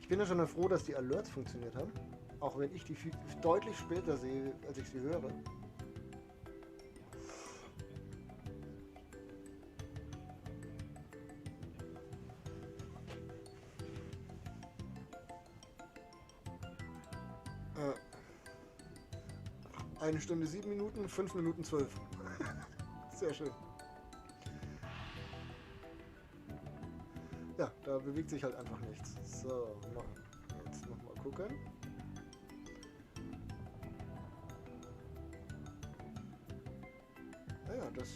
Ich bin ja schon froh, dass die Alerts funktioniert haben. Auch wenn ich die viel, deutlich später sehe, als ich sie höre. Eine Stunde 7 Minuten, 5 Minuten 12. Sehr schön. Ja, da bewegt sich halt einfach nichts. So, jetzt nochmal gucken. Naja, das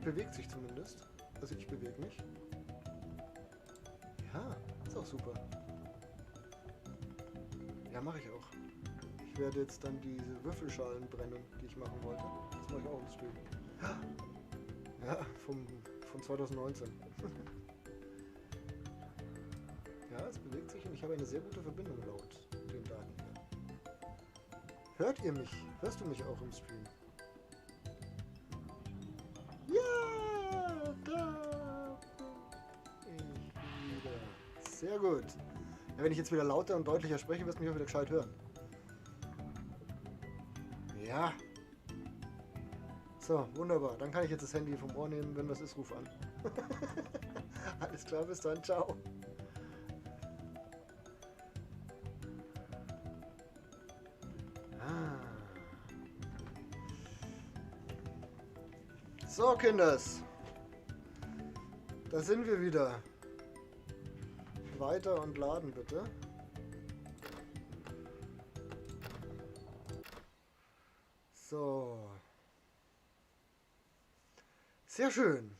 bewegt sich zumindest. Also ich bewege mich. Ja, ist auch super. Ja, mache ich auch. Ich werde jetzt dann diese Würfelschalen brennen, die ich machen wollte. Das mache ich auch im Stream. Ja, von 2019. Ja, es bewegt sich und ich habe eine sehr gute Verbindung laut den Daten hier. Hört ihr mich? Hörst du mich auch im Stream? Ja, da bin ich wieder. Sehr gut. Ja, wenn ich jetzt wieder lauter und deutlicher spreche, wirst du mich auch wieder gescheit hören. Ja. So, wunderbar. Dann kann ich jetzt das Handy vom Ohr nehmen. Wenn was ist, ruf an. Alles klar, bis dann. Ciao. Ah. So, Kinders. Da sind wir wieder. Weiter und laden, bitte. So. Sehr schön.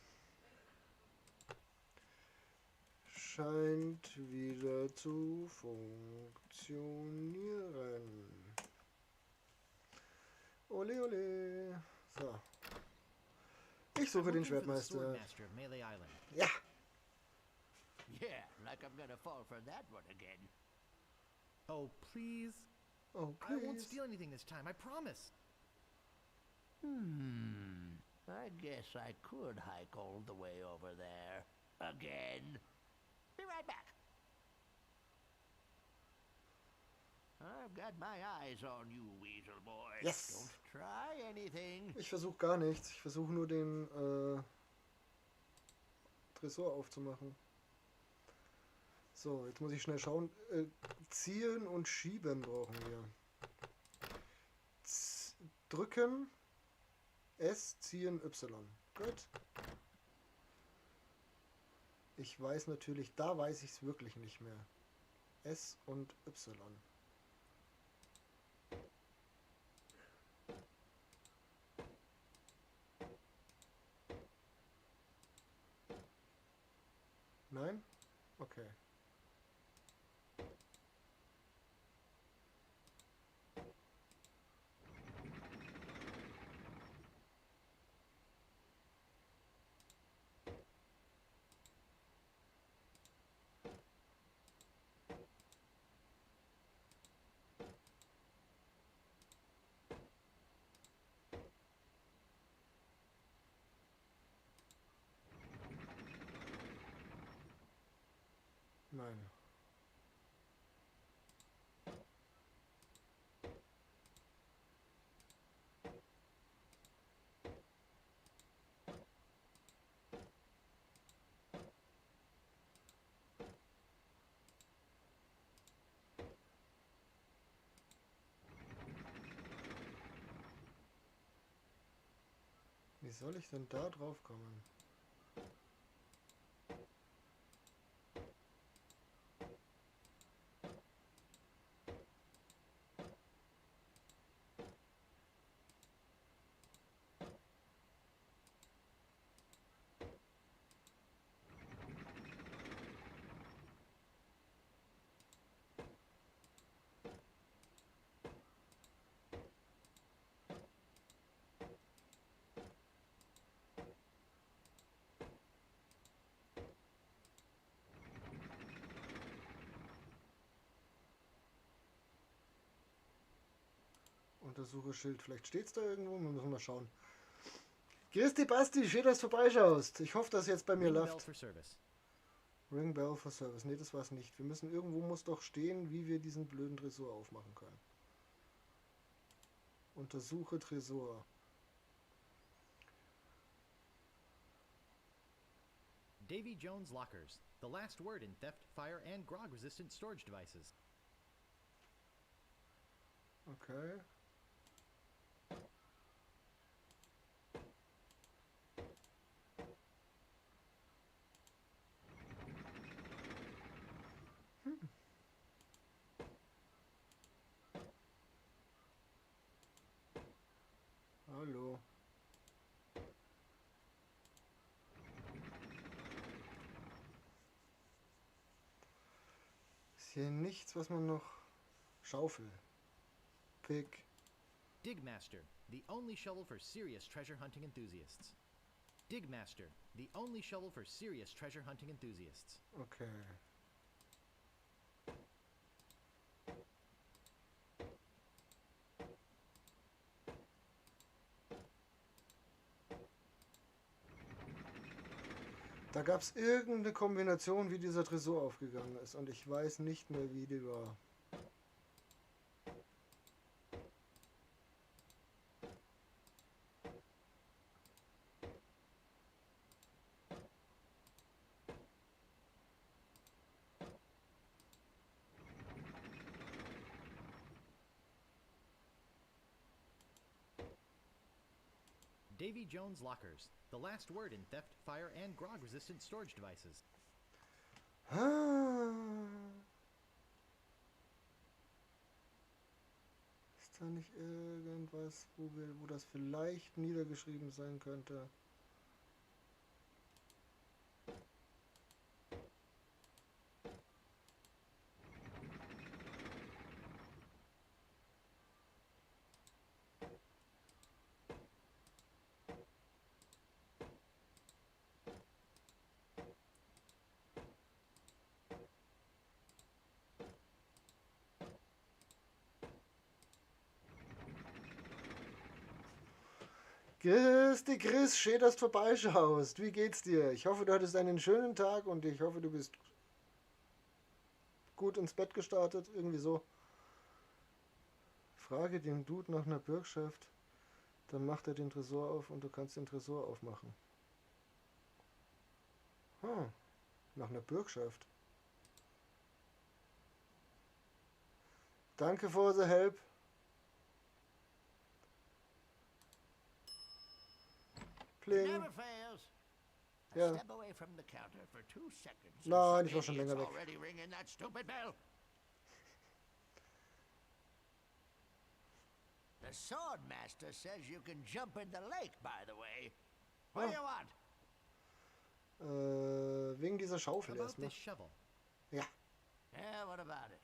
Scheint wieder zu funktionieren. Ole, ole. So. Ich suche den Schwertmeister. Ja. Yeah, like I'm gonna fall for that one again. Oh, please. Oh, I won't please. steal anything this time, I promise. Hmm. I guess I could hike all the way over there. Again. Be right back. I've got my eyes on you, Weasel Boy. Yes. Don't try anything. Ich versuche gar nichts. Ich versuche nur den Tresor aufzumachen. So, jetzt muss ich schnell schauen. Ziehen und schieben brauchen wir. Drücken. S, ziehen, Y. Gut. Ich weiß natürlich, da weiß ich's wirklich nicht mehr. S und Y. Nein? Okay. Nein. Wie soll ich denn da drauf kommen? Untersuche Schild. Vielleicht steht's da irgendwo. Wir müssen mal schauen. Christi Basti, schön, dass du vorbeischaust. Ich hoffe, dass jetzt bei mir Ring bell läuft. for service. Ring Bell for Service. Nee, das war's nicht. Wir müssen, irgendwo muss doch stehen, wie wir diesen blöden Tresor aufmachen können. Untersuche Tresor. Davy Jones Lockers. The last word in theft, fire, and grog-resistant storage devices. Okay. Hallo. Ist hier nichts, was man noch... Schaufel. Pick. Digmaster, the only shovel for serious treasure hunting enthusiasts. Digmaster, the only shovel for serious treasure hunting enthusiasts. Okay. Da gab's irgendeine Kombination, wie dieser Tresor aufgegangen ist. Und ich weiß nicht mehr, wie die war. Davy Jones Lockers, the last word in theft, fire, and grog-resistant storage devices. Ah. Ist da nicht irgendwas, wo das vielleicht niedergeschrieben sein könnte? Grüß dich, Chris, schön, dass du vorbeischaust. Wie geht's dir? Ich hoffe, du hattest einen schönen Tag und ich hoffe, du bist gut ins Bett gestartet. Irgendwie so. Frage den Dude nach einer Bürgschaft, dann macht er den Tresor auf und du kannst den Tresor aufmachen. Nach einer Bürgschaft. Danke for the help. Pling. Never fails. I Ja. step away from the counter for 2 seconds and Nein, some ich war schon idiot's länger weg. already ringing that stupid bell. The Swordmaster says you can jump in the lake, by the way. What do you want? Wegen dieser Schaufel About erstmal. this shovel. Ja. Yeah, what about it?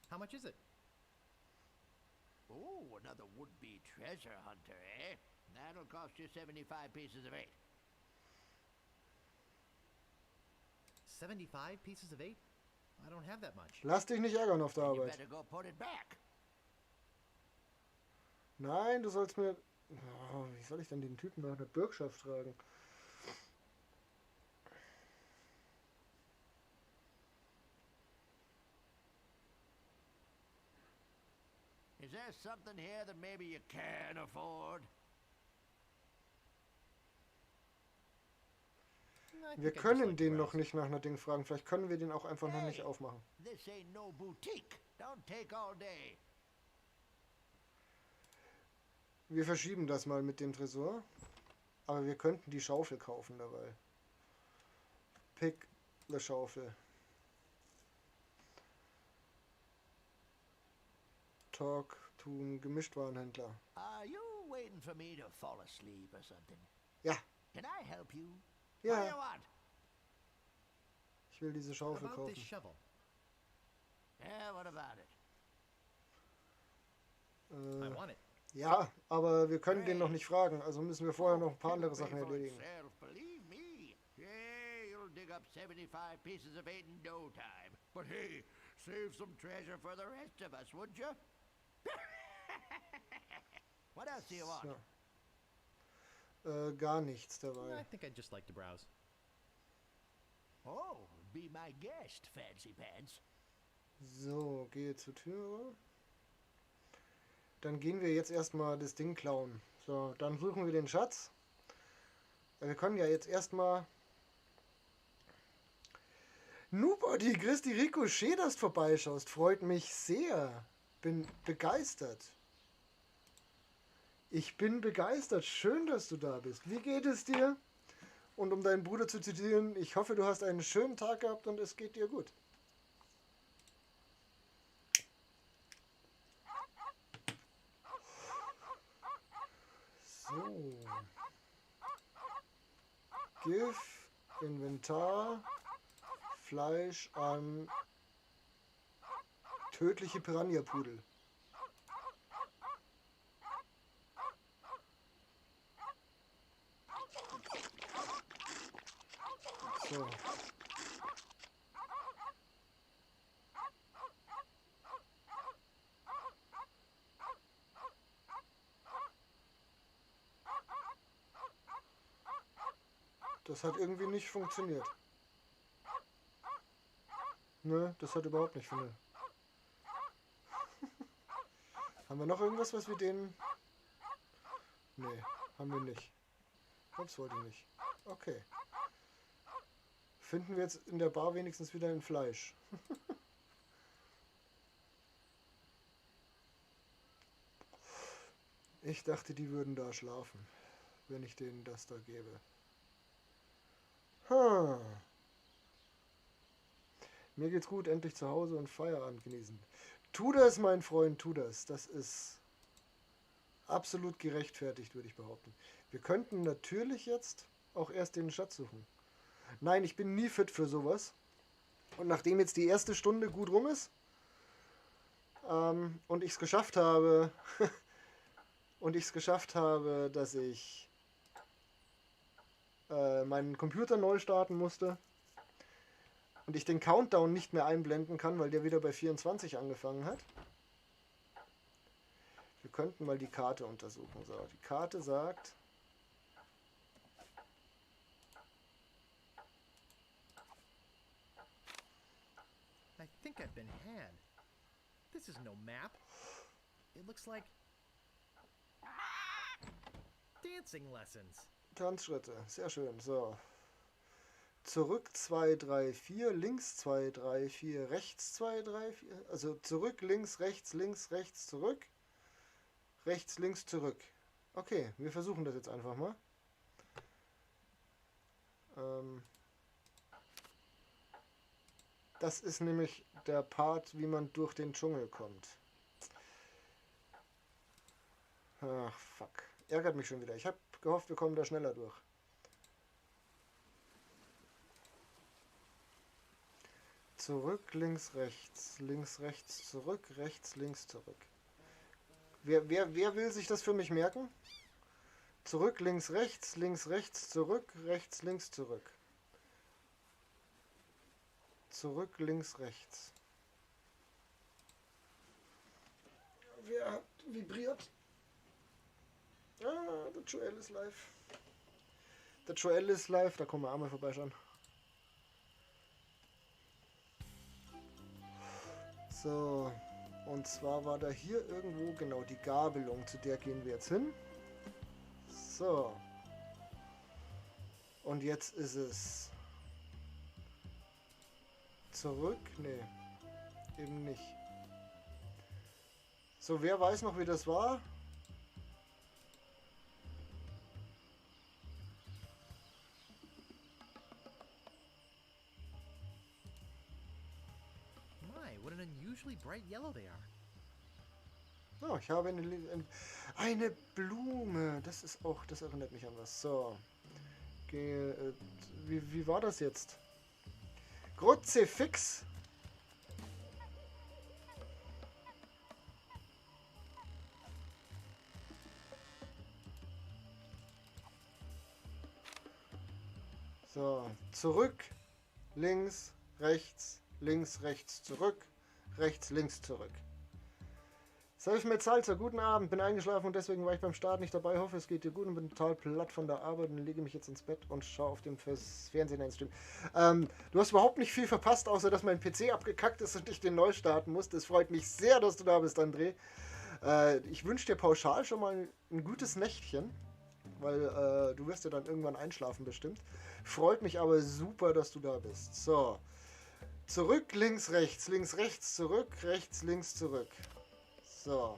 How much is it? Oh, another would-be treasure hunter, eh? That'll cost you 75 pieces of 8. 75 pieces of 8? I don't have that much. Lass dich nicht ärgern auf der You Arbeit. better go put it back. Nein, du sollst mir... Oh, wie soll ich denn den Typen nach einer Bürgschaft fragen? Is there something here that maybe you can afford? I Wir think I just können like to den noch browse. nicht nach einer Ding fragen. Vielleicht können wir den auch einfach noch nicht Hey, aufmachen. This ain't no boutique. Don't take all day. Wir verschieben das mal mit dem Tresor. Aber wir könnten die Schaufel kaufen dabei. Pick the Schaufel. Talk to Gemischtwarenhändler. Are you waiting for me to fall asleep or something? Ja. Can I help you? Ja. What do you want? Ich will diese Schaufel About this kaufen. shovel. Yeah, what about it? I want it. Ja, aber wir können den noch nicht fragen, also müssen wir vorher noch ein paar andere It'll pay Sachen for erledigen. itself, believe me. Yeah, you'll dig up 75 pieces of 8 in no time. But hey, save some treasure for the rest of us, would you? What else do you want? So. Gar nichts dabei. I think I'd just like to browse. Oh, be my guest, Fancy Pants. So, gehe zur Türe. Dann gehen wir jetzt erstmal das Ding klauen. So, dann suchen wir den Schatz. Wir können ja jetzt erstmal... Nubody, Christi Rico, schön, dass du vorbeischaust. Freut mich sehr. Bin begeistert. Ich bin begeistert. Schön, dass du da bist. Wie geht es dir? Und um deinen Bruder zu zitieren, ich hoffe, du hast einen schönen Tag gehabt und es geht dir gut. So. GIF, Inventar, Fleisch an tödliche Piranha-Pudel. So. Das hat irgendwie nicht funktioniert. Nö, das hat überhaupt nicht funktioniert. Haben wir noch irgendwas, was wir denen... Nee, haben wir nicht. Ups, wollte ich nicht. Okay. Finden wir jetzt in der Bar wenigstens wieder ein Fleisch. Ich dachte, die würden da schlafen, wenn ich denen das da gebe. Hm. Mir geht's gut, endlich zu Hause und Feierabend genießen. Tu das, mein Freund, tu das. Das ist absolut gerechtfertigt, würde ich behaupten. Wir könnten natürlich jetzt auch erst den Schatz suchen. Nein, ich bin nie fit für sowas. Und nachdem jetzt die erste Stunde gut rum ist, und ich's geschafft habe, dass ich meinen Computer neu starten musste und ich den Countdown nicht mehr einblenden kann, weil der wieder bei 24 angefangen hat. Wir könnten mal die Karte untersuchen. So, die Karte sagt... I think I've been had. This is no map. It looks like dancing lessons. Tanzschritte, sehr schön. So. Zurück 2, 3, 4, links 2, 3, 4, rechts 2, 3, 4. Also zurück, links, rechts, links, rechts, zurück. Rechts, links, zurück. Okay, wir versuchen das jetzt einfach mal. Das ist nämlich der Part, wie man durch den Dschungel kommt. Ach, fuck. Ärgert mich schon wieder. Ich habe gehofft, wir kommen da schneller durch. Zurück, links, rechts. Links, rechts, zurück, rechts, links, zurück. Wer will sich das für mich merken? Zurück, links, rechts, links, rechts, zurück, rechts, links, zurück. Zurück, links, rechts. Wer hat vibriert? Ah, der Joel ist live. Der Joel ist live, da kommen wir auch mal vorbeischauen. So, und zwar war da hier irgendwo genau die Gabelung, zu der gehen wir jetzt hin. So. Und jetzt ist es zurück? Nee, eben nicht. So, wer weiß noch, wie das war? My, what an unusually bright yellow they are. Oh, ich habe eine Blume. Das ist auch, das erinnert mich an was. So. Wie war das jetzt? Kruzifix. So, zurück, links, rechts, links, rechts, zurück, rechts, links, zurück. Selfmade Salzer, guten Abend, bin eingeschlafen und deswegen war ich beim Start nicht dabei. Hoffe, es geht dir gut und bin total platt von der Arbeit und lege mich jetzt ins Bett und schaue auf dem Fernsehen einen Stream. Du hast überhaupt nicht viel verpasst, außer dass mein PC abgekackt ist und ich den neu starten musste. Es freut mich sehr, dass du da bist, André. Ich wünsche dir pauschal schon mal ein gutes Nächtchen, weil du wirst ja dann irgendwann einschlafen bestimmt. Freut mich aber super, dass du da bist. So, zurück, links, rechts, links, rechts, zurück, rechts, links, zurück. So.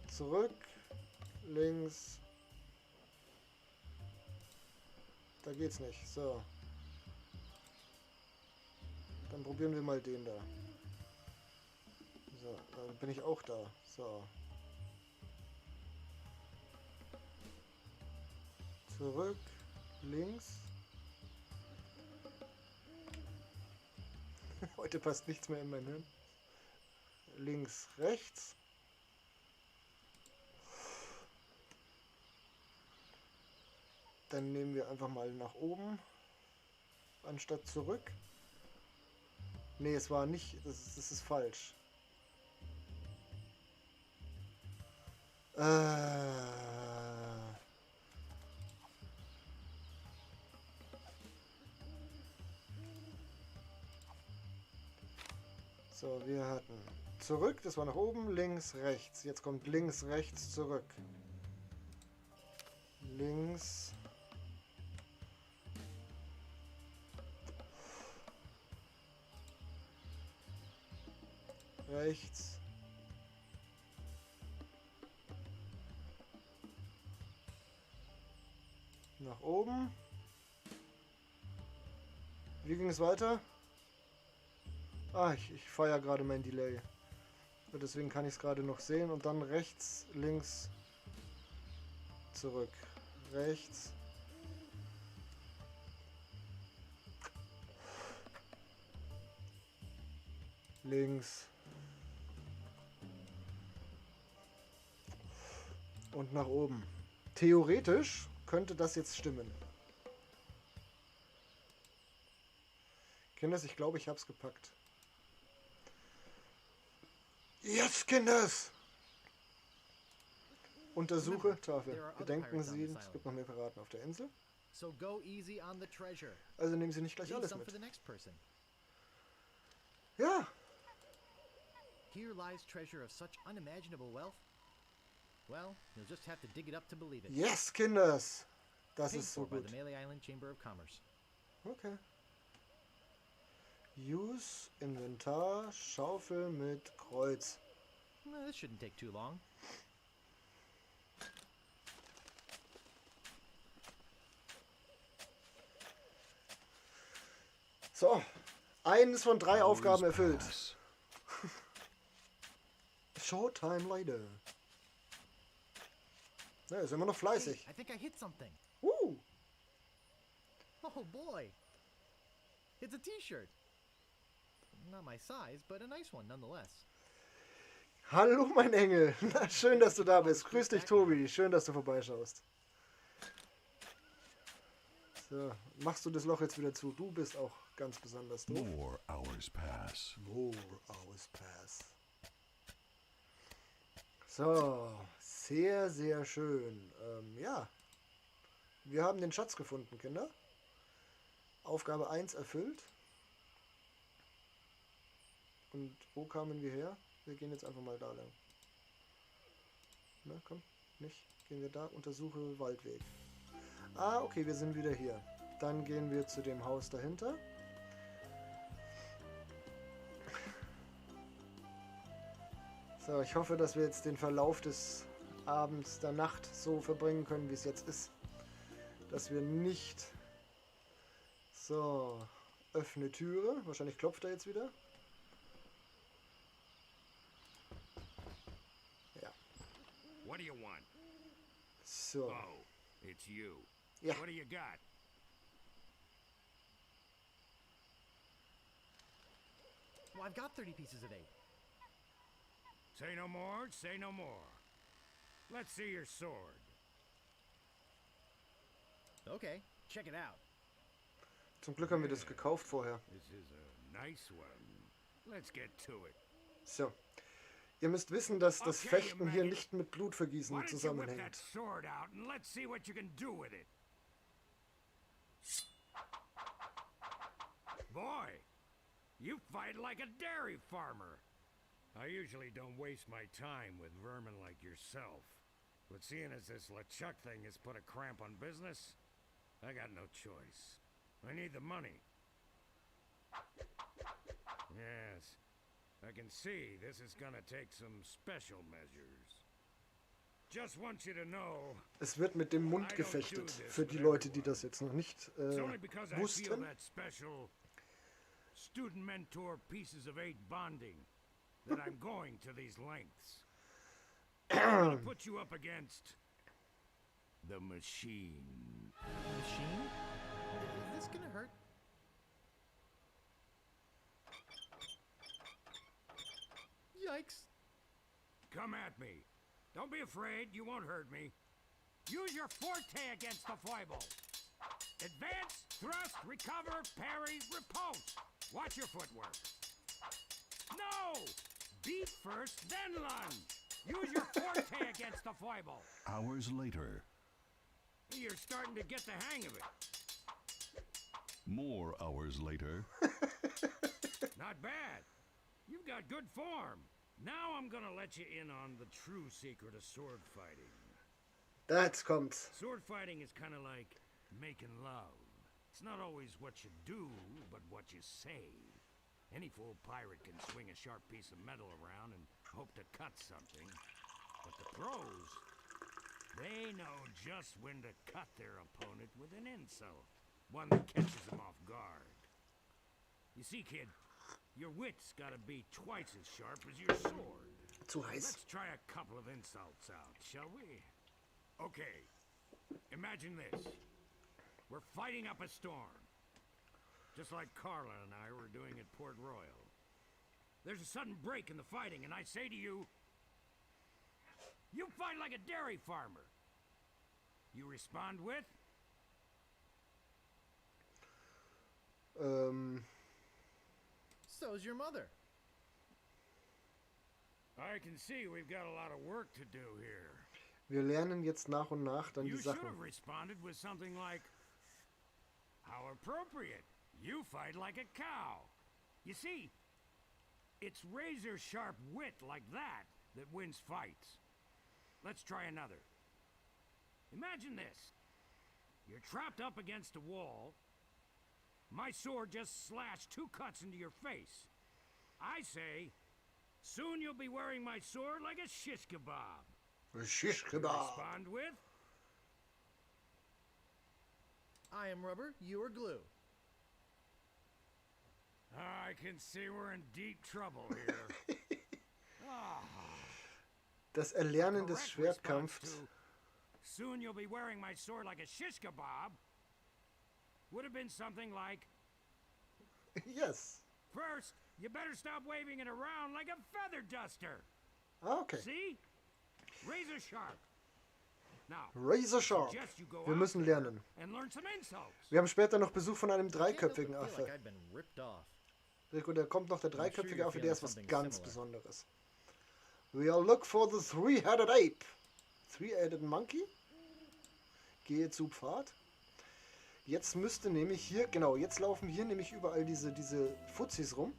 Zurück, links. Da geht's nicht. So. Dann probieren wir mal den da. So, dann bin ich auch da. So. Zurück, links. Heute passt nichts mehr in mein Hirn. Links, rechts. Dann nehmen wir einfach mal nach oben, anstatt zurück. Nee, es war nicht, das ist falsch. So, wir hatten zurück, das war nach oben, links, rechts. Jetzt kommt links, rechts, zurück. Links. Rechts. Nach oben. Wie ging es weiter? Ah, ich feiere gerade mein Delay. Und deswegen kann ich es gerade noch sehen. Und dann rechts, links, zurück. Rechts. Links. Und nach oben. Theoretisch könnte das jetzt stimmen. Kinders, ich glaube, ich hab's gepackt. Yes, Kinders! Untersuche Tafel. Bedenken Sie, es gibt noch mehr Piraten auf der Insel. Also nehmen Sie nicht gleich alles mit. Ja. Here lies treasure of such unimaginable wealth. Well, you'll just have to dig it up to believe it. Yes, Kinders! Das ist so gut. Okay. Use Inventar, Schaufel mit Kreuz. This shouldn't take too long. So, eines von 3 Aufgaben erfüllt. Showtime, Leute. Ja, ist immer noch fleißig. Hey, I think I hit something. Oh boy. It's a T-shirt. Not my size, but a nice one nonetheless. Hallo, mein Engel. Na, schön, dass du da bist. Grüß dich, Tobi. Schön, dass du vorbeischaust. So, machst du das Loch jetzt wieder zu? Du bist auch ganz besonders doof. More hours pass. More hours pass. So, sehr, sehr schön. Ja. Wir haben den Schatz gefunden, Kinder. Aufgabe 1 erfüllt. Und wo kamen wir her? Wir gehen jetzt einfach mal da lang. Na, komm, nicht. Gehen wir da, untersuche Waldweg. Ah, okay, wir sind wieder hier. Dann gehen wir zu dem Haus dahinter. So, ich hoffe, dass wir jetzt den Verlauf des Abends, der Nacht so verbringen können, wie es jetzt ist. Dass wir nicht... So, öffne Türe. Wahrscheinlich klopft er jetzt wieder. Ja. What do you want? So. Oh, it's you. Ja. What do you got? Well, I've got 30 pieces of 8. Say no more, say no more. Let's see your sword. Okay, check it out. Zum Glück haben wir das gekauft vorher. This is a nice one. Let's get to it. So. Ihr müsst wissen, dass das Okay, you Fechten hier maggot. nicht mit Blutvergießen Why don't you whip that zusammenhängt. sword out and let's see what you can do with it? Boy, you fight like a dairy farmer. I usually don't waste my time with vermin like yourself. But seeing as this LeChuck thing has put a cramp on business, I got no choice. I need the money. Yes, I can see this is gonna take some special measures. Just want you to know, Es wird mit dem Mund I don't do gefechtet. this Für die with Leute, die everyone. das jetzt noch nicht It's only because I feel wussten. that special student mentor pieces of eight bonding that I'm going to these lengths. I'm gonna put you up against the machine. Machine? Is this gonna hurt? Yikes. Come at me. Don't be afraid, you won't hurt me. Use your forte against the foible. Advance, thrust, recover, parry, riposte. Watch your footwork. No! Beat first, then lunge. Use your forte against the foible. Hours later. You're starting to get the hang of it. More hours later. Not bad. You've got good form. Now I'm gonna let you in on the true secret of sword fighting. Jetzt kommt's. Sword fighting is kind of like making love. It's not always what you do, but what you say. Any fool pirate can swing a sharp piece of metal around and hope to cut something. But the pros, they know just when to cut their opponent with an insult, one that catches them off guard. You see, kid, your wit's gotta be twice as sharp as your sword. Zu heiß. Let's try a couple of insults out, shall we? Okay. Imagine this. We're fighting up a storm. Just like Carla and I were doing at Port Royal. There's a sudden break in the fighting, and I say to you, You fight like a dairy farmer. You respond with, So's your mother. I can see we've got a lot of work to do here. Wir lernen jetzt nach und nach dann die You should Sachen. have responded with something like, How appropriate. You fight like a cow. You see, it's razor sharp wit like that that wins fights. Let's try another. Imagine this you're trapped up against a wall. My sword just slashed 2 cuts into your face. I say, soon you'll be wearing my sword like a shish kebab. Shish kebab. Respond with, I am rubber, you are glue. I can see we're in deep trouble here. Das Erlernen des Correct response Schwertkampfs. to, Soon you'll be wearing my sword like a shish kebab would have been something like, Yes. first, you better stop waving it around like a feather duster. Ah, okay. See? Razor sharp. Now, Razor sharp. suggest you go Wir out müssen there lernen. and learn some insults. Wir haben später noch Besuch von einem Can't help but dreiköpfigen feel Affe. like I've been ripped off. Rico, da kommt noch der I'm sure dreiköpfige you're Affe, der ist feeling was something ganz similar. Besonderes. We'll look for the three-headed ape. Three-headed monkey? Gehe zu Pfad. Jetzt müsste nämlich hier, genau, jetzt laufen hier nämlich überall diese Fuzzis rum,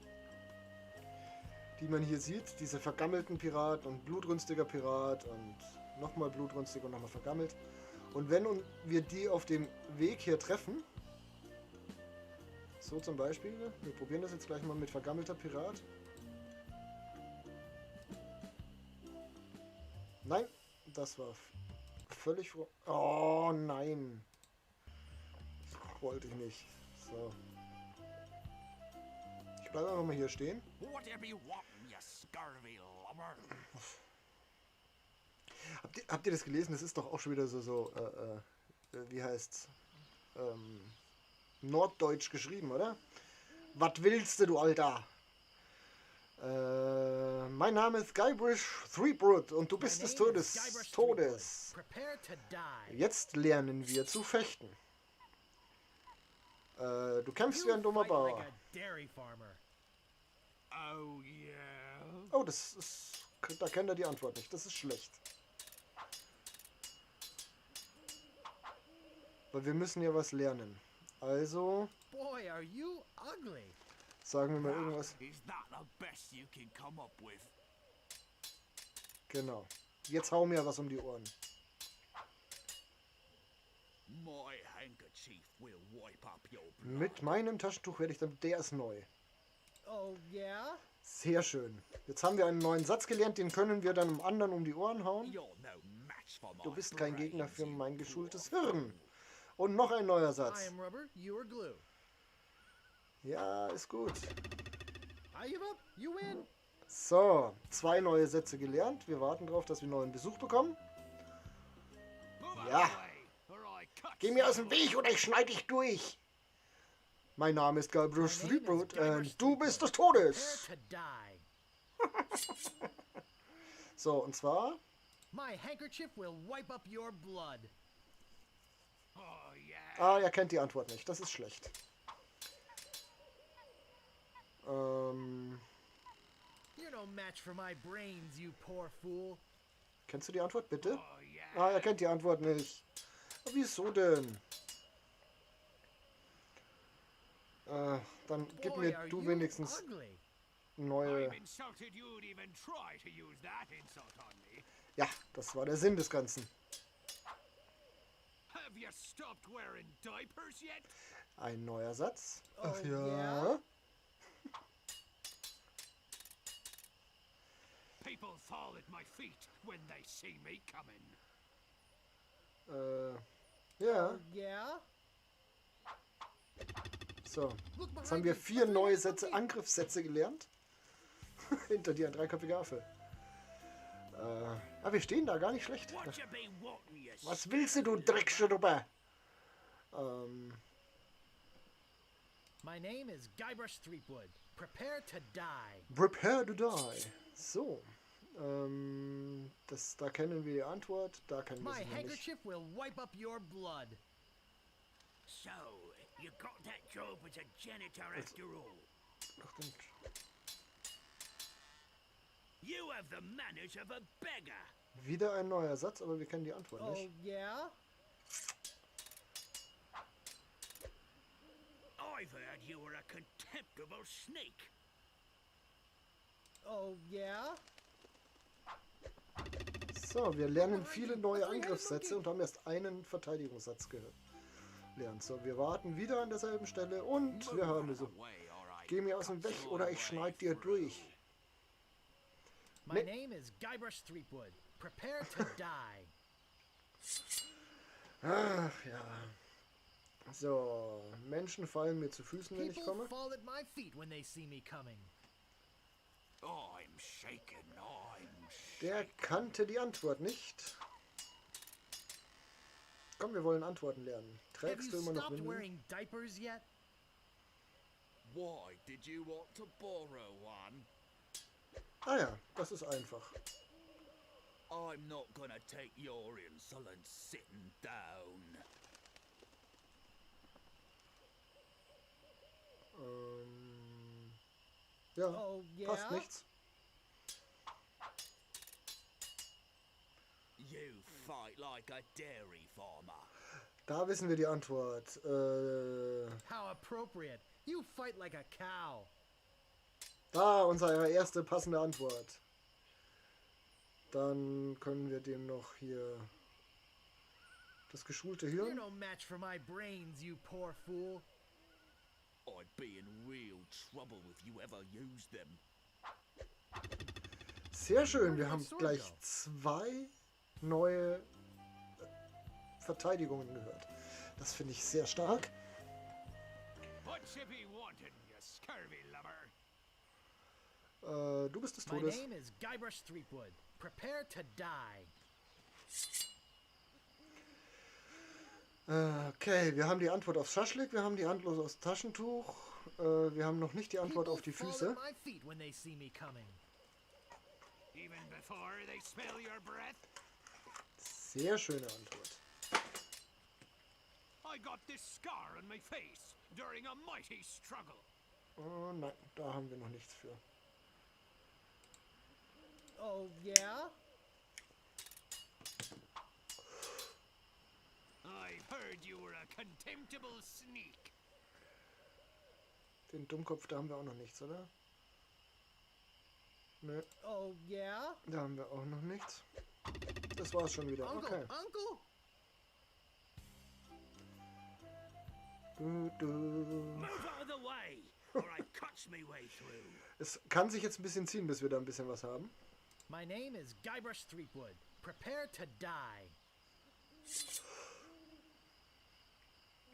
die man hier sieht. Diese vergammelten Pirat und blutrünstiger Pirat und nochmal blutrünstig und nochmal vergammelt. Und wenn wir die auf dem Weg hier treffen, so zum Beispiel, wir probieren das jetzt gleich mal mit vergammelter Pirat. Nein, das war völlig fro-, oh nein. Das wollte ich nicht. So. Ich bleibe einfach mal hier stehen. Whatever you want, you scurvy lubber. Habt ihr das gelesen? Das ist doch auch schon wieder so wie heißt's? Norddeutsch geschrieben, oder? Was willst du, du Alter? Mein Name ist Guybrush Threepwood und du bist My des name is Todes. Guybrush Todes. Threepwood. Prepare to die. Jetzt lernen wir zu fechten. Du kämpfst You wie ein dummer fight like Bauer. a dairy farmer. Oh yeah. Oh, das ist... Da kennt er die Antwort nicht. Das ist schlecht. Weil wir müssen ja was lernen. Also... Boy, are you ugly. Sagen wir mal irgendwas. Is that the best you can come up with? Genau. Jetzt hau mir was um die Ohren. My handkerchief will wipe up your blood. Mit meinem Taschentuch werde ich dann... Der ist neu. Oh, yeah? Sehr schön. Jetzt haben wir einen neuen Satz gelernt, den können wir dann einem anderen um die Ohren hauen. You're no match for my Du bist kein Gegner für brains, you mein geschultes poor Hirn. Und noch ein neuer I Satz. am rubber, you are glue. Ja, ist gut. I give up, you win. So, 2 neue Sätze gelernt. Wir warten darauf, dass wir neuen Besuch bekommen. Ja. Geh mir aus dem Weg oder ich schneide dich durch. Mein Name ist Guybrush My name is Threepwood Guybrush und du bist des Todes. Prepare to die. So, und zwar... My handkerchief will wipe up your blood. Oh, yeah. Ah, er kennt die Antwort nicht. Das ist schlecht. You're no match for my brains, you poor fool. Kennst du die Antwort, bitte? Oh, yeah. Ah, er kennt die Antwort nicht. Aber wieso denn? Dann gib Boy, mir are du you wenigstens ugly. neue... I'm insulted you'd even try to use that insult on me. Ja, das war der Sinn des Ganzen. Have you stopped wearing diapers yet? Ein neuer Satz. Oh, Ach ja. yeah? People fall at my feet when they see me coming. Ja. Oh, yeah? So. Look Jetzt haben behind wir you. 4 Look neue behind Sätze, you. Angriffssätze gelernt. Hinter dir ein dreiköpfiger Affe. Wir stehen da gar nicht schlecht. What you be wanting, you Was willst du, du Dreckschrubber? My name is Guybrush Threepwood. Prepare to die. Prepare to die. So. Da kennen wir die Antwort, da kennen wir My sie noch nicht. handkerchief will wipe up your blood. So, you got that job as a janitor after all. Ach, dann You have the manners of a beggar. Wieder ein neuer Satz, aber wir kennen die Antwort Oh, nicht. yeah? I've heard you were a contemptible sneak. Oh, yeah? So, wir lernen viele neue Angriffssätze und haben erst einen Verteidigungssatz gelernt. So, wir warten wieder an derselben Stelle und wir hören so. Geh mir aus dem Weg oder ich schneid dir durch. My Nee. name is Guybrush Threepwood. Prepare to die. Ach ja. So, Menschen fallen mir zu Füßen, wenn ich People komme. fall at my feet when they see me coming. I'm shaken, I'm Der kannte die Antwort nicht. Komm, wir wollen Antworten lernen. Have Trägst you du immer noch stopped Windeln? wearing diapers yet? Why did you want to borrow one? Ah ja, das ist einfach. I'm not gonna take your insolence sitting down. Ja, Oh, yeah? passt nichts. You fight like a dairy farmer. Da wissen wir die Antwort. How appropriate. You fight like a cow. Da, unsere erste passende Antwort. Dann können wir dem noch hier das geschulte You're Hirn. no match for my brains, you poor fool. I'd be in real trouble if you ever used them. Sehr schön, wir Where'd my haben sword gleich go? 2 neue Verteidigungen gehört. Das finde ich sehr stark. What you be wanting, you scurvy lubber? Du bist des My Todes. name is Guybrush Threepwood. Prepare to die. Okay, wir haben die Antwort auf Schaschlik, wir haben die Antwort aufs Taschentuch, wir haben noch nicht die Antwort People auf die fall Füße. at my feet when they see me coming. Even before they smell your breath? Sehr schöne Antwort. I got this scar on my face during a mighty struggle. Oh nein, da haben wir noch nichts für. Oh, yeah? I've heard you were a contemptible sneak. Den Dummkopf, da haben wir auch noch nichts, oder? Ne, Oh, yeah? da haben wir auch noch nichts. Das war's schon wieder. Uncle, Okay. Uncle? Du, du. Move out of the way, or I cuts me way through. Es kann sich jetzt ein bisschen ziehen, bis wir da ein bisschen was haben. My name is Guybrush Threepwood. Prepare to die.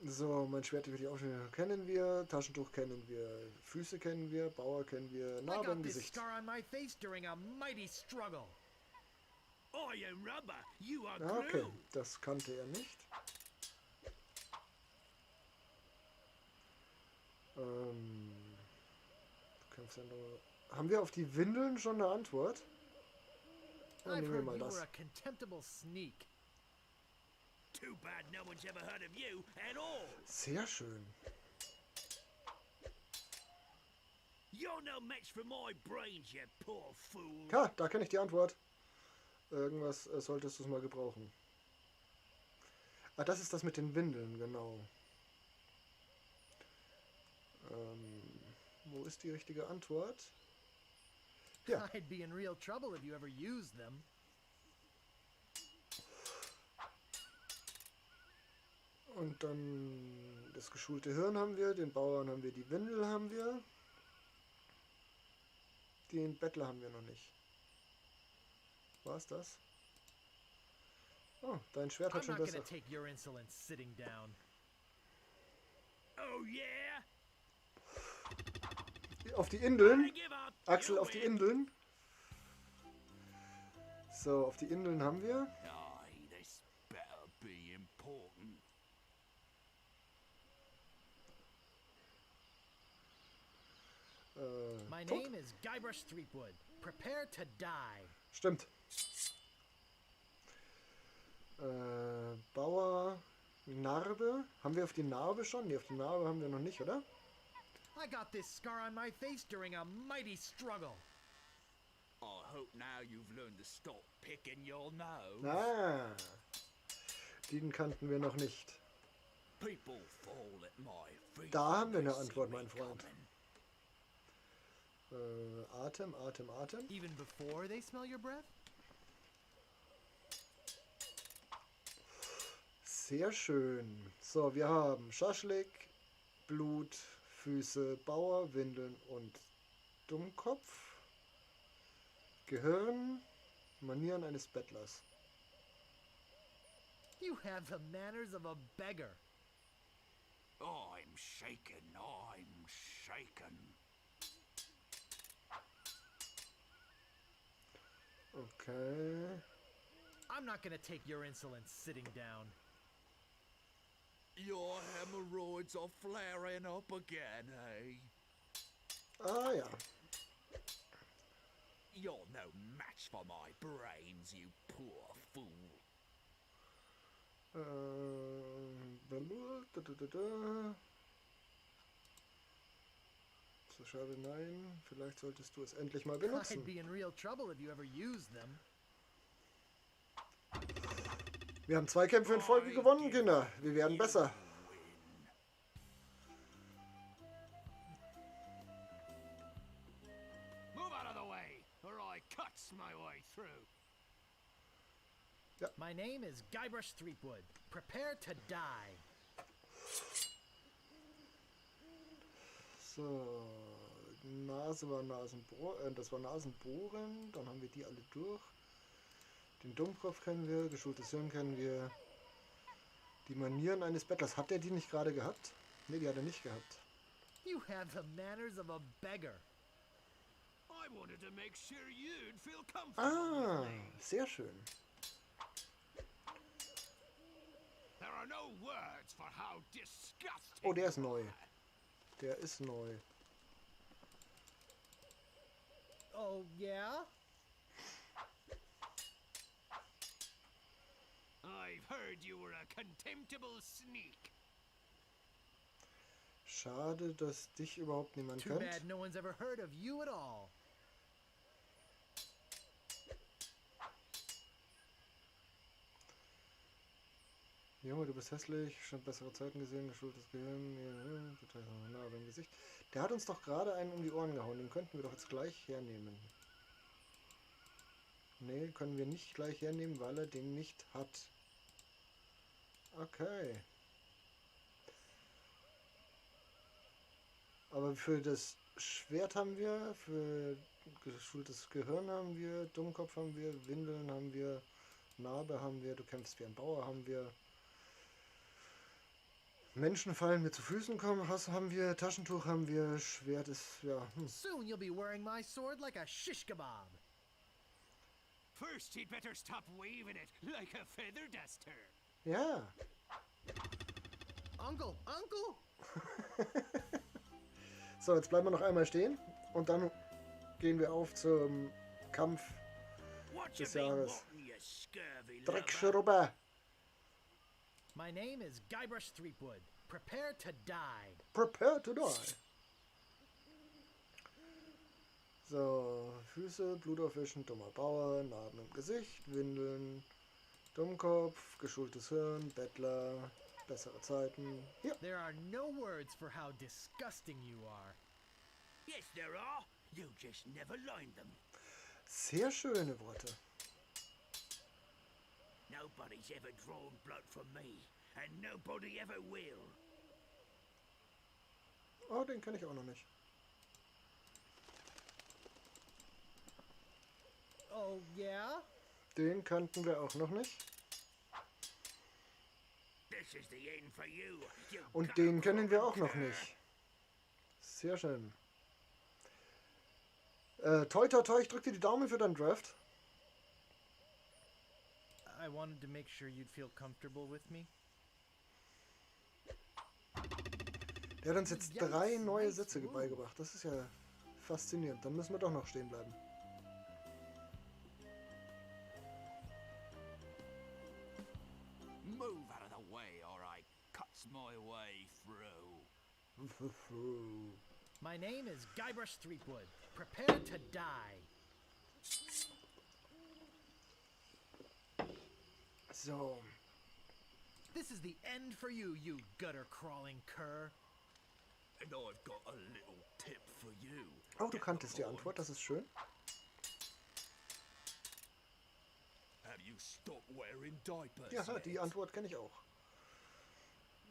So, mein Schwert will ich auch schon kennen wir, Taschentuch kennen wir, Füße kennen wir, Bauer kennen wir, I Narbe got im this Gesicht. scar on my face during a mighty struggle. I am rubber, you are Ah, okay, glue. das kannte er nicht. Du kämpfst ja nur. Haben wir auf die Windeln schon eine Antwort? Dann I've nehmen wir heard mal you das. were a contemptible sneak. Too bad no one's ever heard of you at all. Sehr schön. You're no match for my brains, you poor fool. Ja, da kenne ich die Antwort. Irgendwas solltest du es mal gebrauchen. Ah, das ist das mit den Windeln, genau. Wo ist die richtige Antwort? Ja. I'd be in real trouble if you ever used them. Und dann das geschulte Hirn haben wir, den Bauern haben wir, die Windel haben wir. Den Bettler haben wir noch nicht. War's das? Oh, dein Schwert hat I'm schon not gonna besser. take your insolence sitting down. Oh yeah? Auf die Indeln. I give up. Axel, You auf die win. Indeln. So, auf die Indeln haben wir. Aye, this better be important. My Tot. name is Guybrush Threepwood. Prepare to die. Stimmt. Bauer, Narbe. Haben wir auf die Narbe schon? Ne, auf die Narbe haben wir noch nicht, oder? I got this scar on my face during a mighty struggle. I hope now you've learned to stop picking your nose. Ah. Den kannten wir noch nicht. People fall at my feet. Da haben wir when eine they see Antwort, me mein Freund. coming. Atem, Atem, Atem. Even before they smell your breath? Sehr schön. So, wir haben Schaschlik, Blut, Füße, Bauer, Windeln und Dummkopf. Gehirn, Manieren eines Bettlers. You have the manners of a beggar. I'm shaken, I'm shaken. Okay. I'm not gonna take your insolence sitting down. Your hemorrhoids are flaring up again, eh? Ah ja. You're no match for my brains, you poor fool. Da. So schade, nein. Vielleicht solltest du es endlich mal benutzen. I'd be in real trouble if you ever used them. Wir haben 2 Kämpfe in Folge gewonnen, Kinder. Wir werden besser. Move out of the way, or I cuts my way through. Ja. My name is Guybrush Threepwood. Prepare to die. So, Nase war Nasenbohr, das war Nasenbohren. Dann haben wir die alle durch. Den Dummkopf kennen wir, geschultes Hirn kennen wir. Die Manieren eines Bettlers. Hat der die nicht gerade gehabt? Ne, die hat er nicht gehabt. You have the manners of a beggar. I wanted to make sure you'd feel comfortable. Ah, with me. sehr schön. There are no words for how disgusting. Oh, der ist neu. Der ist neu. Oh, yeah? I've heard you were a contemptible sneak. Schade, dass dich überhaupt niemand Too kennt. bad no one's ever heard of you at all. Junge, du bist hässlich, schon bessere Zeiten gesehen, geschultes Gehirn, Narbe im Gesicht. Der hat uns doch gerade einen um die Ohren gehauen, den könnten wir doch jetzt gleich hernehmen. Nee, können wir nicht gleich hernehmen, weil er den nicht hat. Okay. Aber für das Schwert haben wir, für geschultes Gehirn haben wir, Dummkopf haben wir, Windeln haben wir, Narbe haben wir, du kämpfst wie ein Bauer haben wir. Menschen fallen mir zu Füßen kommen, Hass haben wir, Taschentuch haben wir, Schwert ist, ja. Soon you'll be wearing my sword like a shish kebab. First he'd better stop waving it like a feather duster. Ja. Uncle, Uncle! So, jetzt bleiben wir noch einmal stehen und dann gehen wir auf zum Kampf des Jahres. Dreckschrubber. My name is Guybrush Threepwood. Prepare to die. Prepare to die. So, Füße, Blut aufwischen, dummer Bauer, Narben im Gesicht, Windeln, Dummkopf, geschultes Hirn, Bettler, bessere Zeiten. Hier. There are no words for how disgusting you are. Yes, there are. You just never learned them. Sehr schöne Worte. Nobody's ever drawn blood from me, and nobody ever will. Oh, den kenne ich auch noch nicht. Oh, yeah? Den kannten wir auch noch nicht. This is the end for you. You Und den kennen wir auch noch nicht. Sehr schön. Toi, toi, toi, ich drück dir die Daumen für deinen Draft. I wanted to make sure you'd feel comfortable with me. Der hat uns jetzt 3 neue Sätze beigebracht. Das ist ja faszinierend. Dann müssen wir doch noch stehen bleiben. Move out of the way, or I cuts my way through. My name is Guybrush Threepwood. Prepare to die. So. This is the end for you, you gutter-crawling cur. And I've got a little tip for you. Oh, du kanntest die Antwort, das ist schön. Have you stopped wearing diapers Ja, die yet? Antwort kenne ich auch.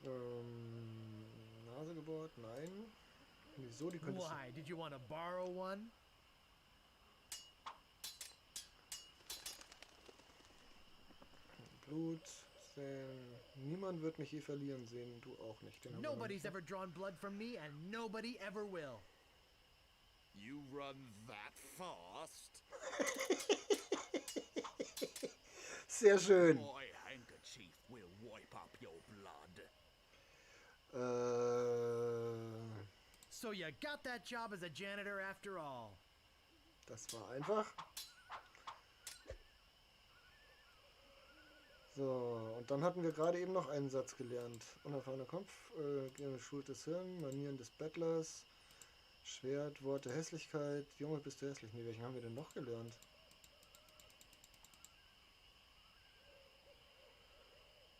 Nase gebohrt, nein. Wieso, die könntest du... Why, did you want to borrow one? Blut sehen. Niemand wird mich je verlieren sehen, du auch nicht. Den haben wir noch Nobody's nicht. ever drawn blood from me and nobody ever will. You run that fast? Sehr schön. My handkerchief will wipe up your blood. So you got that job as a janitor after all. Das war einfach. So, und dann hatten wir gerade eben noch einen Satz gelernt. Unerfahrener Kopf, geschultes Hirn, Manieren des Bettlers, Schwert, Worte, Hässlichkeit. Junge, bist du hässlich. Nee, welchen haben wir denn noch gelernt?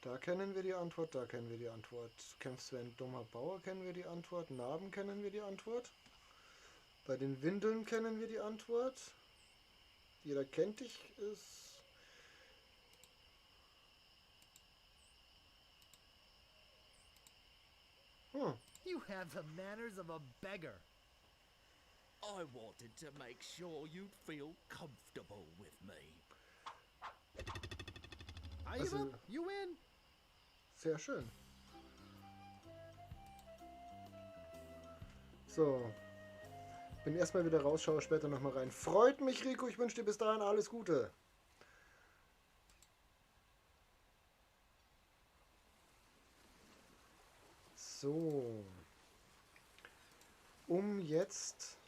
Da kennen wir die Antwort, da kennen wir die Antwort. Kämpfst du wie ein dummer Bauer, kennen wir die Antwort. Narben kennen wir die Antwort. Bei den Windeln kennen wir die Antwort. Jeder kennt dich, ist... You have the manners of a beggar. I wanted to make sure you'd feel comfortable with me. I give up. You win. Sehr schön. So. Bin erstmal wieder raus, schaue später nochmal rein. Freut mich, Rico. Ich wünsche dir bis dahin alles Gute. So. Um jetzt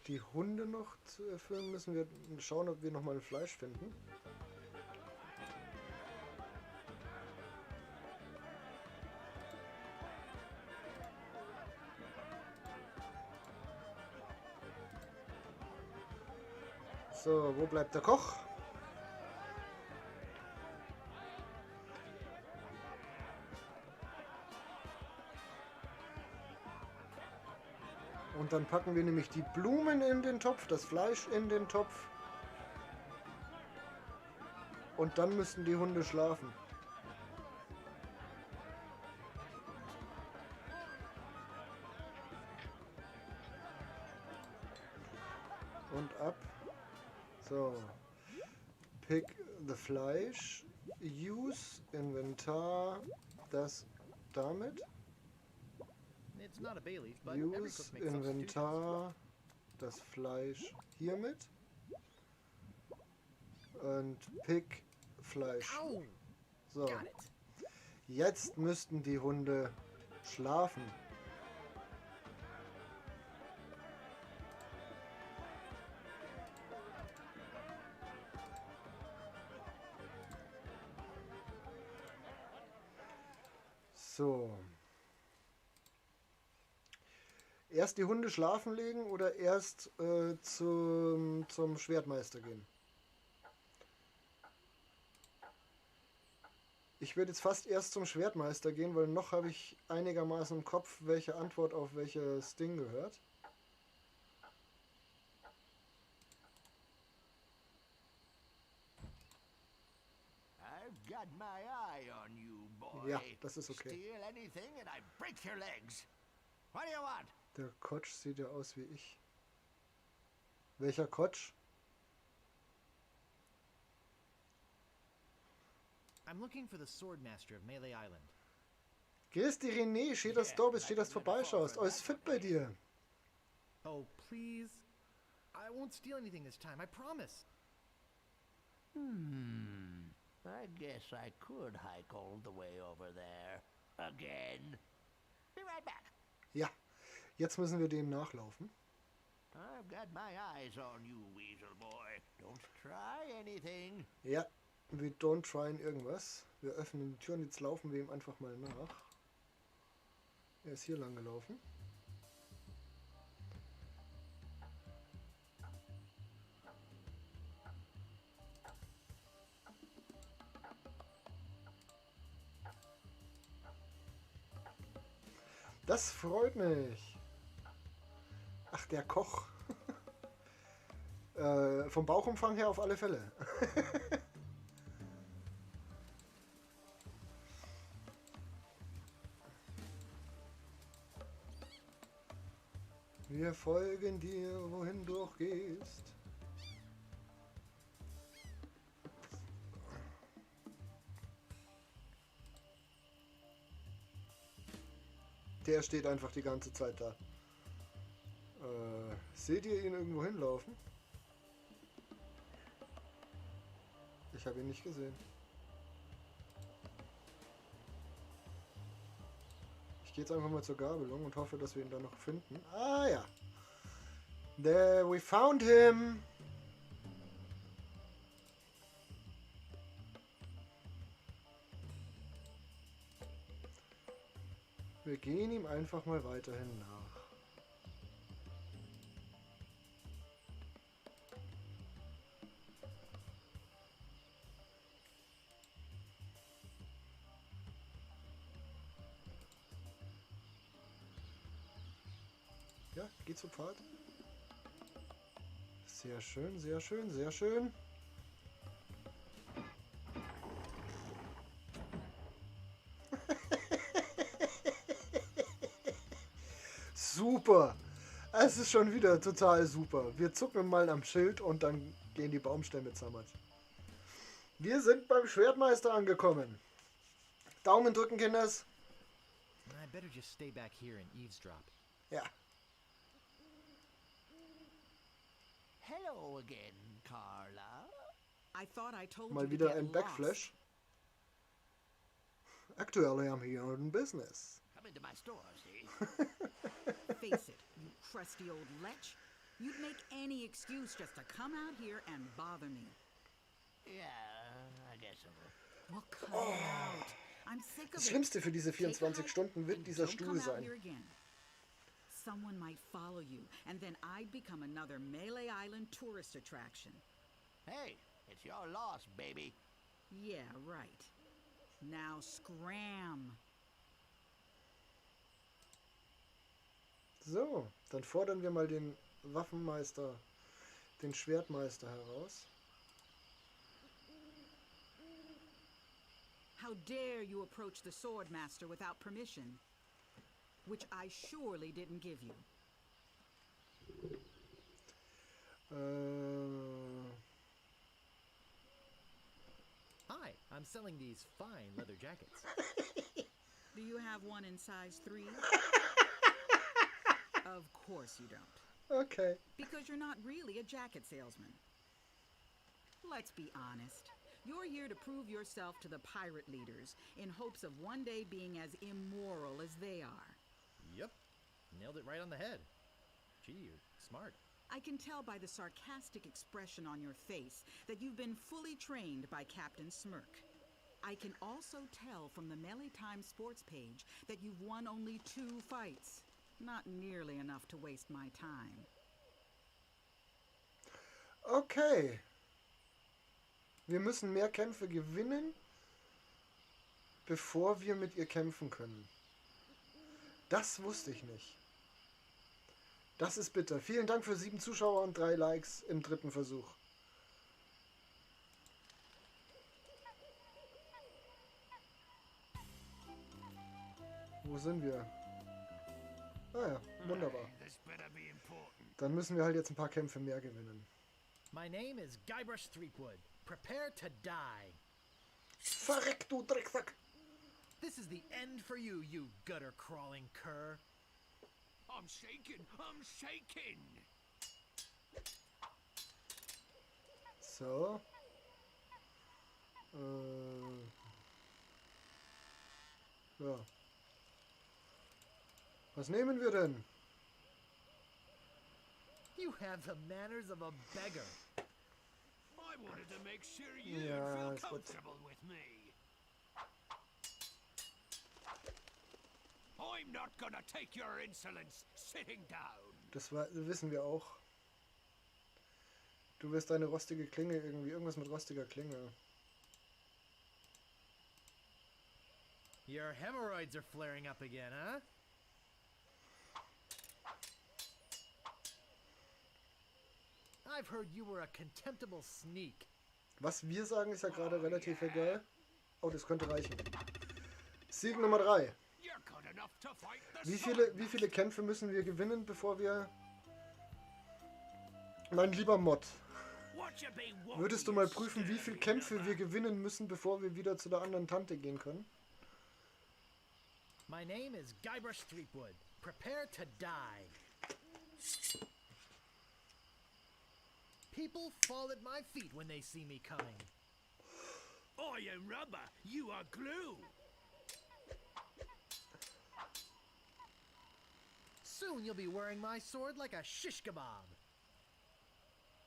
die Hunde noch zu erfüllen, müssen wir schauen, ob wir nochmal ein Fleisch finden. So, wo bleibt der Koch? Und dann packen wir nämlich die Blumen in den Topf, das Fleisch in den Topf. Und dann müssten die Hunde schlafen. Und ab. So. Pick the Fleisch. Use Inventar. Das damit. Use Inventar. Das Fleisch hiermit. Und pick Fleisch. So. Jetzt müssten die Hunde schlafen. So. Erst die Hunde schlafen legen oder erst zum Schwertmeister gehen? Ich würde jetzt fast erst zum Schwertmeister gehen, weil noch habe ich einigermaßen im Kopf, welche Antwort auf welches Ding gehört. I've got my eye on you, boy. Ja, das ist okay. Steal anything and I break your legs. What do you want? Der Kotsch sieht ja aus wie ich. Welcher Kotsch? I'm looking for the Swordmaster of Melee Island. Christi René, schön, dass du da bist, schön, dass du vorbeischaust. Alles fit bei dir. Oh, please. I won't steal anything this time, I promise. I guess I could hike all the way over there. Again. Be right back. Ja, jetzt müssen wir dem nachlaufen. I've got my eyes on you, Weasel Boy. Don't try anything. Ja, we don't try irgendwas. Wir öffnen die Tür und jetzt laufen wir ihm einfach mal nach. Er ist hier lang gelaufen. Das freut mich. Ach, der Koch. Vom Bauchumfang her auf alle Fälle. Wir folgen dir, wohin du auch gehst. Der steht einfach die ganze Zeit da. Seht ihr ihn irgendwo hinlaufen? Ich habe ihn nicht gesehen. Ich gehe jetzt einfach mal zur Gabelung und hoffe, dass wir ihn da noch finden. Ah ja. There, we found him. Wir gehen ihm einfach mal weiterhin nach. Ja, geht zum Pfad. Sehr schön, sehr schön, sehr schön. Super. Es ist schon wieder total super. Wir zucken mal am Schild und dann gehen die Baumstämme zammert. Wir sind beim Schwertmeister angekommen. Daumen drücken, Kinders. I better just stay back here and eavesdrop. Ja. Hello again, Carla. I thought I told Mal you to wieder get ein Backflash. lost. Actually, I'm here in business. Come into my store, see? Face it, you crusty old lech. You'd make any excuse just to come out here and bother me. Yeah, I guess so. Well, cut it out. I'm sick of Das it. Schlimmste für diese Take a 24 hike Stunden wird and dieser don't Stuhl come out sein. here again. Someone might follow you, and then I'd become another Melee Island tourist attraction. Hey, it's your loss, baby. Yeah, right. Now scram. So, dann fordern wir mal den Waffenmeister, den Schwertmeister heraus. How dare you approach the Swordmaster without permission? Which I surely didn't give you. Hi, I'm selling these fine leather jackets. Do you have one in size 3? Of course you don't. Okay. Because you're not really a jacket salesman. Let's be honest. You're here to prove yourself to the pirate leaders in hopes of one day being as immoral as they are. Yep. Nailed it right on the head. Gee, you're smart. I can tell by the sarcastic expression on your face that you've been fully trained by Captain Smirk. I can also tell from the Melee Time sports page that you've won only 2 fights. Not nearly enough to waste my time. Okay. Wir müssen mehr Kämpfe gewinnen, bevor wir mit ihr kämpfen können. Das wusste ich nicht. Das ist bitter. Vielen Dank für 7 Zuschauer und 3 Likes im dritten Versuch. Wo sind wir? Ah ja, wunderbar. Dann müssen wir halt jetzt ein paar Kämpfe mehr gewinnen. My name is Guybrush Threepwood. Prepare to die. Verreck, du Drecksack! This is the end for you, you gutter-crawling cur. I'm shaking, I'm shaking. So. Ja. Was nehmen wir denn? You have the manners of a beggar. I wanted to make sure you Ja, feel ist gut. comfortable with me. I'm not gonna take your insolence sitting down. Das wissen wir auch. Du wirst deine rostige Klinge irgendwie, irgendwas mit rostiger Klinge. Your hemorrhoids are flaring up again, huh? I've heard you were a contemptible sneak. Was wir sagen, ist ja gerade relativ egal. Oh, das könnte reichen. Sieg Nummer 3. Wie viele Kämpfe müssen wir gewinnen, bevor wir... Mein lieber Mod, würdest du mal prüfen, wie viele Kämpfe wir gewinnen müssen, bevor wir wieder zu der anderen Tante gehen können? My name is Guybrush Threepwood. Prepare to die. People fall at my feet when they see me coming. I am rubber, you are glue. Soon you'll be wearing my sword like a shish kebab.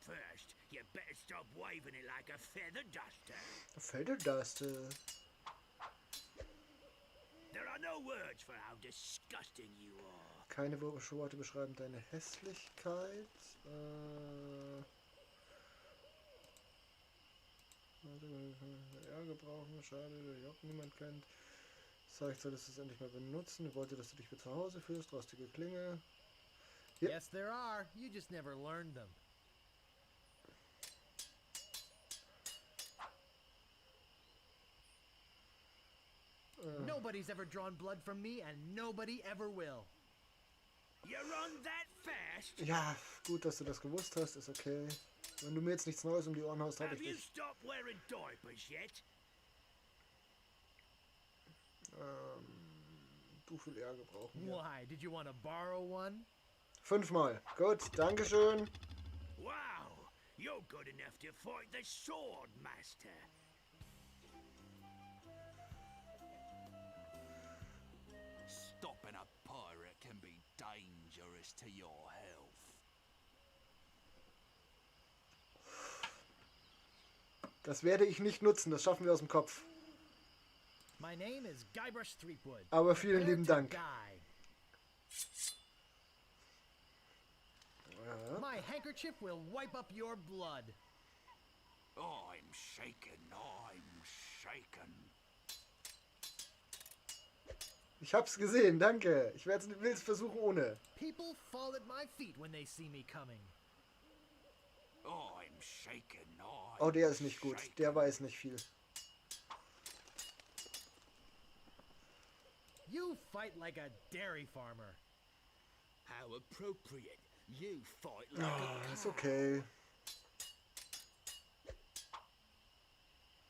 First, you better stop waving it like a feather duster. A feather duster. There are no words for how disgusting you are. Keine Worte beschreiben deine Hässlichkeit. Ärger brauchen, schade, dass überhaupt niemand kennt. Sag ich, solltest du es endlich mal benutzen. Ich wollte, dass du dich wieder zu Hause fühlst. Rostige Klinge. Ja. Yes, there are. You just never learned them. Nobody's ever drawn blood from me and nobody ever will. You run that fast? Ja, gut, dass du das gewusst hast, ist okay. Wenn du mir jetzt nichts Neues um die Ohren haust, hab ich Have you dich. stopped wearing diapers yet? Du viel Ärger brauchen wir. Why, did you want to borrow one? 5-mal. Gut, dankeschön. Wow, you're good enough to fight the Sword Master. Stopping a pirate can be dangerous to your health. Das werde ich nicht nutzen, das schaffen wir aus dem Kopf. My name is Guybrush Threepwood. Aber vielen Prepare lieben to Dank. die. Ja. My handkerchief will wipe up your blood. I'm shaken, I'm shaken. Ich hab's gesehen, danke. Ich will's versuchen ohne. People fall at my feet when they see me coming. I'm shaken. Oh, der ist nicht gut. Der weiß nicht viel. You fight like a dairy farmer. How appropriate. You fight like a cow. Ist okay.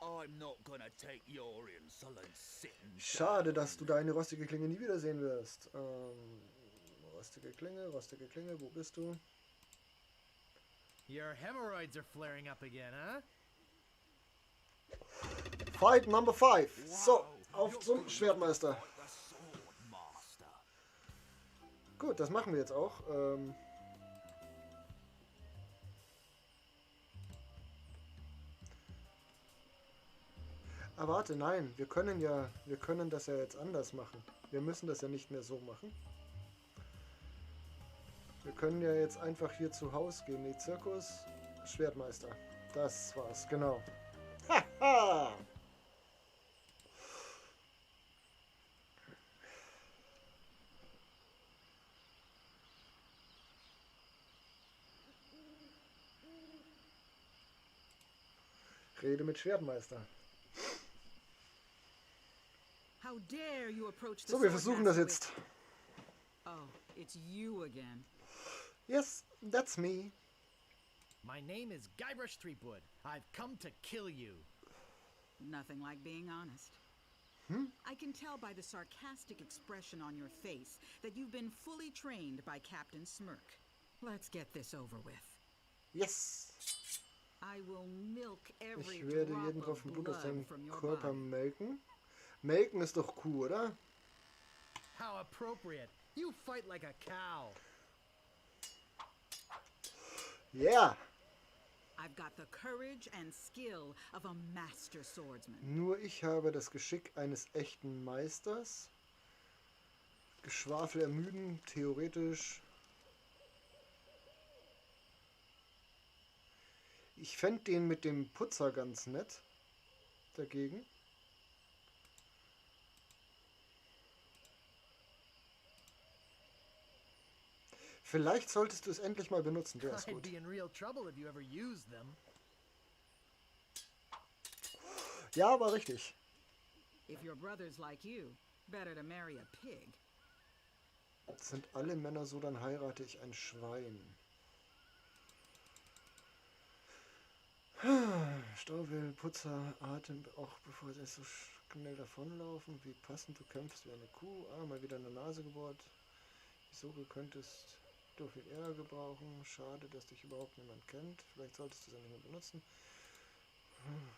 I'm not gonna take your insolence sitting Schade, dass du deine rostige Klinge nie wiedersehen wirst. Rostige Klinge, wo bist du? Your hemorrhoids are flaring up again, huh? Fight number 5. So, auf zum Schwertmeister. Gut, das machen wir jetzt auch. Ah, warte, nein, wir können das ja jetzt anders machen. Wir müssen das ja nicht mehr so machen. Wir können ja jetzt einfach hier zu Haus gehen. Nee, Zirkus, Schwertmeister. Das war's, genau. Haha! Rede mit Schwertmeister. How dare you approach the So, wir versuchen das swordmaster jetzt. with Oh, it's you again. Yes, that's me. My name is Guybrush Threepwood. I've come to kill you. Nothing like being honest. I can tell by the sarcastic expression on your face that you've been fully trained by Captain Smirk. Let's get this over with. Yes. I will milk every Ich werde drop jeden of Tropfen Blut aus blood deinem from your Körper body. melken. Melken ist doch Kuh, oder? How appropriate. You fight like a cow. Yeah. I've got the courage and skill of a master swordsman. Nur ich habe das Geschick eines echten Meisters. Geschwafel ermüden, theoretisch. Ich fänd den mit dem Putzer ganz nett. Dagegen. Vielleicht solltest du es endlich mal benutzen, der ist I'd gut. be in real trouble if you ever used them. Ja, war richtig. If your brother's like you, better to marry a pig. Sind alle Männer so, dann heirate ich ein Schwein. Staubwedel, Putzer, Atem, auch bevor sie so schnell davonlaufen. Wie passend, du kämpfst wie eine Kuh. Ah, mal wieder in der Nase gebohrt. Wieso, du könntest du viel Ärger gebrauchen. Schade, dass dich überhaupt niemand kennt. Vielleicht solltest du sie nicht mehr benutzen.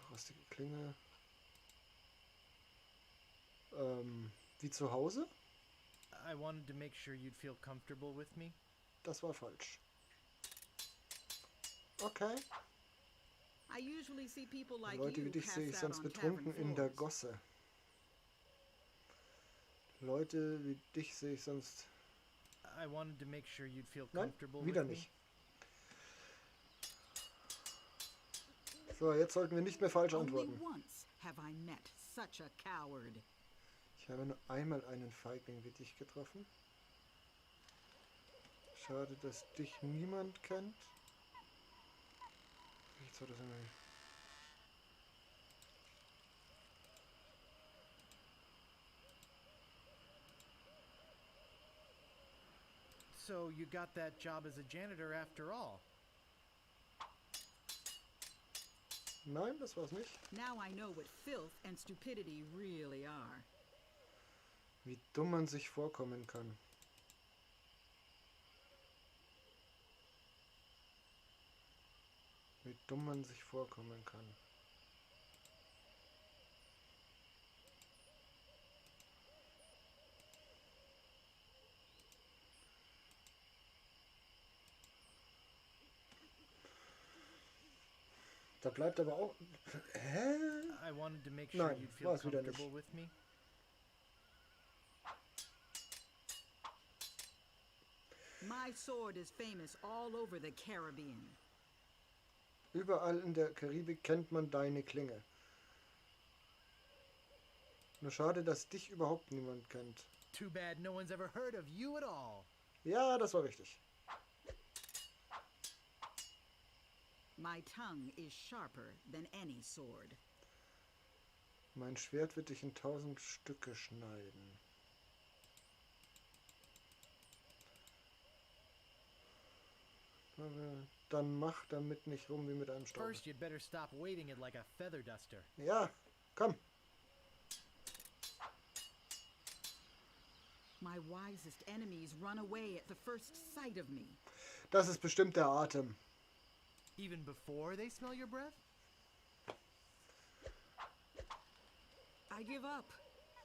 Rostige Klinge. Wie zu Hause? I wanted to make sure you'd feel comfortable with me. Das war falsch. Okay. I usually see people like Leute you wie dich sehe ich passed out sonst on tavern betrunken in der floors. Gosse. Leute wie dich sehe ich sonst... I wanted to make sure you'd feel Nein, comfortable wieder with me. nicht. So, jetzt sollten wir nicht mehr falsch Only antworten. once have I met such a coward. Ich habe nur einmal einen Feigling wie dich getroffen. Schade, dass dich niemand kennt. Jetzt soll das immer. So you got that job as a janitor after all. Nein, das war's nicht. Now I know what filth and stupidity really are. Wie dumm man sich vorkommen kann. Wie dumm man sich vorkommen kann. Da bleibt aber auch... Hä? I wanted to make sure Nein, you'd feel war's wieder nicht. comfortable with me. My sword is famous all over the Caribbean. Überall in der Karibik kennt man deine Klinge. Nur schade, dass dich überhaupt niemand kennt. Too bad no one's ever heard of you at all. Ja, das war richtig. My tongue is sharper than any sword. Mein Schwert wird dich in 1000 Stücke schneiden. Dann mach damit nicht rum wie mit einem Staub. First, you'd better stop waving it like a feather duster. Ja, komm. My wisest enemies run away at the first sight of me. Das ist bestimmt der Atem. Even before they smell your breath? I give up.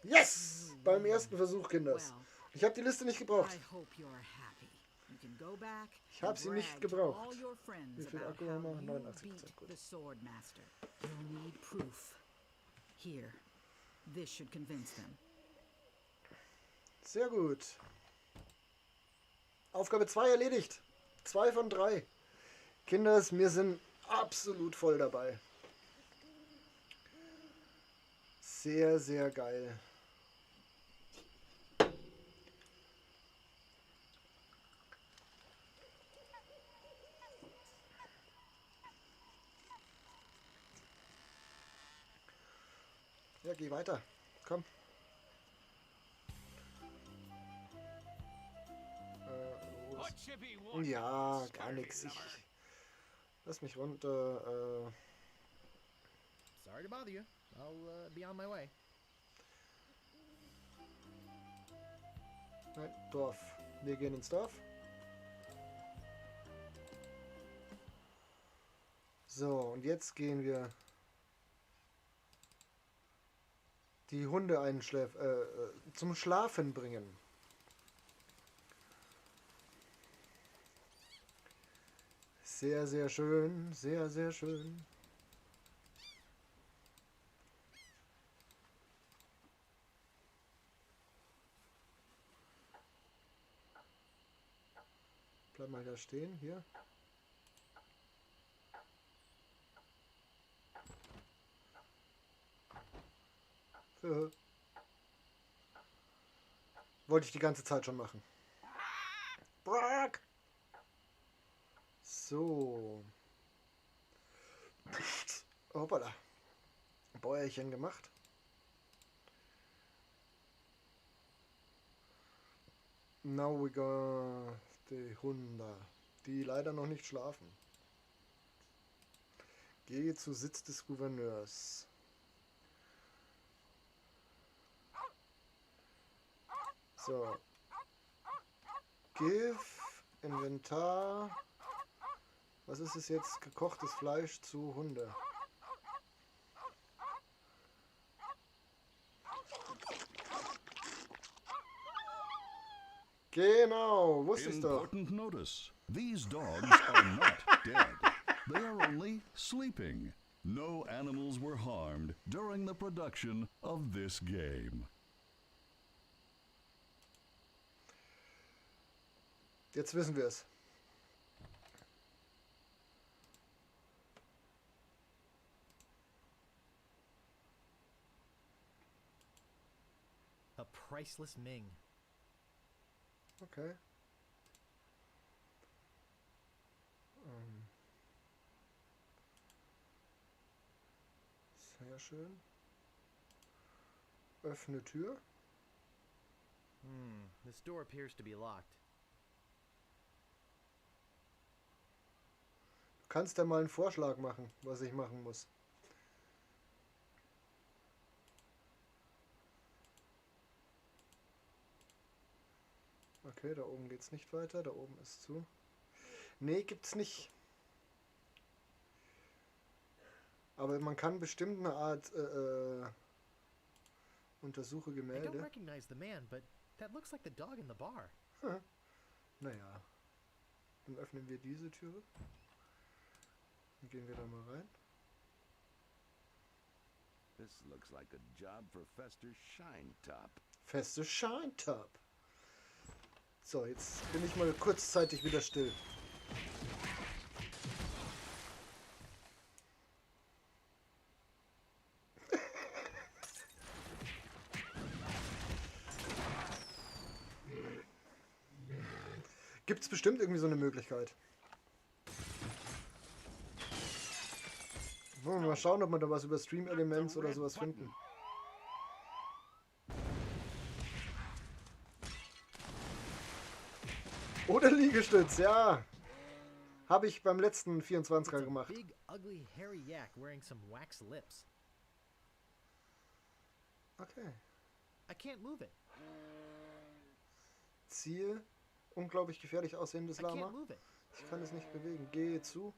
Yes! Beim ersten Versuch, Kinders. Ich habe die Liste nicht gebraucht. I hope you're happy. You can go back Ich hab and sie nicht brag to gebraucht. all your friends Wie viel about Akku haben wir? how you 89%, beat gut. the Sword Master. You'll need proof. Here. This should convince them. Sehr gut. Aufgabe 2 erledigt. 2 von 3. Kinders, wir sind absolut voll dabei. Sehr, sehr geil. Ja, geh weiter. Komm. Wo ist Ja, gar nix. Ich lass mich runter. Sorry to bother you. I'll be on my way. Nein, Dorf. Wir gehen ins Dorf. So, und jetzt gehen wir die Hunde zum Schlafen bringen. Sehr, sehr schön. Sehr, sehr schön. Bleib mal da stehen, hier. Wollte ich die ganze Zeit schon machen. Brack! So. Hoppala. Bäuerchen gemacht. Now we got die Hunde, die leider noch nicht schlafen. Gehe zu Sitz des Gouverneurs. So. Give, Inventar. Was ist es jetzt? Gekochtes Fleisch zu Hunde. Genau, wusste ich doch. Important notice. These dogs are not dead. They are only sleeping. No animals were harmed during the production of this game. Jetzt wissen wir es. A priceless Ming. Okay. Sehr schön. Öffne Tür. This door appears to be locked. Du kannst ja mal einen Vorschlag machen, was ich machen muss. Okay, da oben geht's nicht weiter, da oben ist zu. Nee, gibt's nicht. Aber man kann bestimmt eine Art untersuche I don't Gemälde. recognize the man, but that looks like the dog in the bar. Huh. Naja. Dann öffnen wir diese Türe. Dann gehen wir da mal rein. This looks like a job for Fester Shine-Top. Fester Shine-Top. So, jetzt bin ich mal kurzzeitig wieder still. Gibt's bestimmt irgendwie so eine Möglichkeit. Wollen wir mal schauen, ob wir da was über Stream Elements oder sowas finden. Oder Liegestütz, ja. Habe ich beim letzten 24er gemacht. Big, ugly, hairy yak wearing some wax lips. Okay. I can't move it. Ziehe. Unglaublich gefährlich aussehendes I can't Lama. move it. Ich kann es nicht bewegen. Gehe zu.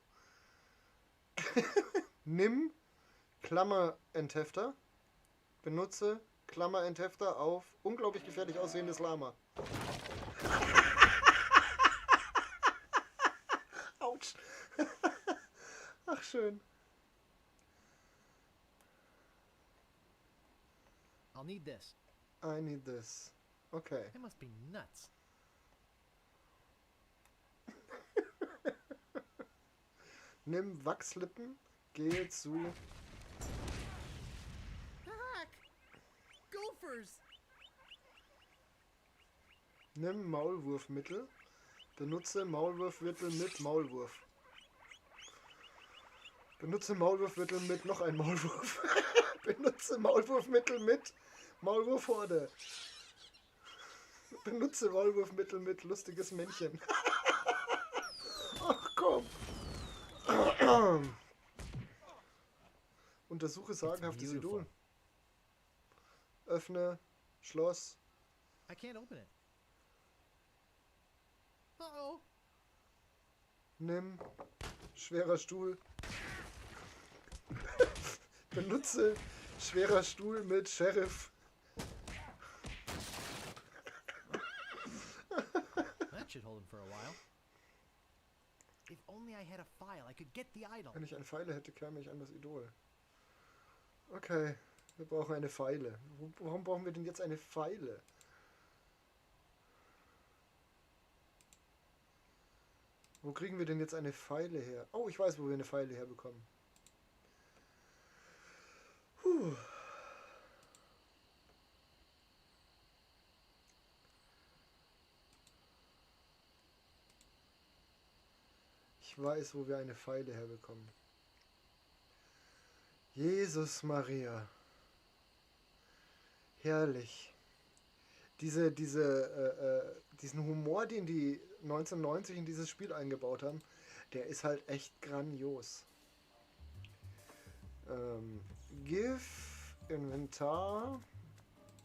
Nimm Klammerenthefter. Benutze Klammerenthefter auf unglaublich gefährlich aussehendes Lama. Autsch. Ach, schön. I'll need this. I need this. Okay. It must be nuts. Nimm Wachslippen, gehe zu. Hack! Gophers! Nimm Maulwurfmittel. Benutze Maulwurfmittel mit Maulwurf. Benutze Maulwurfmittel mit noch ein Maulwurf. Benutze Maulwurfmittel mit Maulwurfhorde. Benutze Maulwurfmittel mit lustiges Männchen. Ach komm. Untersuche sagenhaftes beautiful. Idol. Öffne Schloss. I can't open it. Uh-oh. Nimm schwerer Stuhl. Benutze schwerer Stuhl mit Sheriff. That should hold him for a while. If only I had a file, I could get the idol. Wenn ich eine Feile hätte, käme ich an das Idol. Okay, wir brauchen eine Feile. Warum brauchen wir denn jetzt eine Feile? Wo kriegen wir denn jetzt eine Feile her? Oh, ich weiß, wo wir eine Feile herbekommen. Puh. Ich weiß, wo wir eine Feile herbekommen. Jesus Maria. Herrlich. Diesen Humor, den die 1990 in dieses Spiel eingebaut haben, der ist halt echt grandios. GIF, Inventar,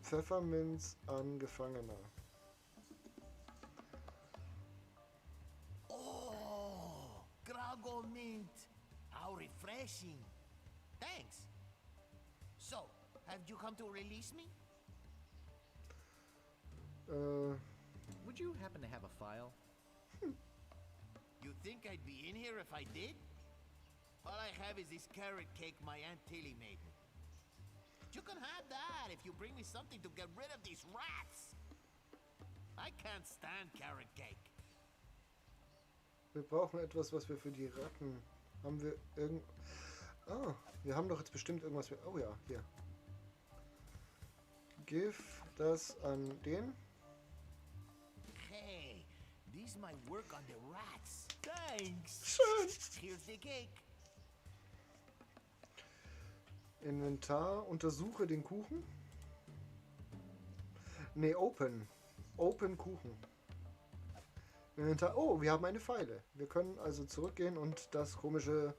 Pfefferminz an Gefangener. Oh, Grogomint. How refreshing. Thanks. So, have you come to release me? Would you happen to have a file? You think I'd be in here if I did? All I have is this carrot cake my Aunt Tilly made me. You can have that if you bring me something to get rid of these rats. I can't stand carrot cake. Wir brauchen etwas, was wir für die Ratten... Haben wir irgend... Ah, wir haben doch jetzt bestimmt irgendwas... Oh ja, hier. Give das an den. Hey, this might work on the rats. Thanks. Schön. Here's the cake. Inventar, untersuche den Kuchen. Ne, open. Open Kuchen. Inventar. Oh, wir haben eine Feile. Wir können also zurückgehen und das komische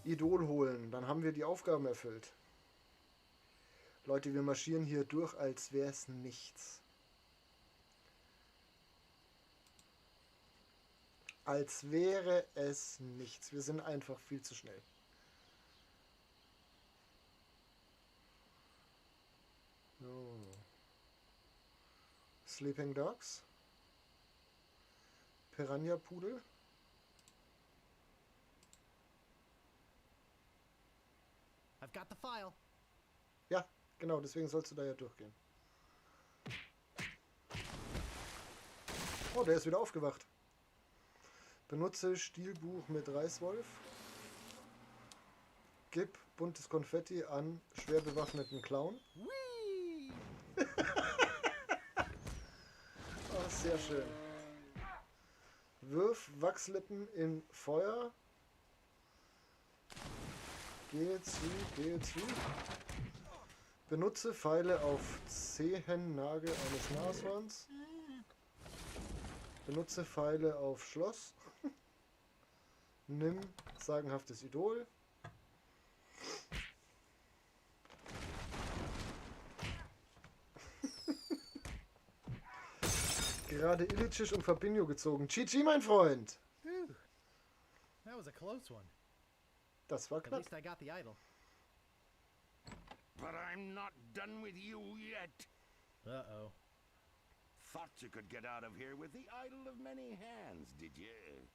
Idol holen. Dann haben wir die Aufgaben erfüllt. Leute, wir marschieren hier durch, als wär's nichts. Als wäre es nichts. Wir sind einfach viel zu schnell. So. Sleeping Dogs. Piranha Pudel. I've got the file. Ja, genau, deswegen sollst du da ja durchgehen. Oh, der ist wieder aufgewacht. Benutze Stilbuch mit Reißwolf. Gib buntes Konfetti an schwer bewaffneten Clown. Whee! Oh, sehr schön. Wirf Wachslippen in Feuer. Gehe zu, gehe zu. Benutze Pfeile auf Zehennagel eines Nashorns. Benutze Pfeile auf Schloss. Nimm sagenhaftes Idol. Gerade Ilicic und Fabinho gezogen. GG, mein Freund! That was a close one. Das war At knapp. least I got the idol. But I'm not done with you yet. Uh-oh. Thought you could get out of here with the idol of many hands, did you?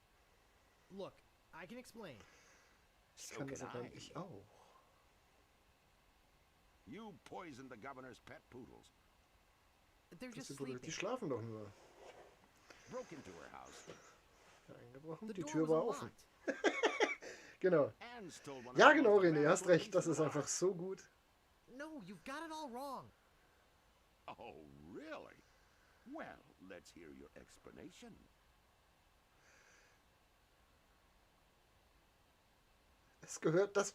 Look, I can explain. So Kann das can erklären. I. Ich auch. You poisoned the governor's pet poodles. They're just Die Pudel, die sleeping. schlafen doch nur. Broke into her house. Eingebrochen. The Die door Tür was war offen. unlocked. Genau. And stole one of Ja, her genau, most René, hast valuable recht. Das pieces ist of einfach art. so gut. No, you've got it all wrong. Oh, really? Well, let's hear your explanation. Das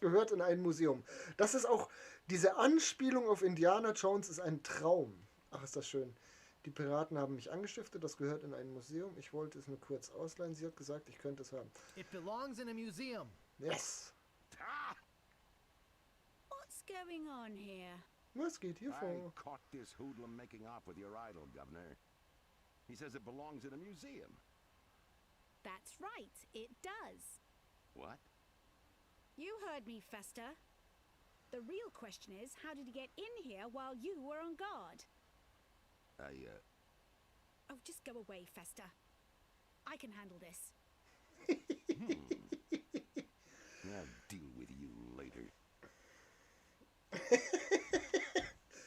gehört in ein Museum. Das ist auch, diese Anspielung auf Indiana Jones ist ein Traum. Ach, ist das schön. Die Piraten haben mich angestiftet, das gehört in ein Museum. Ich wollte es nur kurz ausleihen. Sie hat gesagt, ich könnte es haben. It belongs in a museum. Yes. What's going on here? Was geht hier I vor? caught this hoodlum making off with your idol, Governor. He says it belongs in a museum. That's right, it does. What? You heard me, Fester. The real question is, how did he get in here while you were on guard? I, Oh, just go away, Fester. I can handle this. I'll deal with you later.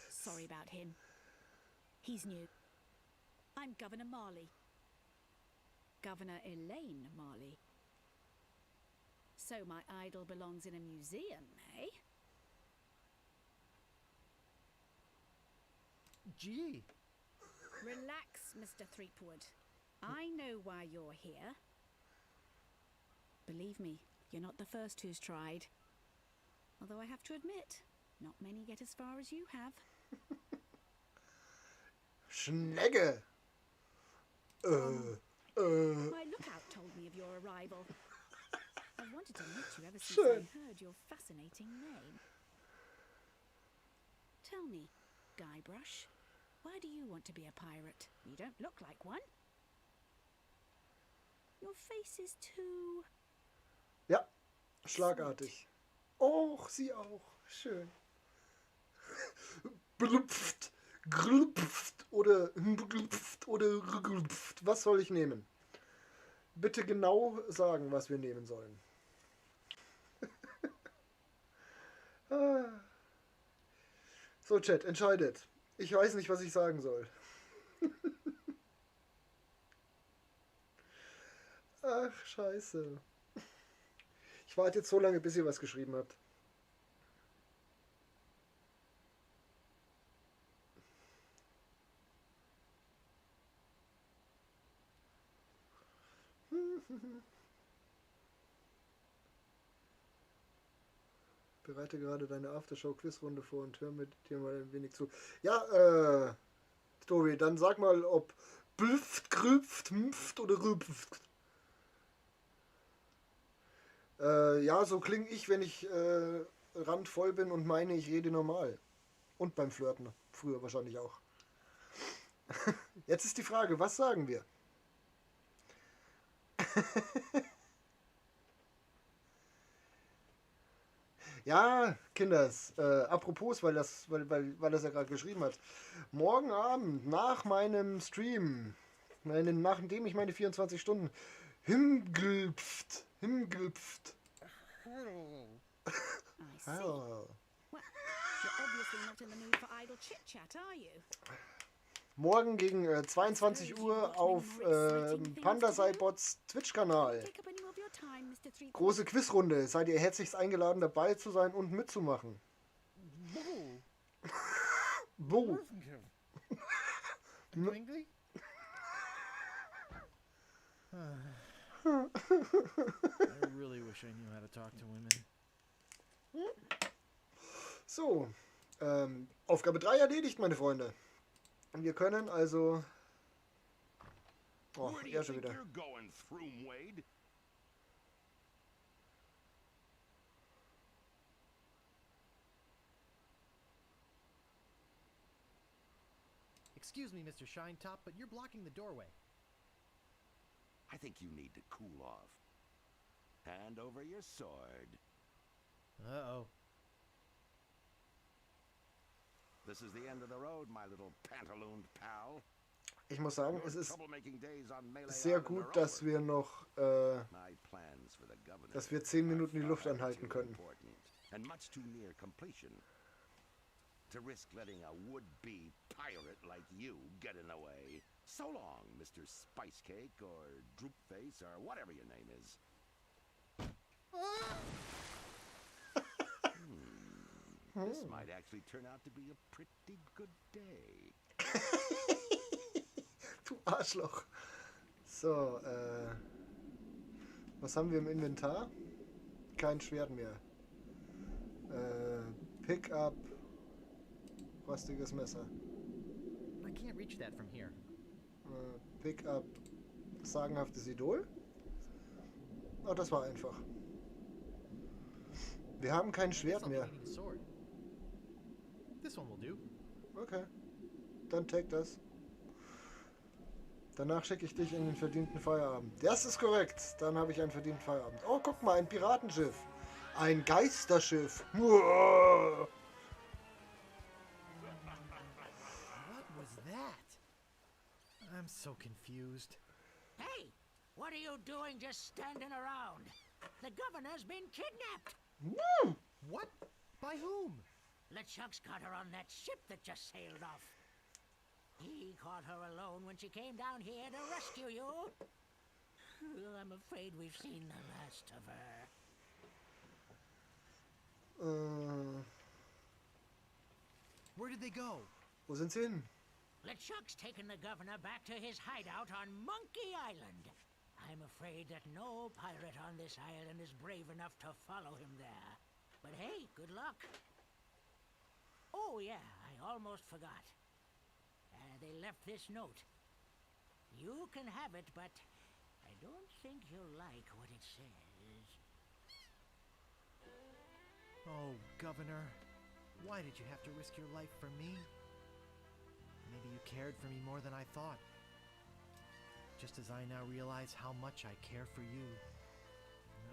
Sorry about him. He's new. I'm Governor Marley. Governor Elaine Marley. So my idol belongs in a museum, eh? Gee. Relax, Mr. Threepwood. I know why you're here. Believe me, you're not the first who's tried. Although I have to admit, not many get as far as you have. Schnecke! My lookout told me of your arrival. I've wanted to meet you ever since I Schön. heard your fascinating name. Tell me, Guybrush, why do you want to be a pirate? You don't look like one. Your face is too Ja, schlagartig. Och, sie auch. Schön. Blupft, grlupft oder blupft oder grlupft. Was soll ich nehmen? Bitte genau sagen, was wir nehmen sollen. Ah. So, Chat, entscheidet. Ich weiß nicht, was ich sagen soll. Ach, scheiße. Ich warte jetzt so lange, bis ihr was geschrieben habt. Bereite gerade deine Aftershow-Quizrunde vor und hör mit dir mal ein wenig zu. Ja, Tobi, dann sag mal, ob blüfft, grüpft, mpft oder rüpft. Ja, so klinge ich, wenn ich randvoll bin und meine, ich rede normal. Und beim Flirten. Früher wahrscheinlich auch. Jetzt ist die Frage, was sagen wir? Ja, Kinders, apropos, weil das ja gerade geschrieben hat. Morgen Abend nach meinem Stream, nachdem ich meine 24 Stunden himglpft. I see. Ah. Well, you're obviously not in the mood for idle chit-chat, are you? Morgen gegen 22 Uhr auf Panda-Cybots Twitch-Kanal. Take up any more of your time, Mr. Threepwood. Große Quizrunde. Seid ihr herzlichst eingeladen, dabei zu sein und mitzumachen. Wo? Twinkly? I really wish I knew how to talk to women. So, Aufgabe 3 erledigt, meine Freunde. Wir können also... Oh, Where do you er schon think wieder. you're going, Thrumwade? Excuse me, Mr. Shinetop, but you're blocking the doorway. I think you need to cool off. Hand over your sword. Uh-oh. This is the end of the road, my little pantalooned pal. Ich muss sagen, Your es ist troublemaking days on Melee sehr Island gut, are dass over. wir noch, My plans for the governor dass wir 10 are Minuten die Luft far anhalten too können. important and much too near completion to risk letting a would-be pirate like you get in the way. So long, Mr. Spicecake or Droopface or whatever your name is. This might actually turn out to be a pretty good day. Du Arschloch. So, was haben wir im Inventar? Kein Schwert mehr. Pick up. Rostiges Messer. I can't reach that from here. Pick up. Sagenhaftes Idol. Oh, das war einfach. Wir haben kein Schwert I'll be mehr. needing a sword. This one will do. Okay. Dann take das. Danach schicke ich dich in den verdienten Feierabend. Das ist korrekt. Dann habe ich einen verdienten Feierabend. Oh, guck mal, ein Piratenschiff. Ein Geisterschiff. What was that? I'm so confused. Hey, what are you doing just standing around? The governor's been kidnapped. Woo! What? By whom? LeChuck's got her on that ship that just sailed off. He caught her alone when she came down here to rescue you. I'm afraid we've seen the last of her. Where did they go? Wo sind sie hin? LeChuck's taken the governor back to his hideout on Monkey Island. I'm afraid that no pirate on this island is brave enough to follow him there. But hey, good luck. Oh yeah, I almost forgot. They left this note. You can have it, but I don't think you'll like what it says. Oh, Governor, why did you have to risk your life for me? Maybe you cared for me more than I thought. Just as I now realize how much I care for you.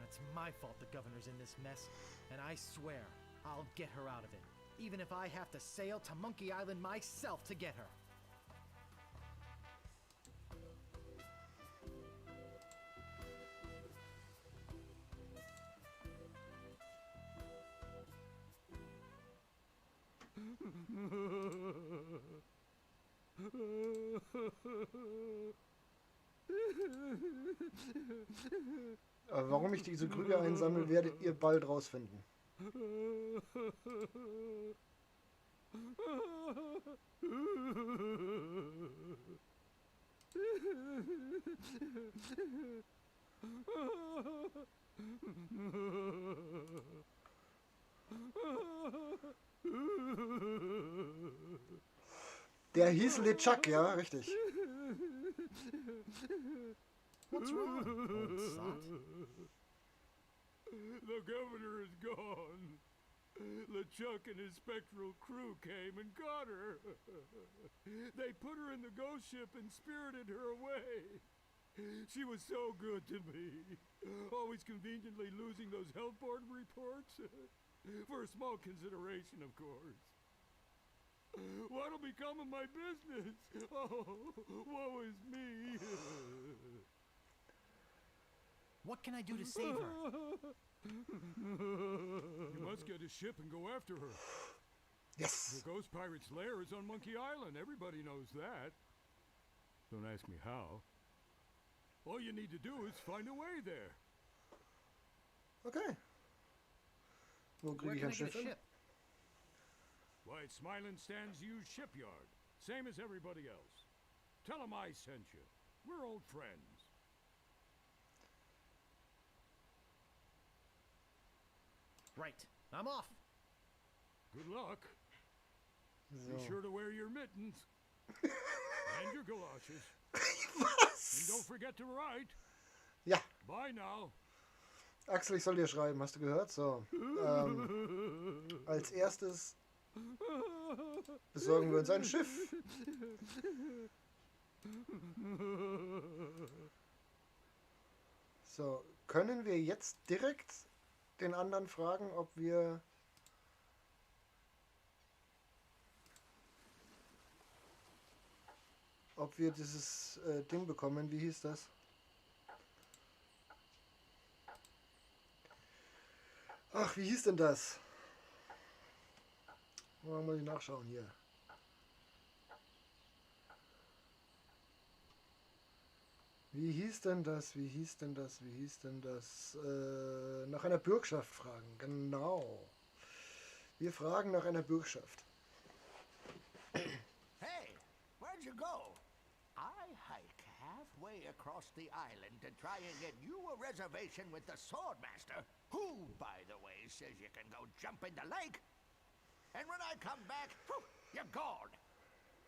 It's my fault the governor's in this mess, and I swear I'll get her out of it, even if I have to sail to Monkey Island myself to get her. Aber warum ich diese Krüge einsammle, werdet ihr bald rausfinden. Der hieß LeChuck, ja, richtig. What's wrong, old sot? The governor is gone. LeChuck and his spectral crew came and got her. They put her in the ghost ship and spirited her away. She was so good to me. Always conveniently losing those health board reports. For a small consideration, of course. What'll become of my business? Oh, woe is me. What can I do to save her? You must get a ship and go after her. Yes. The ghost pirate's lair is on Monkey Island. Everybody knows that. Don't ask me how. All you need to do is find a way there. Okay. Wo kriege Where ich can ein I get a Schiff hin? ship? Why, it's Smiling Stan's used shipyard. Same as everybody else. Tell 'em I sent you. We're old friends. Right. I'm off. Good luck. So. Be sure to wear your mittens. And your galoshes. Was? And don't forget to write. Ja. Bye now. Axel, ich soll dir schreiben, hast du gehört? So. Als erstes besorgen wir uns ein Schiff. So, können wir jetzt direkt den anderen fragen, ob wir... dieses Ding bekommen? Wie hieß das? Ach, wie hieß denn das? Mal muss ich nachschauen hier. Wie hieß denn das? Wie hieß denn das? Wie hieß denn das? Nach einer Bürgschaft fragen. Genau. Wir fragen nach einer Bürgschaft. Hey, where'd you go? I hike halfway across the island to try and get you a reservation with the Swordmaster, who, by the way, says you can go jump in the lake. And when I come back, whew, you're gone.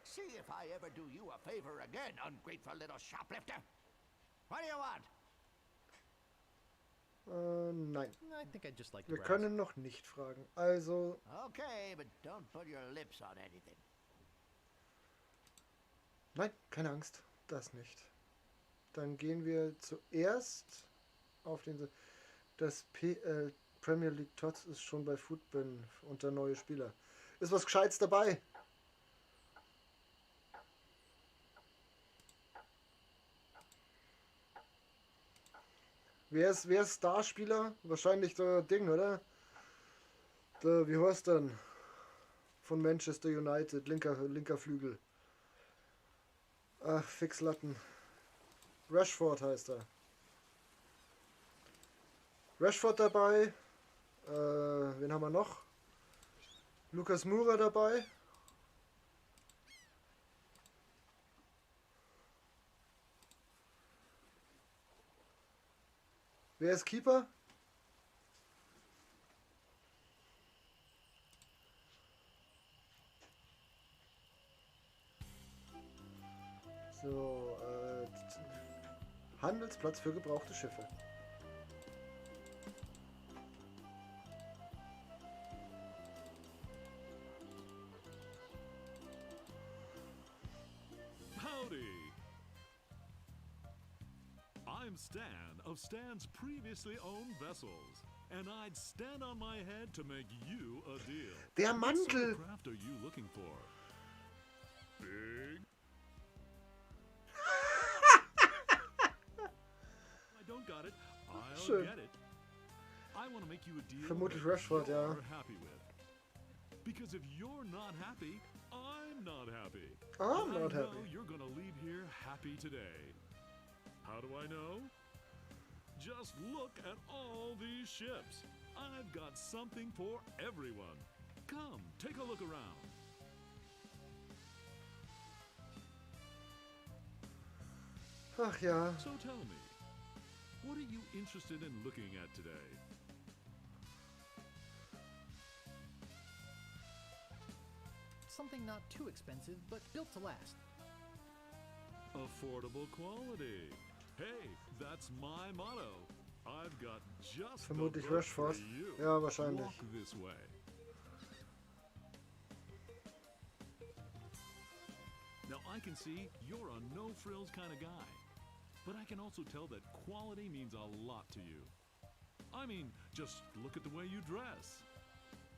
See if I ever do you a favor again, ungrateful little shoplifter. What do you want? Nein. I think I'd just like to Wir browse. können noch nicht fragen. Also. Okay, but don't put your lips on anything. Nein, keine Angst, das nicht. Dann gehen wir zuerst auf den. Das PL Premier League Tots ist schon bei Futbin unter neue Spieler. Ist was Gescheites dabei? Wer ist Starspieler? Wahrscheinlich der Ding, oder? Der, wie heißt denn? Von Manchester United, linker Flügel. Ach, Fixlatten. Rashford heißt er. Rashford dabei. Wen haben wir noch? Lucas Moura dabei. Wer ist Keeper? So, Handelsplatz für gebrauchte Schiffe. Howdy! I'm Stan of Stan's previously owned vessels, and I'd stand on my head to make you a deal. Der What sort Mantel! of craft are you looking for? Big? I don't got it. I'll Schön. get it. I want to make you a deal Vermutlich that Rashford, ja. you're happy with. Because if you're not happy, I'm not happy. I'm And not I know happy. you're going to leave here happy today. How do I know? Just look at all these ships. I've got something for everyone. Come, take a look around. Ach ja. So tell me, what are you interested in looking at today? Something not too expensive, but built to last. Affordable quality. Hey, that's my motto. I've got just the Vermutlich book for Rashford. you. Ja, wahrscheinlich. Walk this way. Now I can see you're a no-frills kind of guy, but I can also tell that quality means a lot to you. I mean, just look at the way you dress.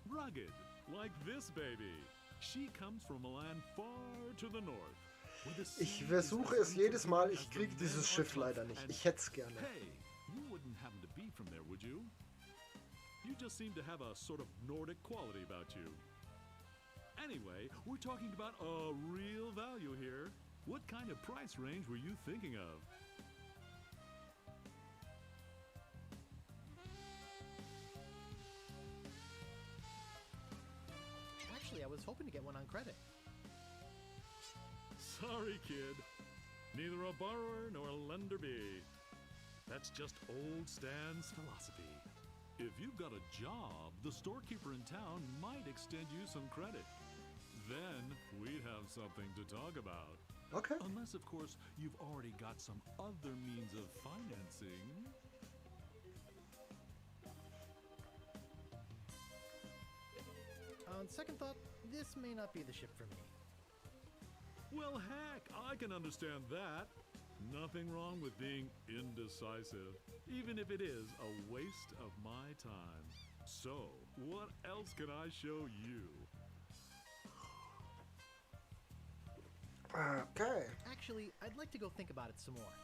Rugged, like this baby. She comes from a land far to the north. Ich versuche es jedes Mal, ich krieg dieses Schiff leider nicht. Ich hätte es gerne. Hey, you wouldn't happen to be from there, would you? You just seem to have a sort of Nordic quality about you. Anyway, we're talking about a real value here. What kind of price range were you thinking of? Actually, I was hoping to get one on credit. Sorry, kid. Neither a borrower nor a lender be. That's just old Stan's philosophy. If you've got a job, the storekeeper in town might extend you some credit. Then we'd have something to talk about. Okay. Unless, of course, you've already got some other means of financing. On second thought, this may not be the ship for me. Well, heck, I can understand that. Nothing wrong with being indecisive, even if it is a waste of my time. So, what else can I show you? Okay. Actually, I'd like to go think about it some more.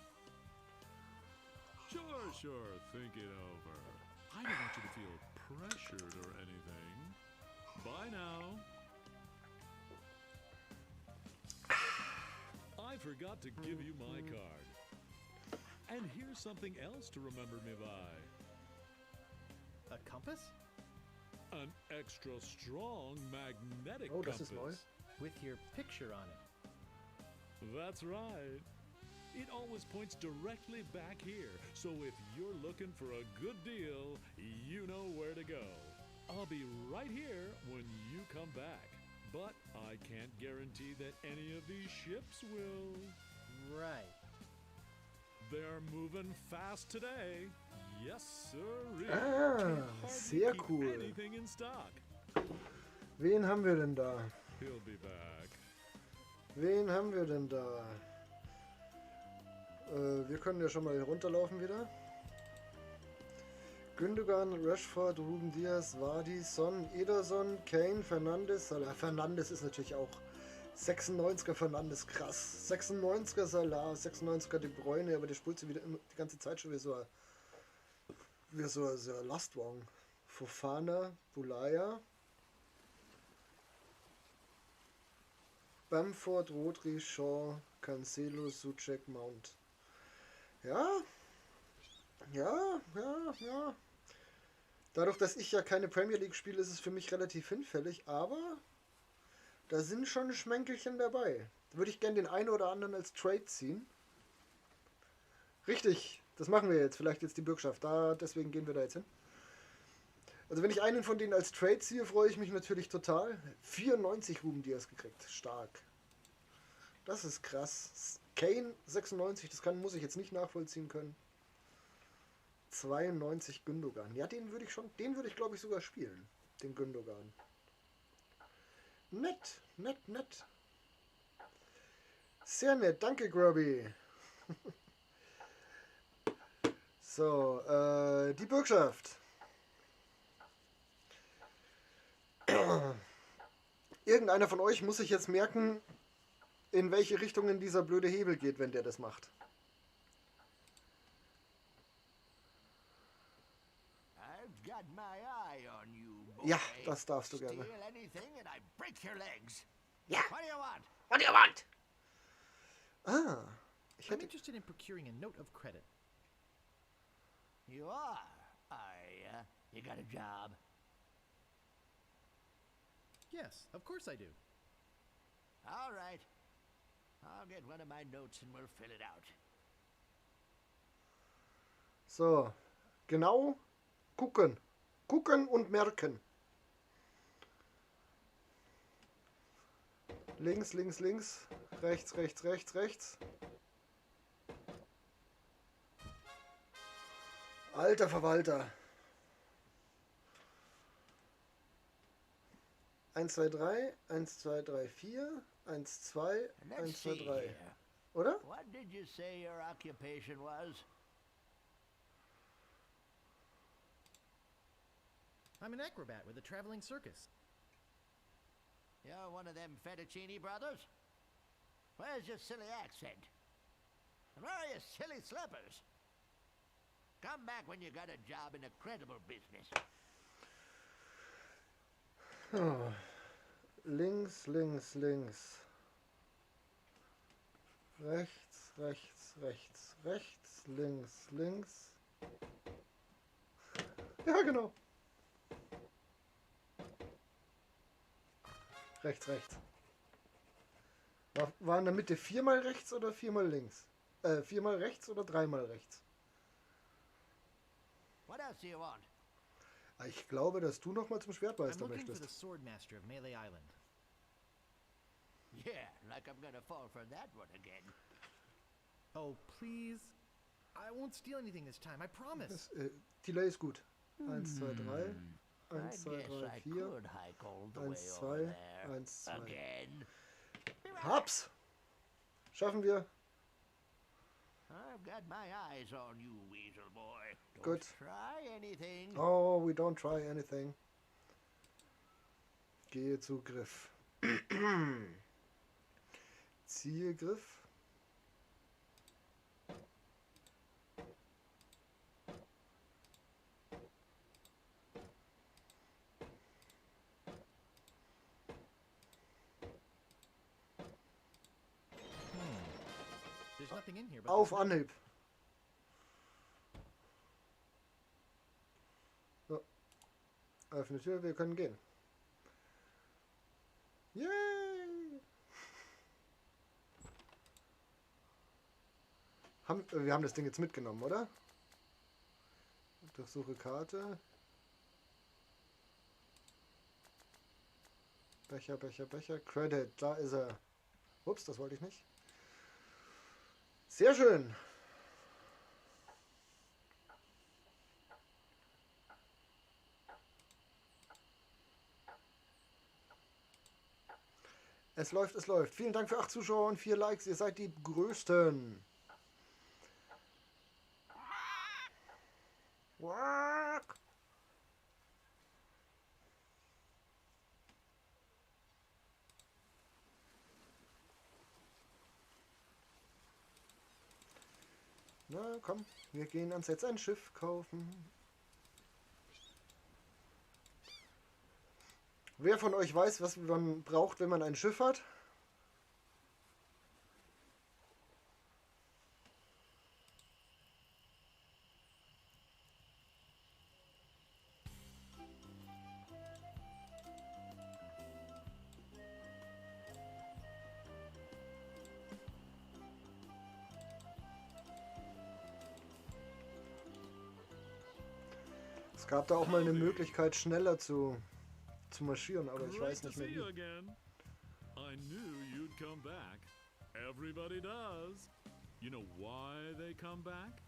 Sure, sure, think it over. I don't want you to feel pressured or anything. Bye now. I forgot to give you my card. And here's something else to remember me by. A compass? An extra strong magnetic Oh, das compass. ist neu. With your picture on it. That's right. It always points directly back here, so if you're looking for a good deal, you know where to go. I'll be right here when you come back. But I can't guarantee that any of these ships will. Right. They're moving fast today. Yes, sir. Ah, Can't hardly sehr keep cool. Anything in stock. Wen haben wir denn da? He'll be back. Wen haben wir denn da? Wir können ja schon mal runterlaufen wieder. Gündogan, Rashford, Ruben Dias, Vardy, Son, Ederson, Kane, Fernandes, Salah. Fernandes ist natürlich auch 96er Fernandes, krass. 96er Salah, 96er De Bruyne, aber der spielt sie wieder immer, die ganze Zeit schon wie so ein Lastwagen. Fofana, Bulaya, Bamford, Rodri, Shaw, Cancelo, Soucek, Mount. Ja, ja, ja, ja. Dadurch, dass ich ja keine Premier League spiele, ist es für mich relativ hinfällig, aber da sind schon Schmänkelchen dabei. Da würde ich gerne den einen oder anderen als Trade ziehen. Richtig, das machen wir jetzt. Vielleicht jetzt die Bürgschaft. Deswegen gehen wir da jetzt hin. Also wenn ich einen von denen als Trade ziehe, freue ich mich natürlich total. 94 Ruben Dias gekriegt. Stark. Das ist krass. Kane 96, das muss ich jetzt nicht nachvollziehen können. 92 Gündogan. Ja, den würde ich schon, den würde ich glaube ich sogar spielen. Den Gündogan. Nett, nett, nett. Sehr nett, danke Grubby. So, die Bürgschaft. Irgendeiner von euch muss sich jetzt merken, in welche Richtung dieser blöde Hebel geht, wenn der das macht. I've got my eye on you, boy. Ja, das darfst du gerne. Steal anything and I break your legs. Ja. What do you want? What do you want? Ah, ich I'm hätte interested in procuring a note of credit. You are, are ya? You got a job? Yes, of course I do. All right. I'll get one of my notes and we'll fill it out. So, genau gucken. Gucken und merken. Links, links, links. Rechts, rechts, rechts, rechts. Alter Verwalter. 1, 2, 3, 1, 2, 3, 4, 1, 2, Let's 1, 2, see 3. here. Oder? What did you say your occupation was? I'm an acrobat with a traveling circus. You're one of them Fettuccine brothers? Where's your silly accent? And where are your silly slippers? Come back when you got a job in a credible business. Oh. Links, links, links. Rechts, rechts, rechts, rechts, links, links. Ja, genau. Rechts, rechts. War in der Mitte viermal rechts oder viermal links? Viermal rechts oder dreimal rechts? What else do you want? Ich glaube, dass du noch mal zum I'm Schwertmeister looking for the möchtest. Swordmaster of Melee Island. Yeah, like I'm gonna fall for that one again. Oh, please. I won't steal anything this time, I promise. Das, Delay ist gut. 1, 2, 3. 1, I 2, guess 3, I 4. could hike all the 1, way 2, over there. 1, 2. Again. Hab's! Schaffen wir. I've got my eyes on you, Weasel Boy. Don't Gut. try anything. Oh, we don't try anything. Gehe zu Griff. Ziehe Griff. There's nothing in here but Auf this Anhieb. So. Öffne Tür, wir können gehen. Yay! Wir haben das Ding jetzt mitgenommen, oder? Durchsuche Karte. Becher, Becher, Becher. Credit, da ist er. Ups, das wollte ich nicht. Sehr schön. Es läuft, es läuft. Vielen Dank für 8 Zuschauer und 4 Likes. Ihr seid die Größten. Quack. Na komm, wir gehen uns jetzt ein Schiff kaufen. Wer von euch weiß, was man braucht, wenn man ein Schiff hat? Es gab da auch mal eine Möglichkeit, schneller zu marschieren, aber ich weiß Great to nicht mehr see you wie. again. I knew you'd come back. Everybody does. You know why they come back?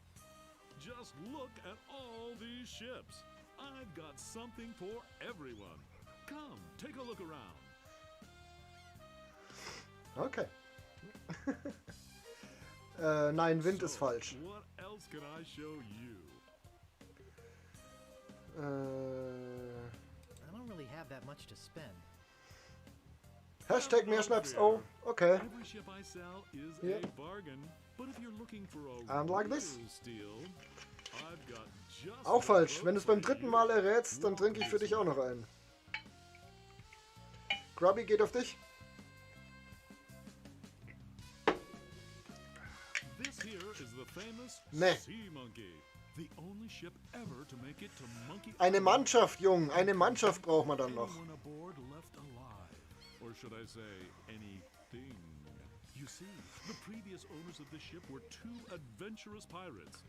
Just look at all these ships. I've got something for everyone. Come, take a look around. Okay. Nein, Wind ist So, falsch. What else can I show you? I don't really have that much to spend. Hashtag mehr Schnaps. Oh, okay. Every ship I sell is Yeah. a bargain. But if you're looking for a And like this. real steal, I've got just Auch the falsch. boat Wenn du es beim for dritten you. Mal errätst, dann trinke ich für dich auch noch einen. Grubby geht auf dich. This here is the famous Nee. Sea Monkey. The only ship ever to make it to Monkey Eine Island. Mannschaft, Jung. Eine Mannschaft braucht man dann noch. Anyone aboard left alive. Or should I say, anything. You see, the previous owners of the ship were two adventurous pirates.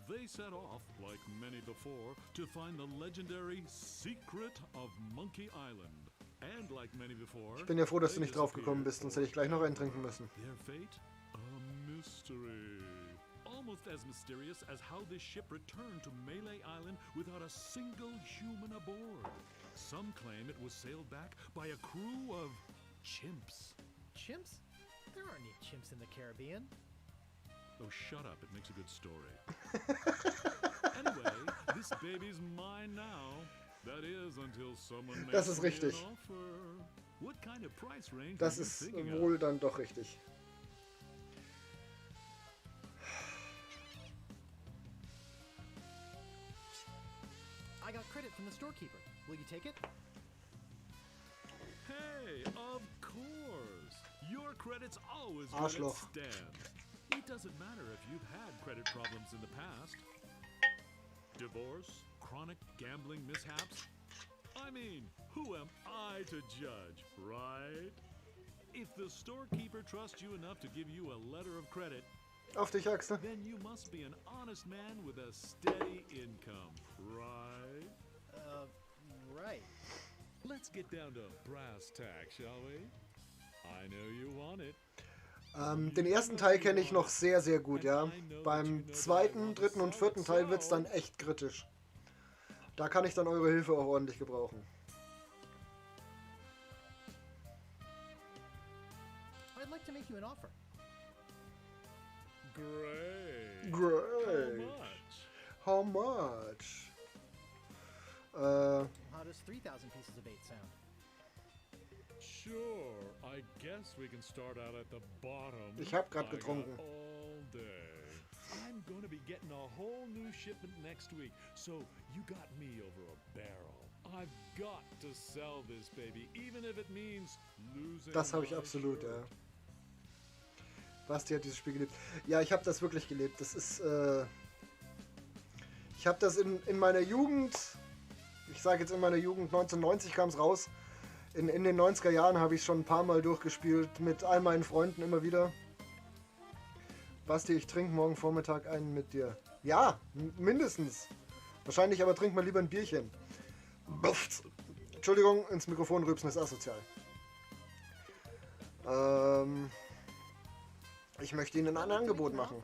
They set off, like many before, to find the legendary secret of Monkey Island. And like many before, Ich bin ja froh, dass du they nicht drauf gekommen bist, sonst hätte ich gleich noch einen trinken müssen. Their fate? A mystery. Almost as mysterious as how this ship returned to Melee Island without a single human aboard. Some claim it was sailed back by a crew of chimps. Chimps? There aren't any chimps in the Caribbean. Oh, shut up. It makes a good story. Anyway, this baby's mine now. That is until someone makes Das ist me an richtig. offer. What kind of price range Das are you ist thinking of? wohl dann doch richtig. I got credit from the storekeeper. Will you take it? Hey, of course. Your credit's always good at Arschloch. Stan's. It doesn't matter if you've had credit problems in the past. Divorce, chronic gambling mishaps. I mean, who am I to judge, right? If the storekeeper trusts you enough to give you a letter of credit, Auf dich, Axel. then you must be an honest man with a steady income, right? Right. Let's get down to brass tacks, shall we? I know you want it. Den ersten Teil kenne ich noch sehr, sehr gut, ja. Beim zweiten, dritten und vierten Teil wird's dann echt kritisch. Da kann ich dann eure Hilfe auch ordentlich gebrauchen. I'd like to make you an offer. Great. Great. How much? How much? How does 3,000 pieces of 8 sound? Sure, I guess we can start out at the bottom. Ich hab grad I got getrunken. all day. I'm going to be getting a whole new shipment next week, so you got me over a barrel. I've got to sell this baby, even if it means losing Das hab ich my absolut, shirt. ja. Basti hat dieses Spiel geliebt. Ja, ich hab das wirklich geliebt. Das ist, ich hab das in meiner Jugend, ich sag jetzt in meiner Jugend, 1990 kam's raus. In den 90er Jahren habe ich schon ein paar Mal durchgespielt, mit all meinen Freunden immer wieder. Basti, ich trinke morgen Vormittag einen mit dir. Ja, mindestens. Wahrscheinlich aber trink mal lieber ein Bierchen. Buff. Entschuldigung, ins Mikrofon rülpsen ist asozial. Ich möchte Ihnen ein Angebot machen.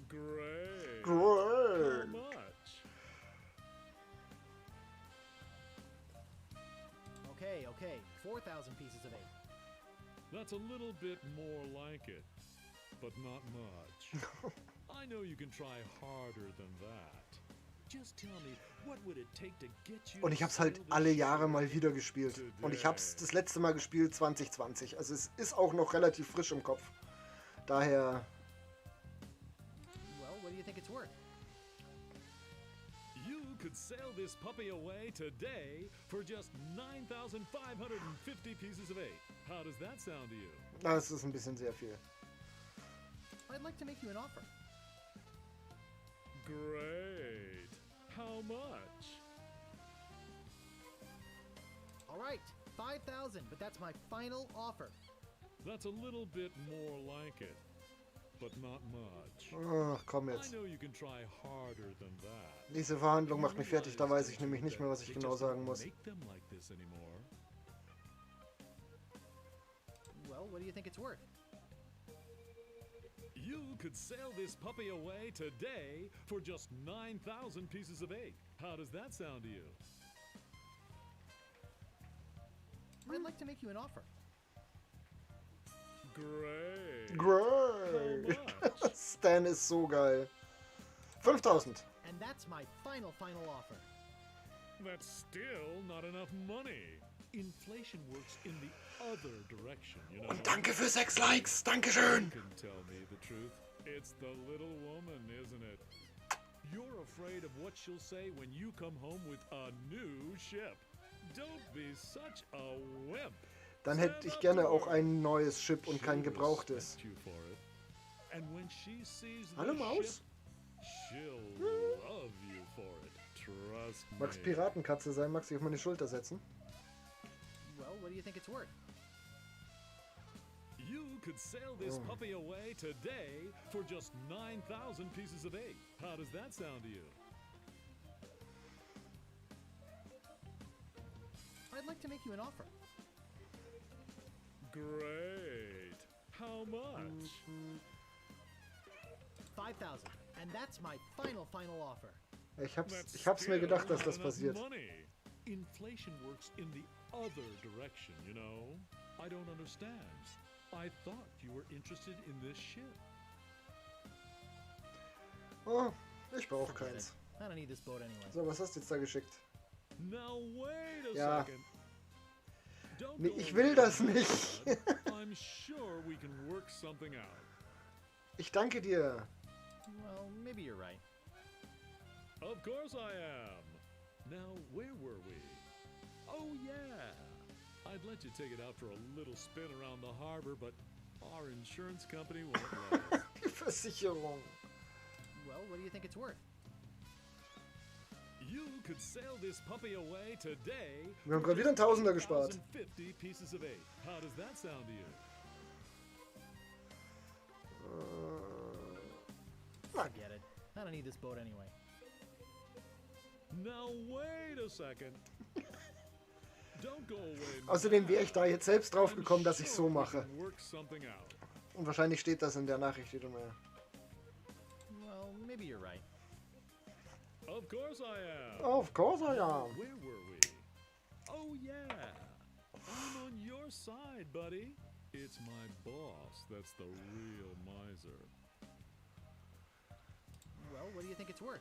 Great. Great. How much? Okay, okay. 4,000 pieces of 8. That's a little bit more like it, but not much. I know you can try harder than that. Just tell me, what would it take to get you Und ich to hab's halt sail the alle ship Jahre mal wieder gespielt. Und ich hab's today? das letzte Mal gespielt 2020. Also es ist auch noch relativ frisch im Kopf. Daher. Well, what do you think it's worth? You could sail this puppy away today for just 9,550 pieces of 8. How does that sound to you? Das ist ein bisschen sehr viel. I'd like to make you an offer. Great. How much? All right, 5,000, but that's my final offer. That's a little bit more like it, but not much. Ach, komm jetzt. I know you can try harder than that. Diese Verhandlung macht mich fertig, da weiß ich nämlich nicht mehr, was ich They genau just sagen don't muss. make them like this anymore. Well, what do you think it's worth? You could sail this puppy away today for just 9,000 pieces of 8. How does that sound to you? I'd like to make you an offer. Great. Great. How much? Stan ist so geil. 5,000. And that's my final, final offer. That's still not enough money. Inflation works in the other direction, you know. Und danke für 6 Likes. Dankeschön. You can tell me the truth. It's the little woman, isn't it? You're afraid of what she'll say when you come home with a new ship. Don't be such a wimp. Dann hätte ich gerne auch ein neues Ship und kein She'll gebrauchtes. respect you for it. And when she sees Hallo, the Maus. ship, she'll love you for it. Trust me. Magst Piratenkatze sein? Magst du dich auf meine Schulter setzen? Well, what do you think it's worth? You could sail this Oh. puppy away today for just 9,000 pieces of 8. How does that sound to you? I'd like to make you an offer. Great. How much? 5,000. And that's my final, final offer. Ich That's hab's mir still gedacht, dass not das enough passiert. Money. Inflation works in the other direction, you know. I don't understand. I thought you were interested in this ship. Oh, ich brauch Forget keins. it. I don't need this boat anyway. So, was hast du jetzt da geschickt? Now wait a Ja. second. Don't Nee, go ich will away, das nicht. bud. I'm sure we can work something out. Ich danke dir. Well, maybe you're right. Of course I am. Now, where were we? Oh, yeah. I'd let you take it out for a little spin around the harbor, but our insurance company won't let us. Die Versicherung. Well, what do you think it's worth? You could sail this puppy away today. Wir haben gerade wieder einen Tausender gespart. 1,050 pieces of 8. How does that sound to you? Forget it. I don't need this boat anyway. Now wait a second. Don't go away. Außerdem wäre ich da jetzt selbst drauf gekommen, dass ich so mache. Work something out. Und wahrscheinlich steht das in der Nachricht, die du mir. Well, maybe you're right. Of course I am. Of course I am. Where were we? Oh yeah. I'm on your side, buddy. It's my boss that's the real miser. Well, what do you think it's worth?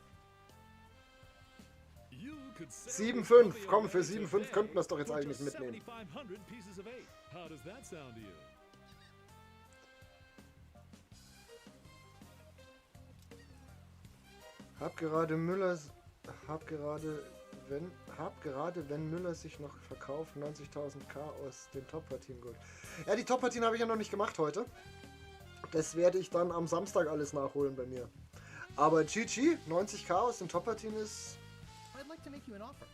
You could sell 7,5. Komm, für 7,5 könnten wir es doch jetzt eigentlich mitnehmen. 7,500 pieces of eight. How does that sound to you? Hab gerade Müllers. Hab gerade, wenn Müller sich noch verkauft, 90.000 K aus den Top-Partien geholt. Ja, die Top-Partien habe ich ja noch nicht gemacht heute. Das werde ich dann am Samstag alles nachholen bei mir. Aber GG, 90k aus den Top-Partien ist. I'd like to make you an offer.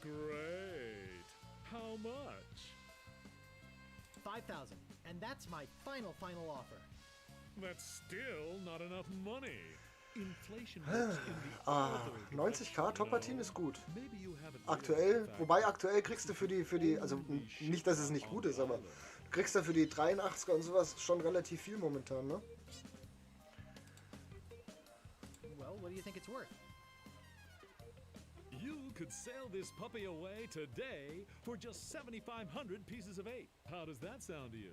Great. How much? 5,000, and that's my final, final offer. That's still not enough money. Inflation works in the Ah, other 90k Top-Partien ist gut. Maybe you haven't Aktuell, wobei aktuell kriegst du für die, also nicht, dass es nicht gut ist, aber du kriegst da für die 83er und sowas schon relativ viel momentan, ne? Well, what do you think it's worth? You could sell this puppy away today for just 7,500 pieces of eight. How does that sound to you?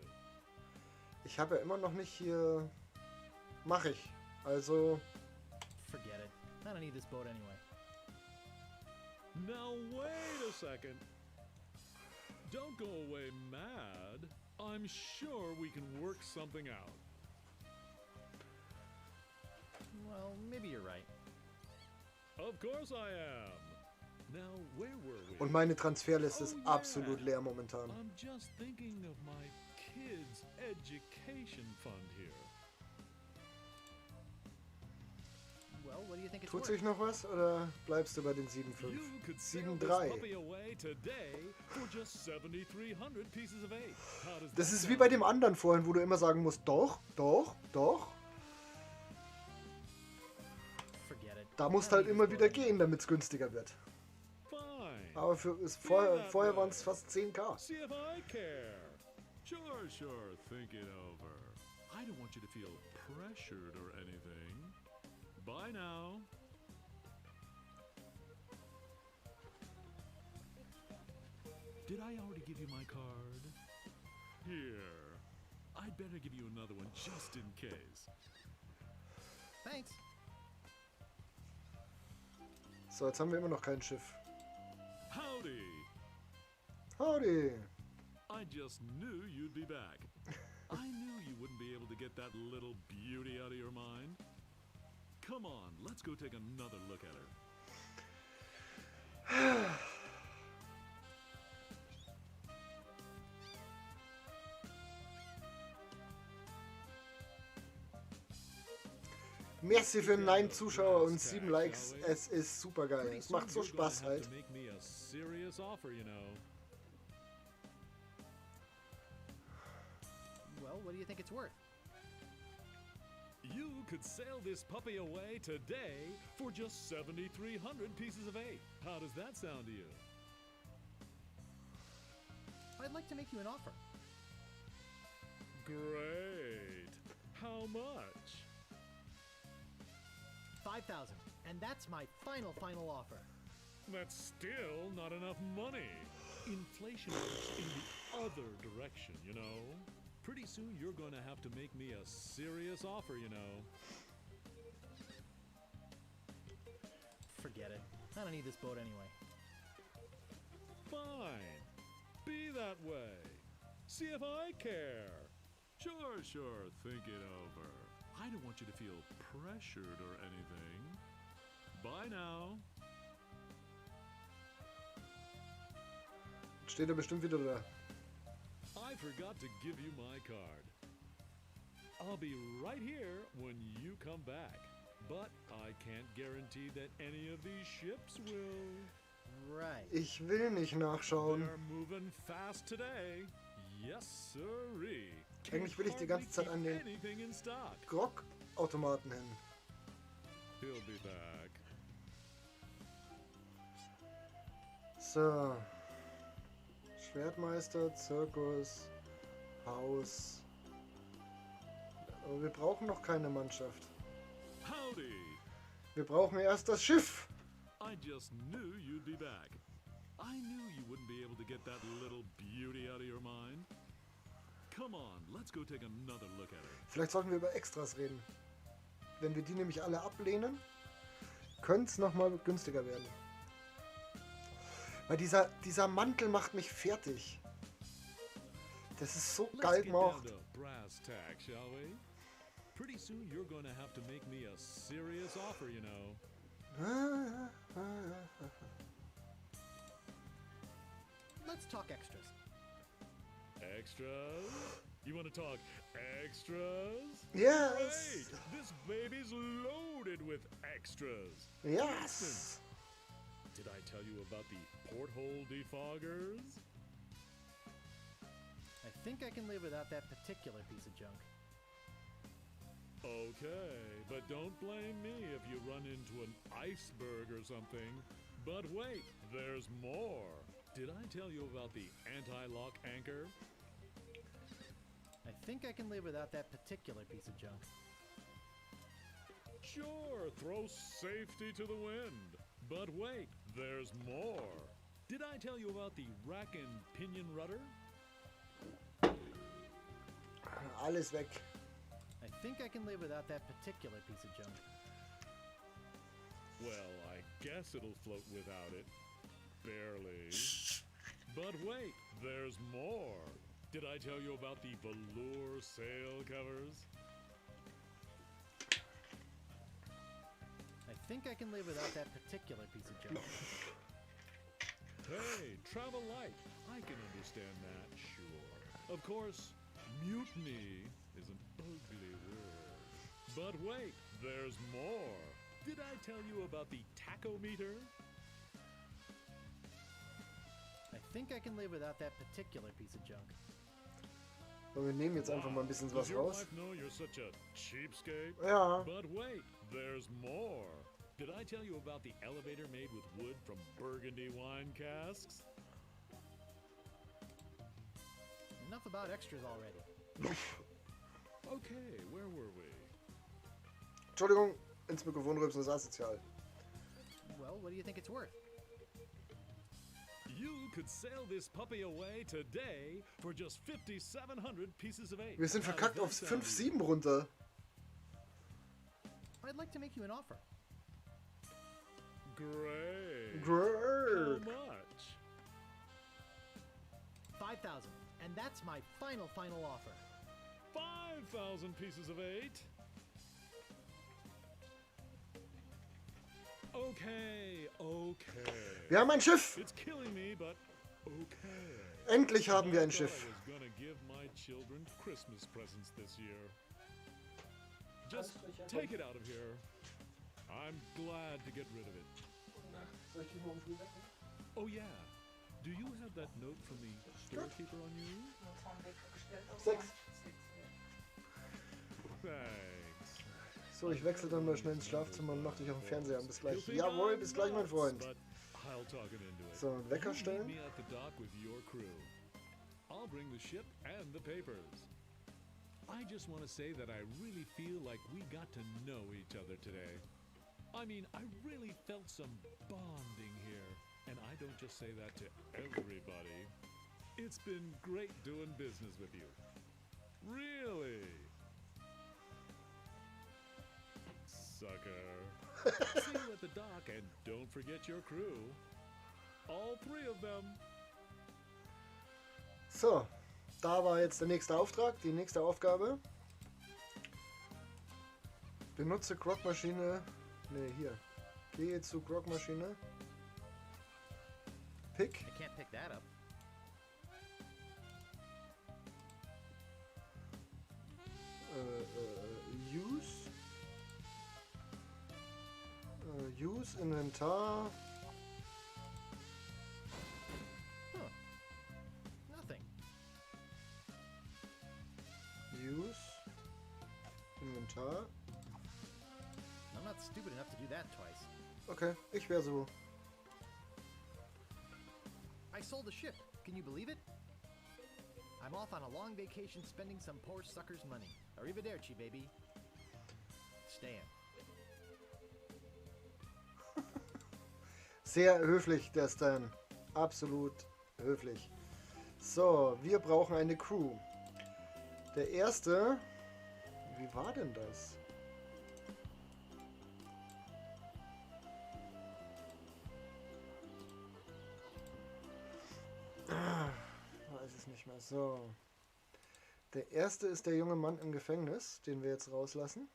Ich habe ja immer noch nicht hier. Mach ich. Also. Forget it. I don't need this boat anyway. Now wait a second. Don't go away mad. I'm sure we can work something out. Well, maybe you're right. Of course I am. Now where were we? Und meine Transferliste ist absolut leer momentan. I'm just thinking of my kids' education fund here. Well, what do you think it's Tut worth? sich noch was oder bleibst du bei den 7,5? You could sell this 7,3. puppy away today for just 7,300 pieces of eight. How does Das that ist wie sound? bei dem anderen vorhin, wo du immer sagen musst, doch, doch, doch. Forget it. Da musst halt immer wieder gehen, damit es günstiger wird. Fine. Aber vorher waren es fast 10k. See if I care. Sure, sure, think it over. I don't want you to feel pressured or anything. Bye now. Did I already give you my card? Here. I'd better give you another one just in case. Thanks. So, jetzt haben wir immer noch kein Schiff. Howdy. Howdy. I just knew you'd be back. I knew you wouldn't be able to get that little beauty out of your mind. Come on, let's go take another look at her. Merci für 9 Zuschauer und 7 Likes. Es ist super geil. Es macht so You're gonna Spaß have halt. to make me a serious offer, you know. Well, what do you think it's worth? You could sell this puppy away today for just 7,300 pieces of eight. How does that sound to you? I'd like to make you an offer. Great. How much? 5,000, and that's my final, final offer. That's still not enough money. Inflation works in the other direction, you know. Pretty soon you're gonna have to make me a serious offer, you know. Forget it. I don't need this boat anyway. Fine. Be that way. See if I care. Sure, sure, think it over. I don't want you to feel pressured or anything. Bye now. Steht er bestimmt wieder da. I forgot to give you my card. I'll be right here when you come back. But I can't guarantee that any of these ships will. Right. Ich will nicht nachschauen. They're moving fast today. Yes, sirree. Eigentlich will ich die ganze Zeit an den Anything in stock. Grog-Automaten hin. He'll be back. So. Schwertmeister, Zirkus, Haus. Aber wir brauchen noch keine Mannschaft. Howdy. Wir brauchen erst das Schiff. I just knew you'd be back. I knew you wouldn't be able to get that little beauty out of your mind. Come on, let's go take another look at her. Vielleicht sollten wir über Extras reden. Wenn wir die nämlich alle ablehnen, könnte es nochmal günstiger werden. Weil dieser Mantel macht mich fertig. Das ist so Let's geil get down gemacht. to brass tacks, shall we? Pretty soon you're gonna have to make me a serious offer, you know. Let's talk extras. Extras? You want to talk extras? Yes. Great! This baby's loaded with extras. Yes. For instance, did I tell you about the porthole defoggers? I think I can live without that particular piece of junk. Okay, but don't blame me if you run into an iceberg or something. But wait, there's more. Did I tell you about the anti-lock anchor? I think I can live without that particular piece of junk. Sure, throw safety to the wind. But wait, there's more. Did I tell you about the rack and pinion rudder? Alles weg. I think I can live without that particular piece of junk. Well, I guess it'll float without it. Barely. But wait, there's more. Did I tell you about the velour sail covers? I think I can live without that particular piece of junk. Hey, travel light. I can understand that, sure. Of course, mutiny is an ugly word. But wait, there's more. Did I tell you about the tachometer? I think I can live without that particular piece of junk. So, wir nehmen jetzt einfach mal ein bisschen was Does your raus. wife know you're such a cheapskate? Ja. But wait, there's more. Did I tell you about the elevator made with wood from Burgundy wine casks? Enough about extras already. Okay, where were we? Entschuldigung, ins Mikrofon rülpsen ist asozial. Well, what do you think it's worth? You could sail this puppy away today for just 5,700 pieces of eight. Wir sind How does verkackt that auf sound to you? 5,7 runter. I'd like to make you an offer. Great. Great. How much? 5,000. And that's my final, final offer. 5,000 pieces of eight. Okay, okay. Wir haben ein Schiff. It's killing me, but okay. Endlich haben wir ein I thought Schiff. I was gonna give my children Christmas presents this year. Just take it out of here. I'm glad to get rid of it. Soll ich dich morgen früh wecken? Oh yeah. Do you have that note from the storekeeper on you? 6. Thanks. So, ich wechsle dann mal schnell ins Schlafzimmer und mach dich auf den Fernseher an. Bis gleich. He'll think Jawohl, I'm bis gleich, mein nuts, Freund. but I'll talk him into it. So, einen Wecker You meet stellen. me at the dock with your crew. I'll bring the ship and the papers. I just want to say that I really feel like we got to know each other today. I mean, I really felt some bonding here, and I don't just say that to everybody. It's been great doing business with you. Really? Sucker. See you at the dock and don't forget your crew. All three of them. So, da war jetzt der nächste Auftrag, die nächste Aufgabe. Benutze Grogmaschine. Ne, hier. Gehe zu Grogmaschine. Pick. I can't pick that up. Use. Use Inventar. Huh. Nothing. Use Inventar. I'm not stupid enough to do that twice. Okay, ich wäre so. I sold the ship. Can you believe it? I'm off on a long vacation spending some poor sucker's money. Arrivederci, baby. Stan. Sehr höflich, der Stan. Absolut höflich. So, wir brauchen eine Crew. Der erste... Wie war denn das? Weiß es nicht mehr. So. Der erste ist der junge Mann im Gefängnis, den wir jetzt rauslassen.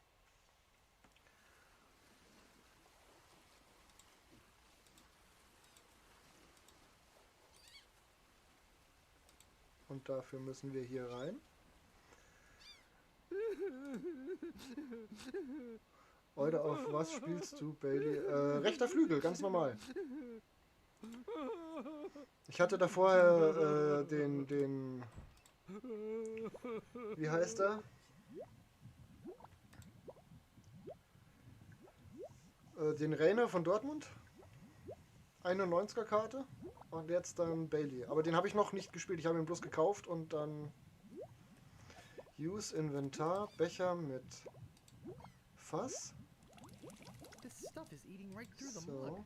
Und dafür müssen wir hier rein. Alter, auf was spielst du, Bailey? Rechter Flügel, ganz normal. Ich hatte da vorher den... Wie heißt er? Den Reyna von Dortmund. 91er Karte. Und jetzt dann Bailey. Aber den habe ich noch nicht gespielt. Ich habe ihn bloß gekauft und dann... Use Inventar, Becher mit Fass. So. Und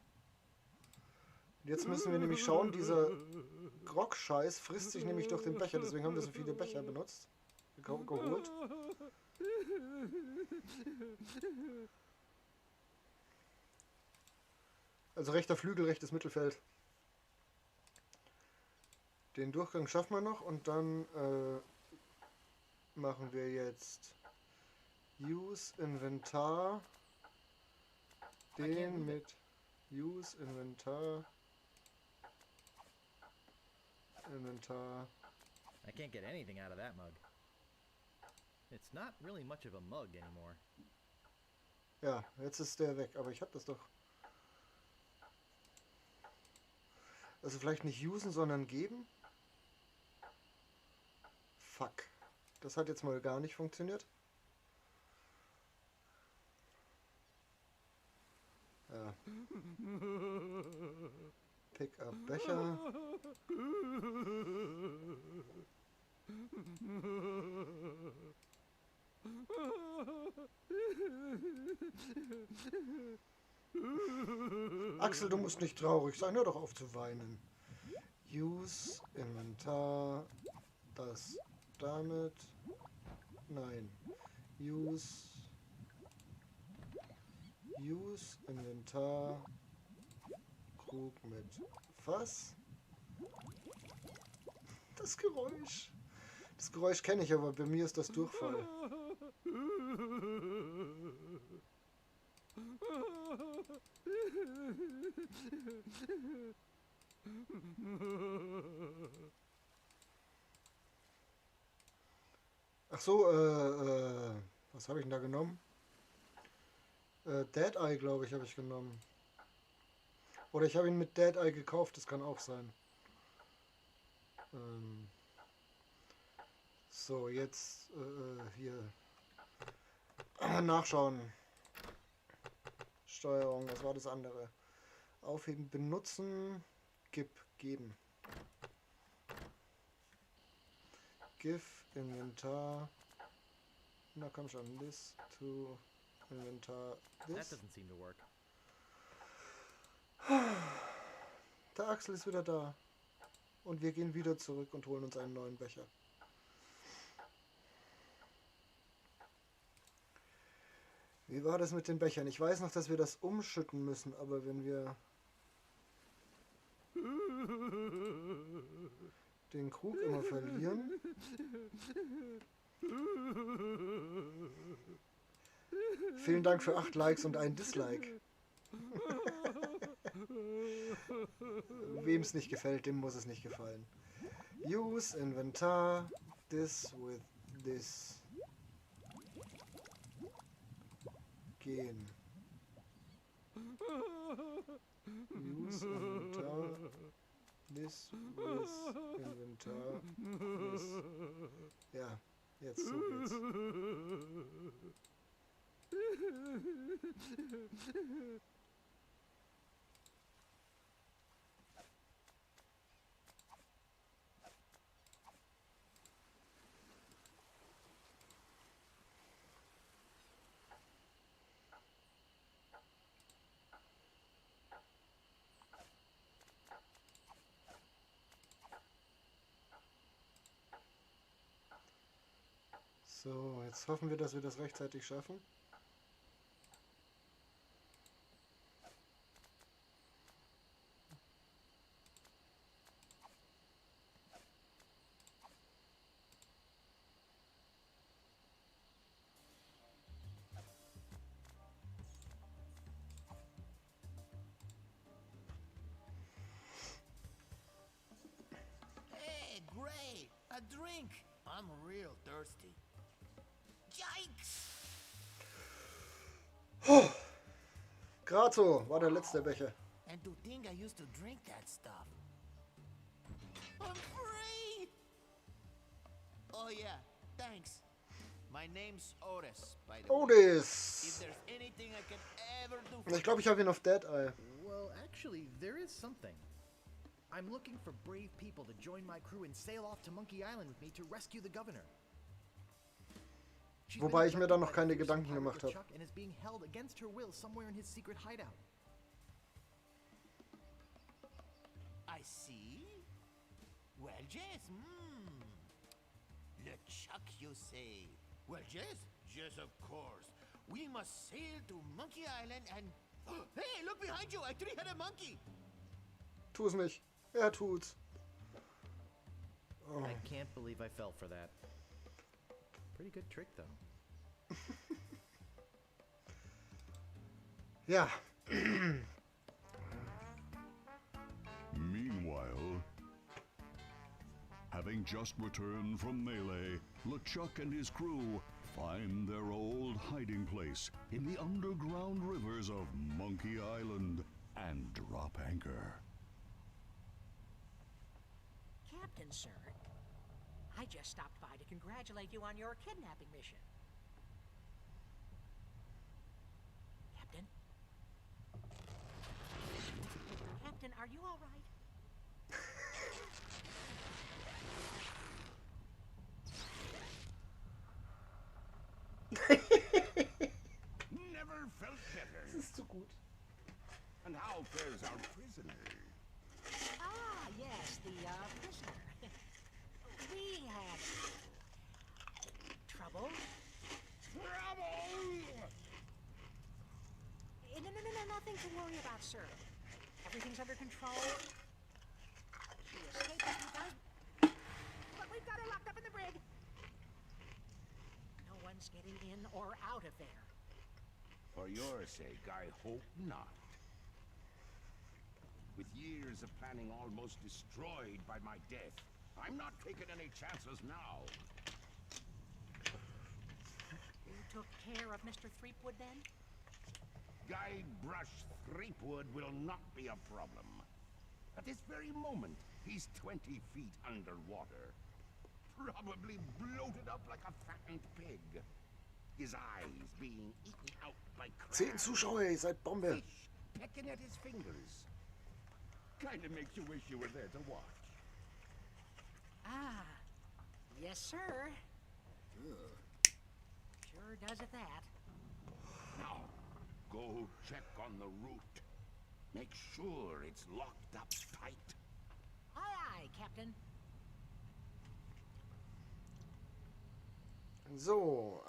jetzt müssen wir nämlich schauen, dieser Grog-Scheiß frisst sich nämlich durch den Becher. Deswegen haben wir so viele Becher benutzt. Geholt. Also rechter Flügel, rechtes Mittelfeld. Den Durchgang schaffen wir noch und dann machen wir jetzt Use Inventar, den mit Use Inventar, Inventar. I can't get anything out of that mug. It's not really much of a mug anymore. Ja, jetzt ist der weg, aber ich hab das doch. Also vielleicht nicht usen, sondern geben. Fuck. Das hat jetzt mal gar nicht funktioniert. Ja. Pick up Becher. Axel, du musst nicht traurig sein. Hör doch auf zu weinen. Use Inventar. Das damit. Nein. Use. Use Inventar. Krug mit Fass. Das Geräusch. Das Geräusch kenne ich, aber bei mir ist das Durchfall. Ach so, was habe ich denn da genommen? Dead Eye, glaube ich, habe ich genommen. Oder ich habe ihn mit Dead Eye gekauft, das kann auch sein. So, jetzt hier nachschauen. Steuerung, was war das andere? Aufheben, benutzen, gib, geben. Give, Inventar. Na komm schon, this to Inventar. This. That doesn't seem to work. Der Axel ist wieder da. Und wir gehen wieder zurück und holen uns einen neuen Becher. Wie war das mit den Bechern? Ich weiß noch, dass wir das umschütten müssen, aber wenn wir den Krug immer verlieren... Vielen Dank für 8 Likes und ein Dislike. Wem es nicht gefällt, dem muss es nicht gefallen. Use Inventar, this with this. Gehen. Use Inventar, this with Inventar, this. Ja, jetzt so geht's. So, jetzt hoffen wir, dass wir das rechtzeitig schaffen. Hey, great! A drink! I'm real thirsty. Yikes! Oh, grad so war der letzte Becher. And to think I used to drink that stuff. I'm free! Oh yeah, thanks. My name's Otis, by the way. Otis! If there's anything I can ever do for Ich glaube, ich habe ihn auf Dead Eye. Well, actually, there is something. I'm looking for brave people to join my crew and sail off to Monkey Island with me to rescue the governor. She's been Wobei ich mir da abducted noch by the keine fearsome Gedanken pirate gemacht habe. LeChuck and is being held against her will somewhere in his secret hideout. I see. Well, yes, LeChuck, you say? Well, yes, yes, of course. We must sail to Monkey Island and... Hey, look behind you! A three-headed monkey! Tu's nicht. Er tut's. Oh. I can't believe I fell for that. Pretty good trick, though. Ja. Meanwhile, having just returned from Melee, LeChuck and his crew find their old hiding place in the underground rivers of Monkey Island and drop anchor. Captain, sir, I just stopped by to congratulate you on your kidnapping mission. Captain? Captain, are you all right? Never felt better. Das ist zu gut. And how fares our prisoner? Ah, yes, the prisoner. We had trouble. Trouble! No, no, no, no, nothing to worry about, sir. Everything's under control. She escaped a few times, but we've got her locked up in the brig. No one's getting in or out of there. For your sake, I hope not. With years of planning almost destroyed by my death, I'm not taking any chances now. You took care of Mr. Threepwood then? Guybrush Threepwood will not be a problem. At this very moment, he's 20 feet underwater. Probably bloated up like a fattened pig. His eyes being eaten out by crabs. 10 Zuschauer, ihr seid Bombe. Fish pecking at his fingers. Kind of makes you wish you were there to watch. Ah, yes, sir. Sure does at that. Now, go check on the route. Make sure it's locked up tight. Aye, aye, Captain. So,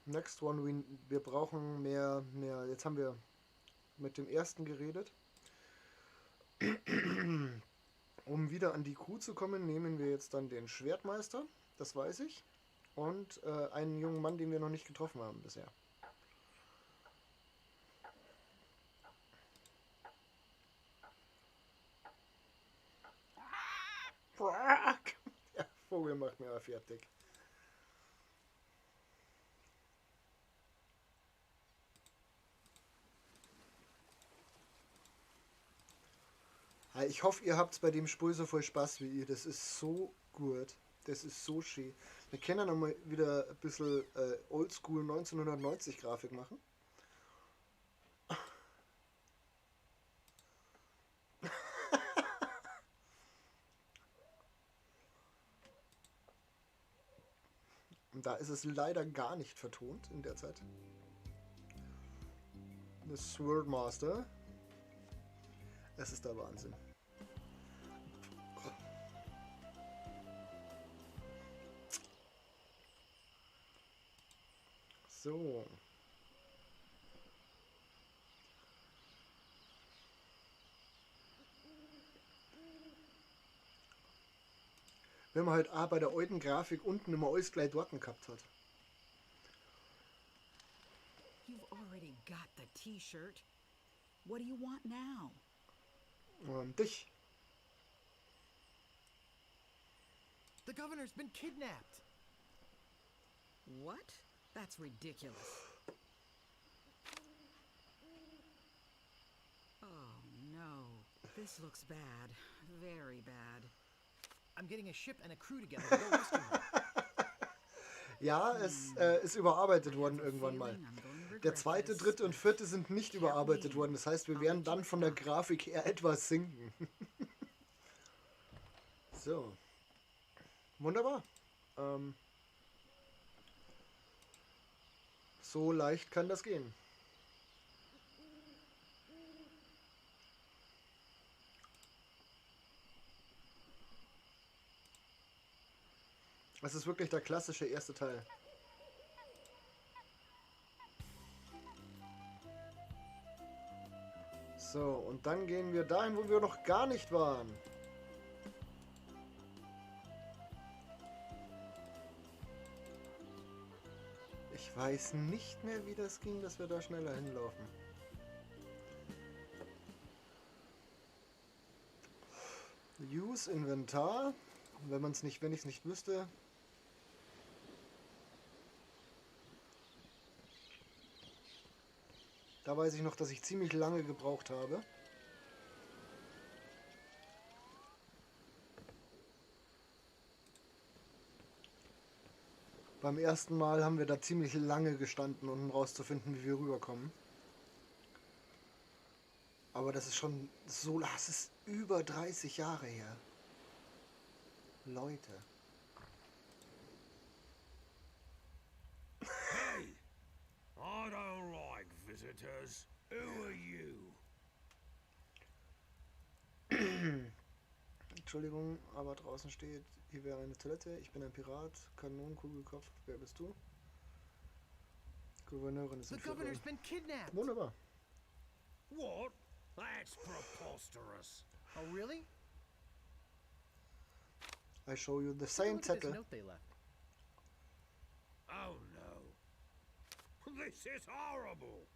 next one, wir brauchen mehr. Jetzt haben wir mit dem ersten geredet. Um wieder an die Crew zu kommen, nehmen wir jetzt dann den Schwertmeister, das weiß ich, und einen jungen Mann, den wir noch nicht getroffen haben bisher. Der Vogel macht mir aber fertig. Ich hoffe, ihr habt's bei dem Spiel so viel Spaß wie ihr. Das ist so gut. Das ist so schön. Wir können ja nochmal wieder ein bisschen Oldschool 1990 Grafik machen. Und da ist es leider gar nicht vertont in der Zeit. The Swordmaster. Es ist der Wahnsinn. So. Wenn man halt auch bei der alten Grafik unten immer alles gleich dort gehabt hat. You've already got the T-shirt. What do you want now? Dich. The governor's been kidnapped. What? That's ridiculous. Oh no. This looks bad. Very bad. I'm getting a ship and a crew together to go rescue him. Ja, es ist überarbeitet worden irgendwann mal. Der zweite, dritte und vierte sind nicht überarbeitet worden. Das heißt, wir werden dann von der Grafik her etwas sinken. So. Wunderbar. So leicht kann das gehen. Das ist wirklich der klassische erste Teil. So, und dann gehen wir dahin, wo wir noch gar nicht waren. Ich weiß nicht mehr, wie das ging, dass wir da schneller hinlaufen. Use Inventar. Wenn man's nicht, wenn ich's nicht wüsste. Da weiß ich noch, dass ich ziemlich lange gebraucht habe. Beim ersten Mal haben wir da ziemlich lange gestanden, um rauszufinden, wie wir rüberkommen. Aber das ist schon so, das ist über 30 Jahre her. Leute. Hey, I don't like visitors. Who are you? Entschuldigung, aber draußen steht, hier wäre eine Toilette. Ich bin ein Pirat. Kanonenkugelkopf. Wer bist du? Gouverneurin ist The im Viertel. governor's been kidnapped. Wunderbar. What? That's preposterous. Oh, really? I show you the Take a same look at this Zettel. note they left. Oh no. This is horrible.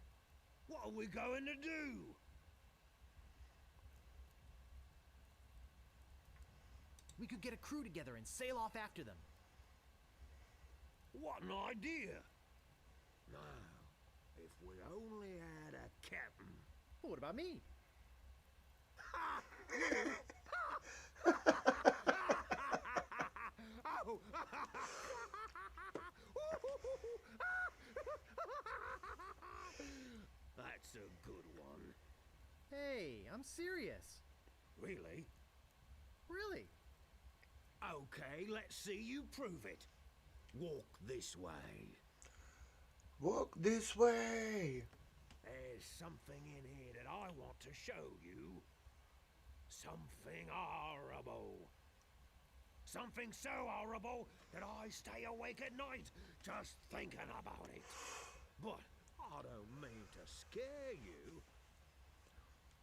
What are we going to do? We could get a crew together and sail off after them. What an idea! Now, if we only had a captain. Well, what about me? Oh! That's a good one. Hey, I'm serious. Really? Really? Okay, let's see you prove it. Walk this way. Walk this way. There's something in here that I want to show you. Something horrible. Something so horrible that I stay awake at night just thinking about it. But I don't mean to scare you.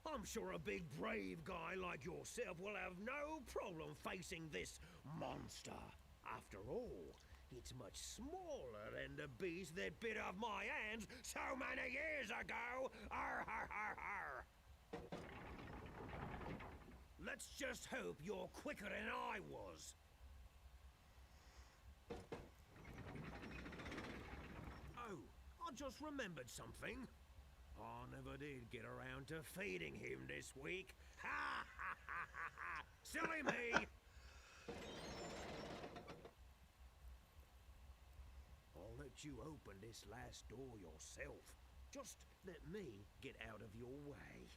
I'm sure a big brave guy like yourself will have no problem facing this monster. After all, it's much smaller than the beast that bit off my hands so many years ago. Arr, har, har, har. Let's just hope you're quicker than I was. Oh, I just remembered something. I never did get around to feeding him this week. Ha ha ha ha ha! Silly me! I'll let you open this last door yourself. Just let me get out of your way.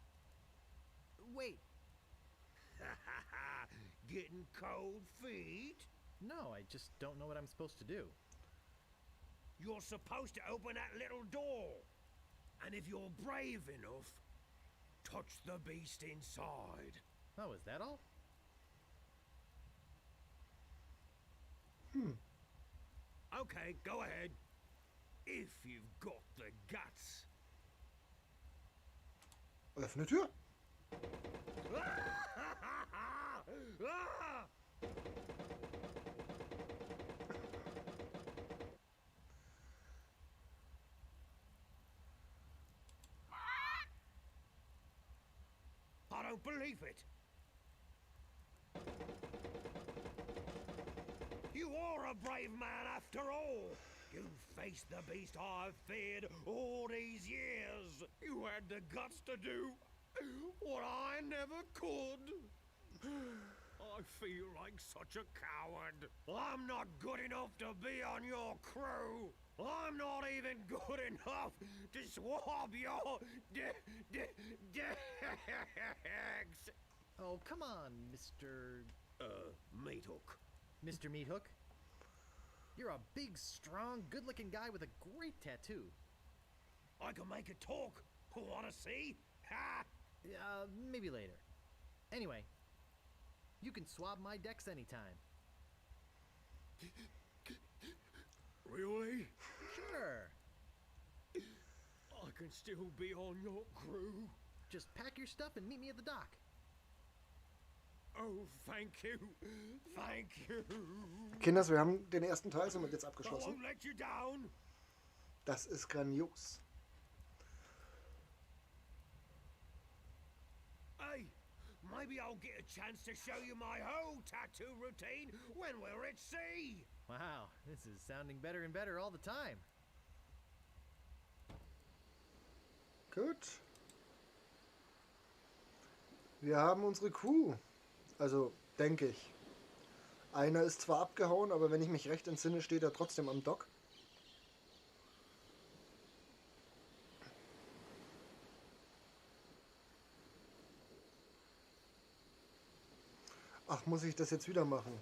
Wait. Ha ha ha! Getting cold feet? No, I just don't know what I'm supposed to do. You're supposed to open that little door. And if you're brave enough, touch the beast inside. Oh, is that all? Okay, go ahead. If you've got the guts. Öffne Tür. I don't believe it. You are a brave man after all. You faced the beast I've feared all these years. You had the guts to do what I never could. I feel like such a coward. I'm not good enough to be on your crew. I'm not even good enough to swab your decks. Oh, come on, Mr. Meathook. Mr. Meathook? You're a big, strong, good-looking guy with a great tattoo. I can make it talk. Want to see? Ha! Maybe later. Anyway, you can swab my decks anytime. Really? Sure. I can still be on your crew. Just pack your stuff and meet me at the dock. Oh, thank you. Thank you. Kinders, wir haben den ersten Teil somit jetzt I abgeschlossen. won't let you down. Das ist grandios. Hey, maybe I'll get a chance to show you my whole tattoo routine when we're at sea. Wow, this is sounding better and better all the time. Gut. Wir haben unsere Crew. Also, denke ich. Einer ist zwar abgehauen, aber wenn ich mich recht entsinne, steht er trotzdem am Dock. Ach, muss ich das jetzt wieder machen?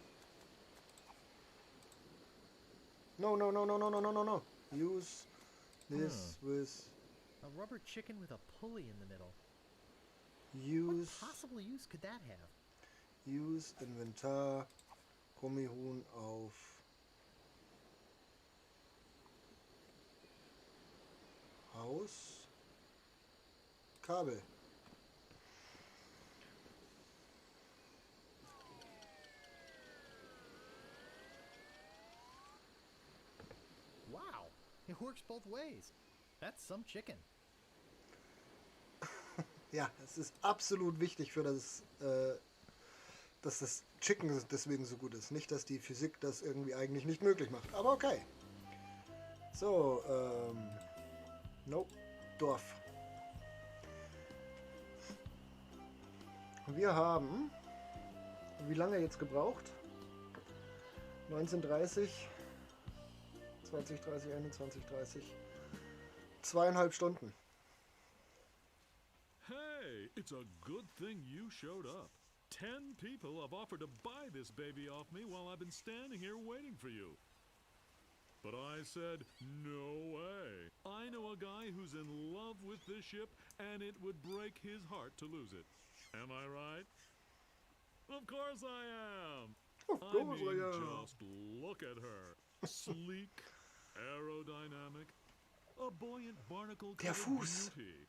No, no, no, no, no, no, no, no, no. Use this with... A rubber chicken with a pulley in the middle. Use... What possible use could that have? Use Inventar, Gummihuhn auf Haus, Kabel. Wow, it works both ways. That's some chicken. Ja, es ist absolut wichtig für das, dass das Chicken deswegen so gut ist. Nicht, dass die Physik das irgendwie eigentlich nicht möglich macht. Aber okay. So, no, Dorf. Wir haben, wie lange jetzt gebraucht? 19:30, 20:30, 21:30, zweieinhalb Stunden. Hey, it's a good thing you showed up. 10 people have offered to buy this baby off me while I've been standing here waiting for you. But I said, no way. I know a guy who's in love with this ship, and it would break his heart to lose it. Am I right? Of course I am. Of I course I mean, am. just look at her. Sleek, aerodynamic, a buoyant barnacle Der Fuß. beauty.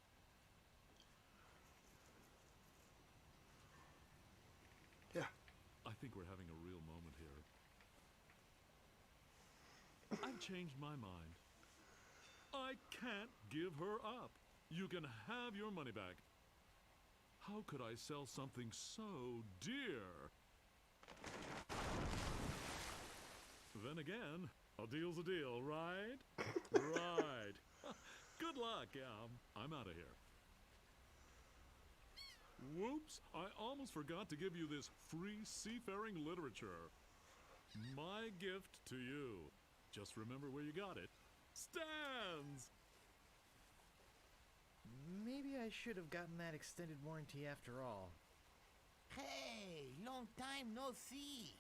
Ja. I think we're having a real moment here. I've changed my mind. I can't give her up. You can have your money back. How could I sell something so dear? Then again, a deal's a deal, right? Right. Good luck. Yeah, I'm out of here. Whoops, I almost forgot to give you this free seafaring literature. My gift to you. Just remember where you got it. Stands! Maybe I should have gotten that extended warranty after all. Hey, long time no see.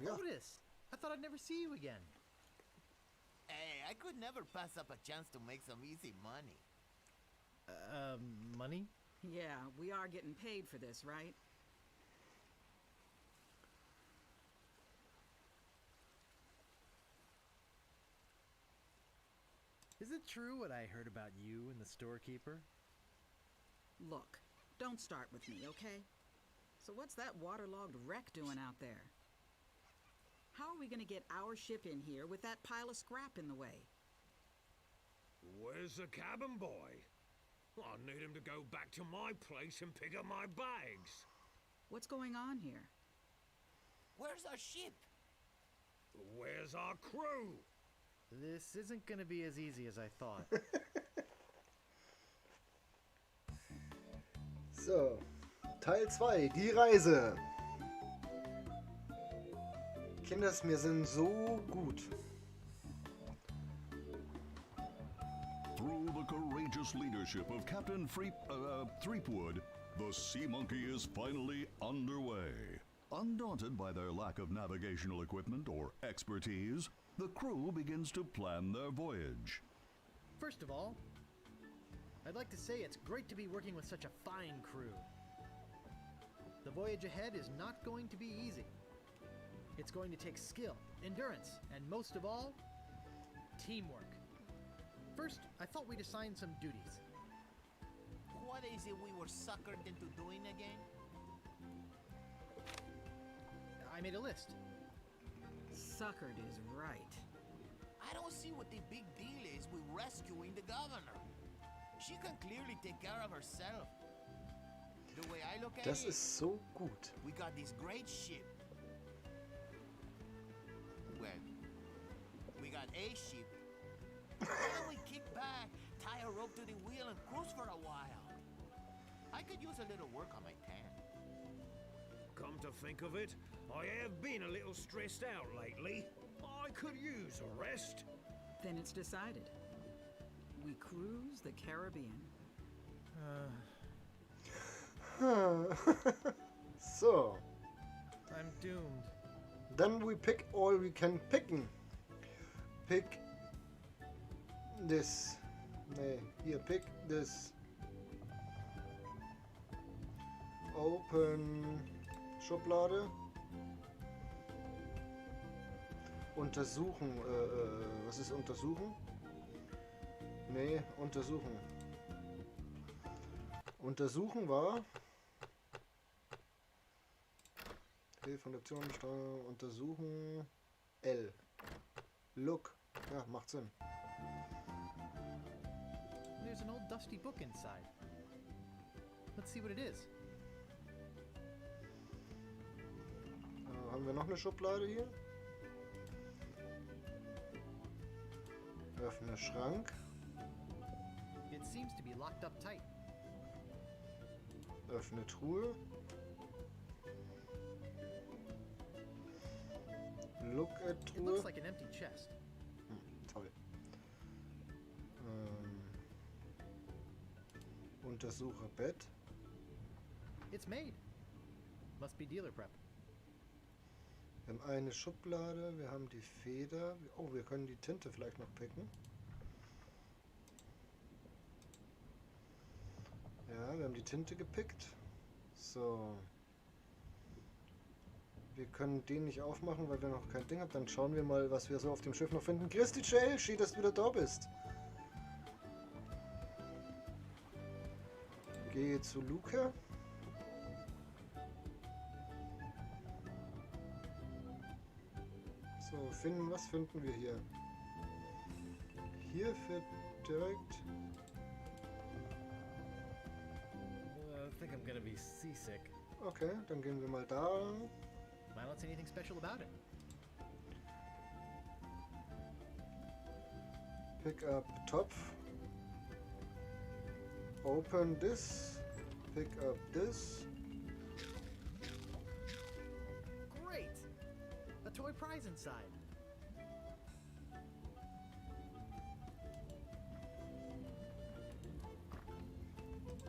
Ja. Otis, I thought I'd never see you again. Hey, I could never pass up a chance to make some easy money. Money? Yeah, we are getting paid for this, right? Is it true what I heard about you and the storekeeper? Look, don't start with me, okay? So what's that waterlogged wreck doing out there? How are we gonna get our ship in here with that pile of scrap in the way? Where's the cabin boy? I need him to go back to my place and pick up my bags. What's going on here? Where's our ship? Where's our crew? This isn't gonna be as easy as I thought. So, Teil 2, die Reise. Kinders, wir sind so gut. Through the courageous leadership of Captain Threepwood, the Sea Monkey is finally underway. Undaunted by their lack of navigational equipment or expertise, the crew begins to plan their voyage. First of all, I'd like to say it's great to be working with such a fine crew. The voyage ahead is not going to be easy. It's going to take skill, endurance, and most of all, teamwork. First, I thought we'd assign some duties. What is it we were suckered into doing again? I made a list. Suckered is right. I don't see what the big deal is with rescuing the governor. She can clearly take care of herself. The way I look at Das it, ist so gut. we got this great ship. Well, we got a ship. Why don't we kick back, tie a rope to the wheel, and cruise for a while? I could use a little work on my tan. Come to think of it, I have been a little stressed out lately. I could use a rest. Then it's decided. We cruise the Caribbean. So. I'm doomed. Then we pick all we can picken. Pick this. Nee, hier, pick this. Open Schublade. Untersuchen. Was ist untersuchen? Nee, untersuchen. Untersuchen war Hilfe und Optionen, Steuerung, untersuchen. L. Look. Ja, macht Sinn. There's an old dusty book inside. Let's see what it is. Haben wir noch eine Schublade hier? Öffne Schrank. It seems to be locked up tight. Öffne Truhe. Look at It Truhe. looks like an empty chest. Toll. Untersuche Bett. It's made. Must be dealer prep. Wir haben eine Schublade, wir haben die Feder. Oh, wir können die Tinte vielleicht noch picken. Ja, wir haben die Tinte gepickt. So. Wir können den nicht aufmachen, weil wir noch kein Ding haben. Dann schauen wir mal, was wir so auf dem Schiff noch finden. Christi Jail, schön, dass du wieder da bist. Gehe zu Luca. So, was finden wir hier? Hier wird direkt... I think I'm going to be seasick. Okay, dann gehen wir mal da. I don't see anything special about it. Pick up Topf. Open this. Pick up this. Great! A toy prize inside.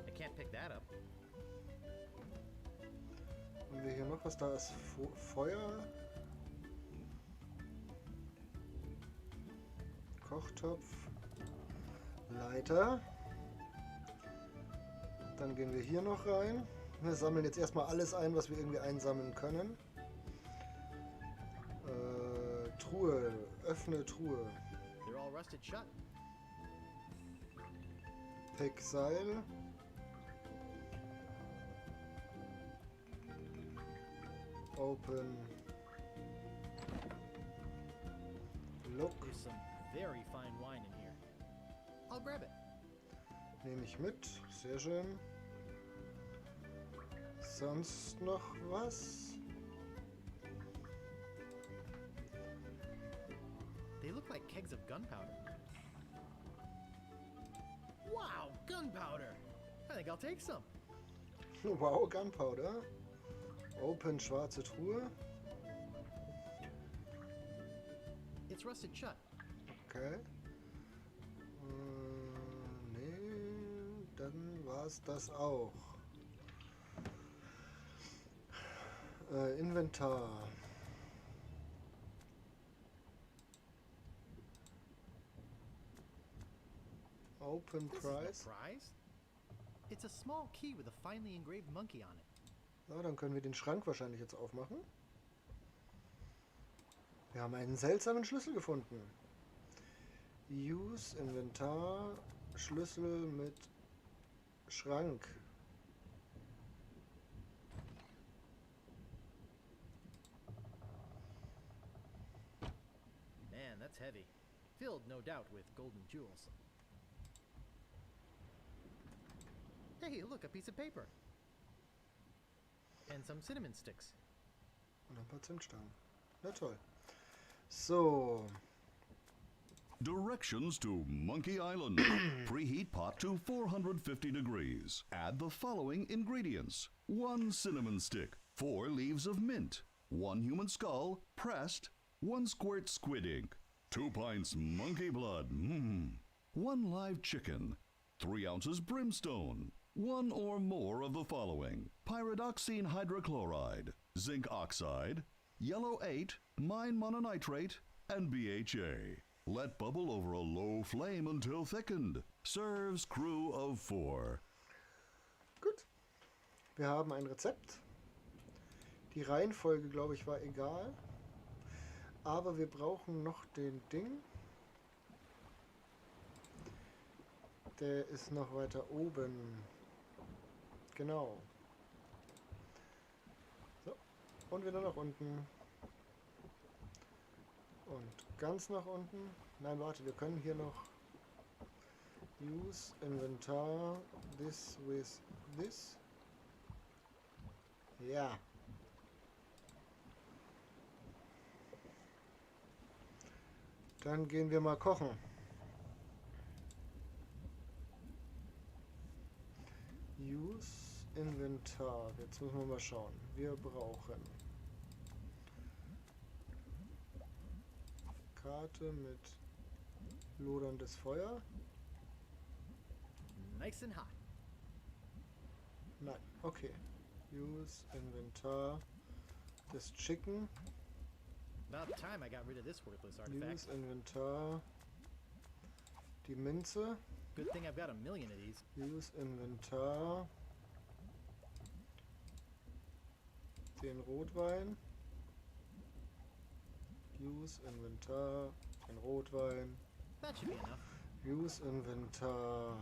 I can't pick that up. Haben wir hier noch was? Da ist Feuer. Kochtopf. Leiter. Dann gehen wir hier noch rein. Wir sammeln jetzt erstmal alles ein, was wir irgendwie einsammeln können. Truhe. Öffne Truhe. They're all rusted shut. Pick Seil. Open. Look. There's some very fine wine in here. I'll grab it. Nehme ich mit. Sehr schön. Sonst noch was? They look like kegs of gunpowder. Wow, gunpowder! I think I'll take some. Wow, Gunpowder. Open schwarze Truhe. It's rusted shut. Okay. Nee, dann war's das auch. Inventar. Open This is no prize. prize. It's a small key with a finely engraved monkey on it. Na, dann können wir den Schrank wahrscheinlich jetzt aufmachen. Wir haben einen seltsamen Schlüssel gefunden. Use Inventar, Schlüssel mit Schrank. Man, that's heavy. Filled, no doubt, with golden jewels. Hey, look, a piece of paper. And some cinnamon sticks. Und ein paar Zimtstangen. Na toll. So. Directions to Monkey Island. Preheat pot to 450 degrees. Add the following ingredients. 1 cinnamon stick, 4 leaves of mint, 1 human skull, pressed, 1 squirt squid ink, 2 pints monkey blood, 1 live chicken, 3 ounces brimstone, 1 or more of the following: pyridoxine hydrochloride, zinc oxide, yellow 8, mine mononitrate, and BHA. Let bubble over a low flame until thickened. Serves crew of 4. Gut. Wir haben ein Rezept. Die Reihenfolge, glaube ich, war egal. Aber wir brauchen noch den Ding. Der ist noch weiter oben. Genau. So. Und wieder nach unten. Und ganz nach unten. Nein, warte, wir können hier noch Use Inventar this with this. Ja. Dann gehen wir mal kochen. Use Inventar. Jetzt müssen wir mal schauen. Wir brauchen Karte mit loderndes Feuer. Nice and hot. Nein, okay. Use Inventar des Chicken. About time I got rid of this worthless artifact. Use Inventar die Minze. Good thing I've got a million of these. Use Inventar den Rotwein. Use Inventar den Rotwein. That should be enough. Use Inventar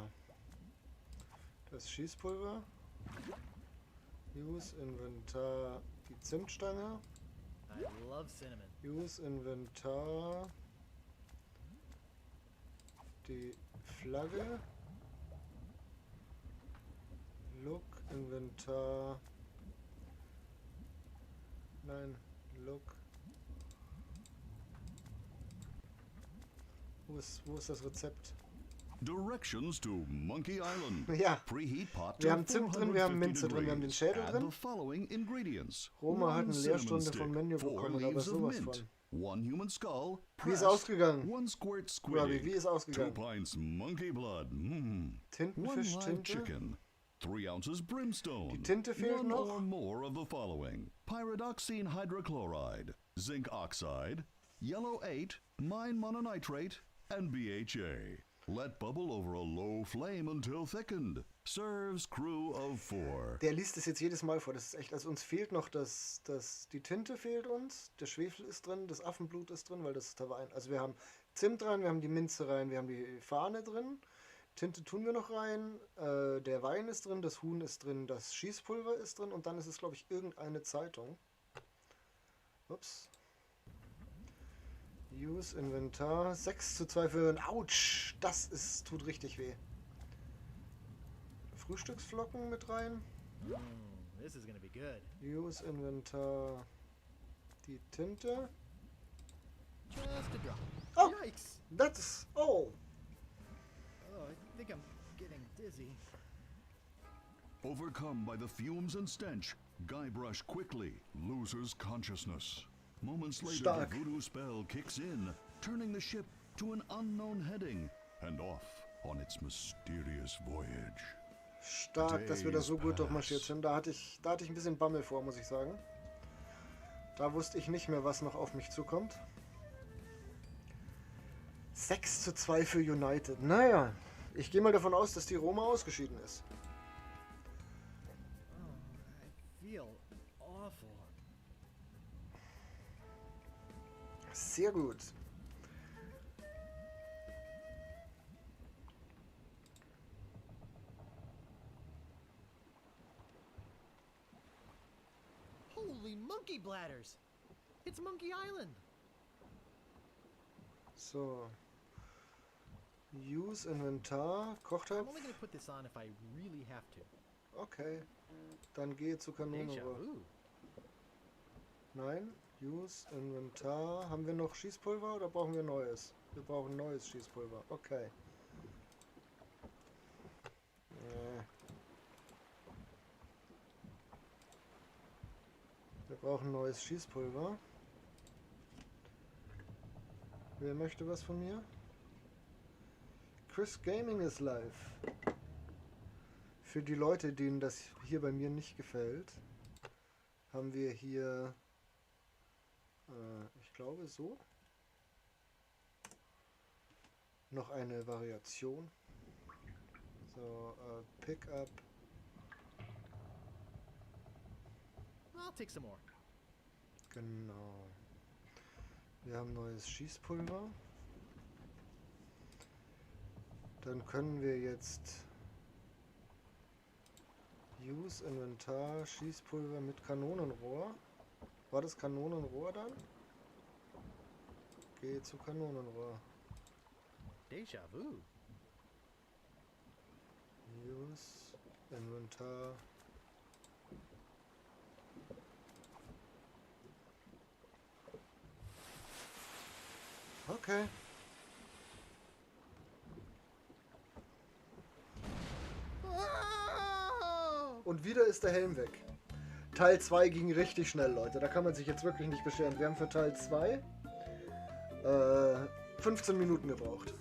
das Schießpulver. Use Inventar die Zimtstange. I love cinnamon. Use Inventar die Flagge. Look Inventar. Nein, look. Wo ist das Rezept? Directions to Monkey Island. Ja. Preheat pot Wir to haben Zimt drin, wir haben Minze drin, wir haben den Schädel Add drin. the following ingredients. Roma hat One eine cinnamon Lehrstunde von stick, Menjo four bekommen, aber leaves of sowas mint, von. 1 human skull, Wie ist pressed, ausgegangen? 1 squirt squid Robbie, ink, wie ist ausgegangen? 2 pints monkey blood, Tintenfisch, 1 live Tinte. chicken, 3 ounces brimstone, Die Tinte fehlt 1 noch. or more of the following: pyridoxine hydrochloride, zinc oxide, yellow 8, mine mononitrate, and BHA. Let bubble over a low flame until thickened. Serves crew of 4. Der liest es jetzt jedes Mal vor. Das ist echt, also uns fehlt noch das, das, die Tinte fehlt uns, der Schwefel ist drin, das Affenblut ist drin, weil das da war ein, also wir haben Zimt rein, wir haben die Minze rein, wir haben die Fahne drin, Tinte tun wir noch rein. Der Wein ist drin, das Huhn ist drin, das Schießpulver ist drin und dann ist es, glaube ich, irgendeine Zeitung. Ups. Use Inventar. 6:2 für ein Autsch! Das tut richtig weh. Frühstücksflocken mit rein. This is gonna be good. Use Inventar. Die Tinte. Just a drop. Oh, Yikes. That's all. Oh, I think I'm getting dizzy. Overcome by the fumes and stench, Guybrush quickly loses consciousness. Moments later, Stark. The voodoo spell kicks in, turning the ship to an unknown heading and off on its mysterious voyage. Stark, dass wir da so gut Days durchmarschiert pass. sind. Da hatte ich ein bisschen Bammel vor, muss ich sagen. Da wusste ich nicht mehr, was noch auf mich zukommt. 6:2 für United. Naja, ich gehe mal davon aus, dass die Roma ausgeschieden ist. Oh, I feel awful. Sehr gut. Holy monkey bladders! It's Monkey Island! So. Use Inventar. Kochtopf. I'm only going to put this on if I really have to. Okay. Dann gehe zu Kanone. Deja vu. Nein. Use Inventar. Haben wir noch Schießpulver oder brauchen wir neues? Wir brauchen neues Schießpulver. Okay. Wir brauchen neues Schießpulver. Wer möchte was von mir? Chris Gaming is live. Für die Leute, denen das hier bei mir nicht gefällt, haben wir hier, ich glaube so, noch eine Variation. So, Pick up. I'll take some more. Genau. Wir haben neues Schießpulver. Dann können wir jetzt Use Inventar Schießpulver mit Kanonenrohr. War das Kanonenrohr dann? Gehe zu Kanonenrohr. Déjà vu. Use Inventar. Okay. Und wieder ist der Helm weg. Teil 2 ging richtig schnell, Leute. Da kann man sich jetzt wirklich nicht beschweren. Wir haben für Teil 2 15 Minuten gebraucht.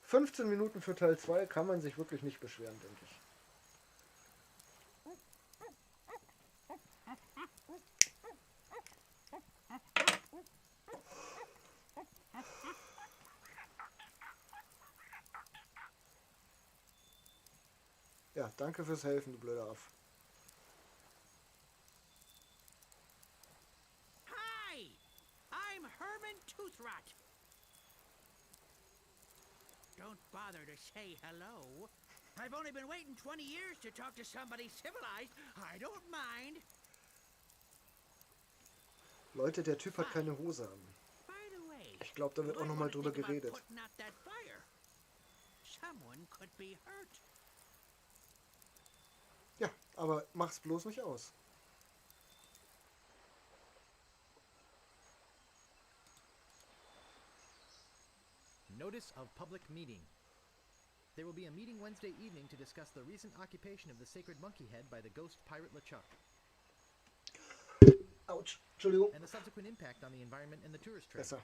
15 Minuten für Teil 2 kann man sich wirklich nicht beschweren, denke ich. Ja, danke fürs Helfen, du blöder Aff. Hi, I'm Herman Toothrot. Don't bother to say hello. I've only been waiting 20 years to talk to somebody civilized. I don't mind. Leute, der Typ hat keine Hose an. By the way, Ich glaub, da wird you auch might nochmal wanna drüber think about geredet. putting out that fire. Someone could be hurt. Ja, aber mach's bloß nicht aus. Notice of public meeting. There will be a meeting Wednesday evening to discuss the recent occupation of the sacred monkey head by the ghost pirate LeChuck. Autsch, Entschuldigung. And the subsequent impact on the environment and the tourist trade. Besser.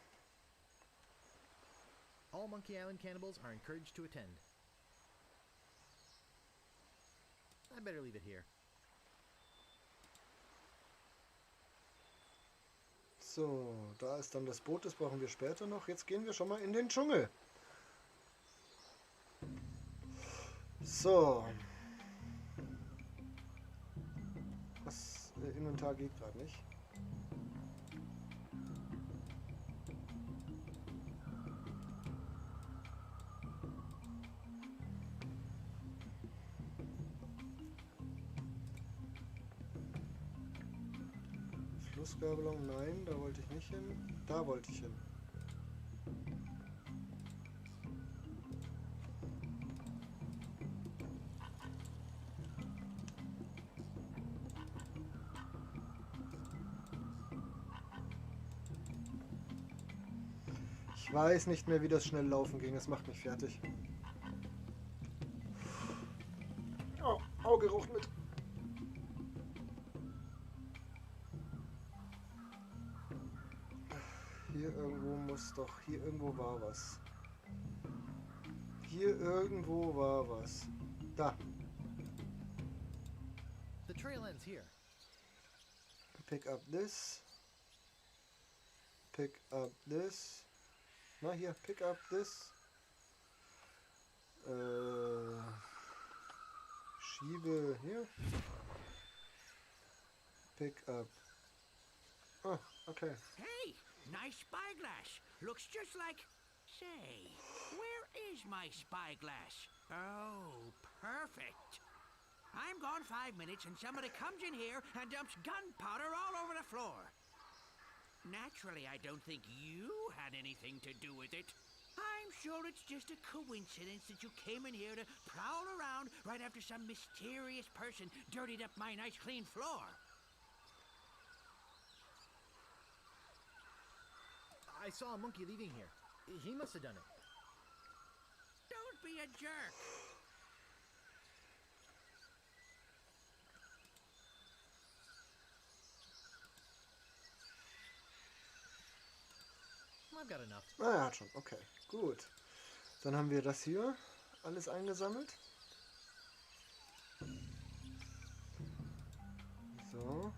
All Monkey Island cannibals are encouraged to attend. I better leave it here. So, da ist dann das Boot, das brauchen wir später noch. Jetzt gehen wir schon mal in den Dschungel. So. Was? Inventar geht grad nicht. Flussgabelung, nein, da wollte ich nicht hin. Da wollte ich hin. Ich weiß nicht mehr, wie das schnell laufen ging. Das macht mich fertig. Oh, Auge raucht mit. Hier irgendwo muss doch... Hier irgendwo war was. Hier irgendwo war was. Da. The trail ends here. Pick up this. Pick up this. Na hier, pick up this. Schiebe hier. Pick up. Ah, okay. Hey, nice spyglass. Looks just like... Say, where is my spyglass? Oh, perfect. I'm gone 5 minutes and somebody comes in here and dumps gunpowder all over the floor. Naturally, I don't think you had anything to do with it. I'm sure it's just a coincidence that you came in here to prowl around right after some mysterious person dirtied up my nice clean floor. I saw a monkey leaving here. He must have done it. Don't be a jerk. I've got enough. Ah, er hat schon. Okay, gut. Dann haben wir das hier alles eingesammelt. So.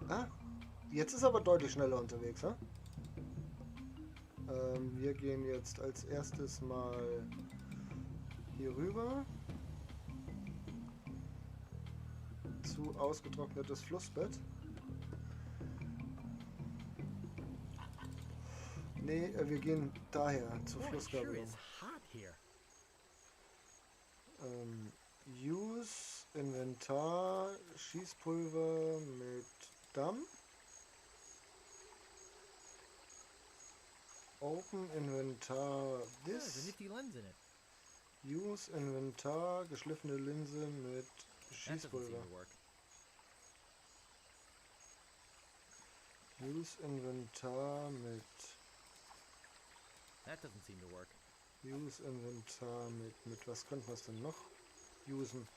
Ah, jetzt ist aber deutlich schneller unterwegs, ne? Wir gehen jetzt als erstes mal hier rüber zu ausgetrocknetes Flussbett. Nee, wir gehen daher zur Flussgabelung. Use Inventar Schießpulver mit Damm. Open Inventar this. Use Inventar, geschliffene Linse mit Schießpulver. Use Inventar mit. That doesn't seem to work. Use Inventar mit was könnten wir es denn noch usen?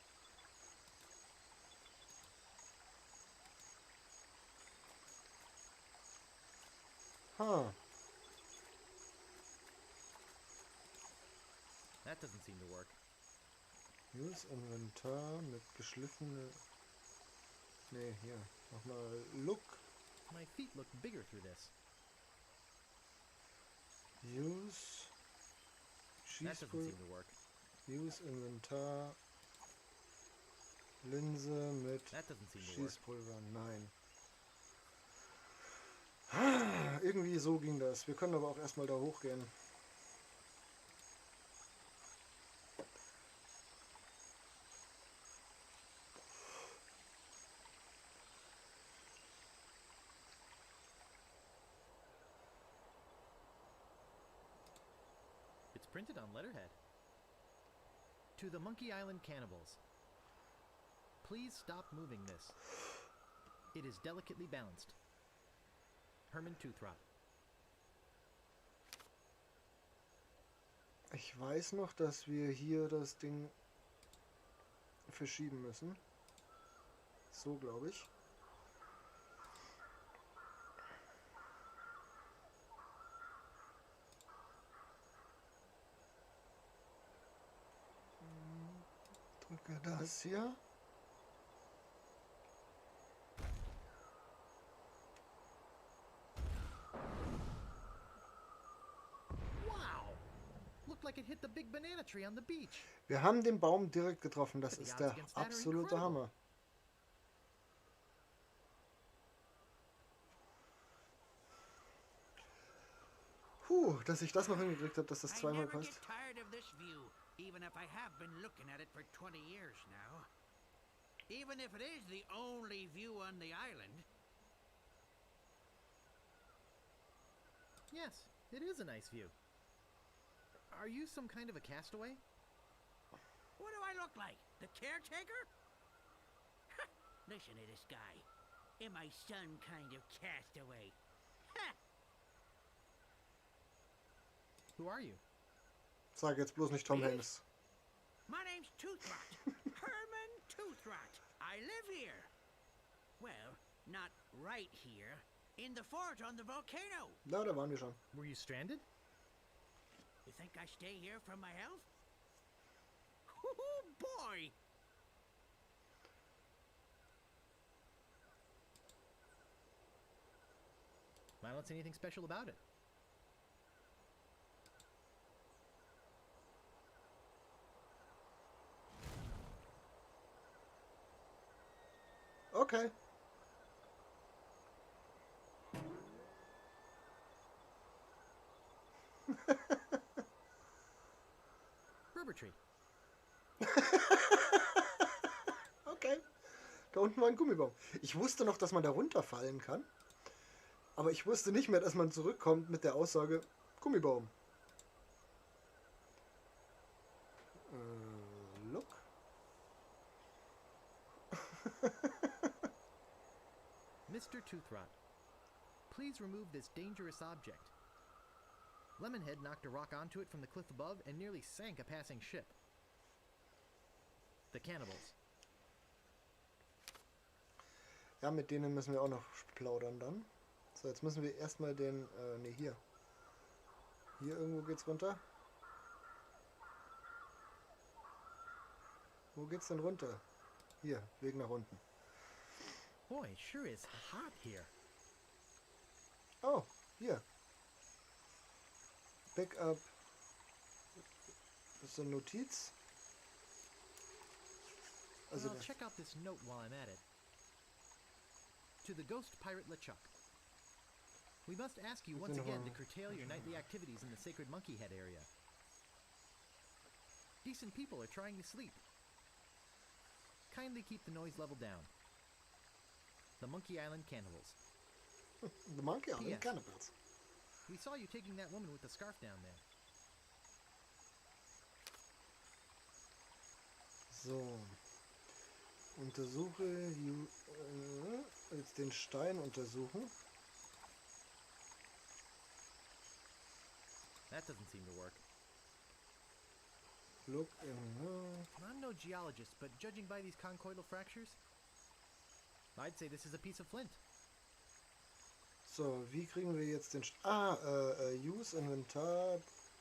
Ha. That doesn't seem to work. Use Inventar mit geschliffene. Nee, hier. Nochmal Look. My feet look bigger through this. Use Schießpulver. Use Inventar Linse mit Schießpulver. Nein. Irgendwie so ging das. Wir können aber auch erstmal da hochgehen. It's printed on letterhead. To the Monkey Island cannibals. Please stop moving this. It is delicately balanced. Herman Toothrot. Ich weiß noch, dass wir hier das Ding verschieben müssen. So, glaube ich. Drücke das hier. Wir haben den Baum direkt getroffen. Das ist der absolute Hammer. Puh, dass ich das noch hingekriegt habe, dass das zweimal passt. Even if I have been looking at it for 20 years now. Even if it is the only view on the island. Yes, it is a nice view. Are you some kind of a castaway? What do I look like? The caretaker? Listen to this guy. Am I some kind of castaway? Ha! Who are you? Sag jetzt bloß nicht Tom Hanks. My name's Toothrot. Herman Toothrot. I live here. Well, not right here. In the fort on the volcano. Na, da waren wir schon. Were you stranded? You think I stay here for my health? Oh boy! I don't see anything special about it. Okay. Rubber tree. Okay. Da unten war ein Gummibaum. Ich wusste noch, dass man da runterfallen kann. Aber ich wusste nicht mehr, dass man zurückkommt mit der Aussage Gummibaum. Look. Mr. Toothrot, please remove this dangerous object. Lemonhead knocked a rock onto it from the cliff above and nearly sank a passing ship. The cannibals. Ja, mit denen müssen wir auch noch plaudern dann. So, jetzt müssen wir erstmal den, ne, hier. Hier irgendwo geht's runter. Wo geht's denn runter? Hier, Weg nach unten. Boy, sure is hot here. Oh, hier. Pick up. Das ist eine Notiz. Also I'll check out this note while I'm at it. To the ghost pirate LeChuck. We must ask you once again to curtail your nightly activities in the sacred monkey head area. Decent people are trying to sleep. Kindly keep the noise level down. The Monkey Island Cannibals. The Monkey Island P.S. Cannibals. We saw you taking that woman with the scarf down there. So. Untersuche jetzt den Stein untersuchen. That doesn't seem to work. Look in. I'm no geologist, but judging by these conchoidal fractures, I'd say this is a piece of flint. So, wie kriegen wir jetzt den Use Inventar,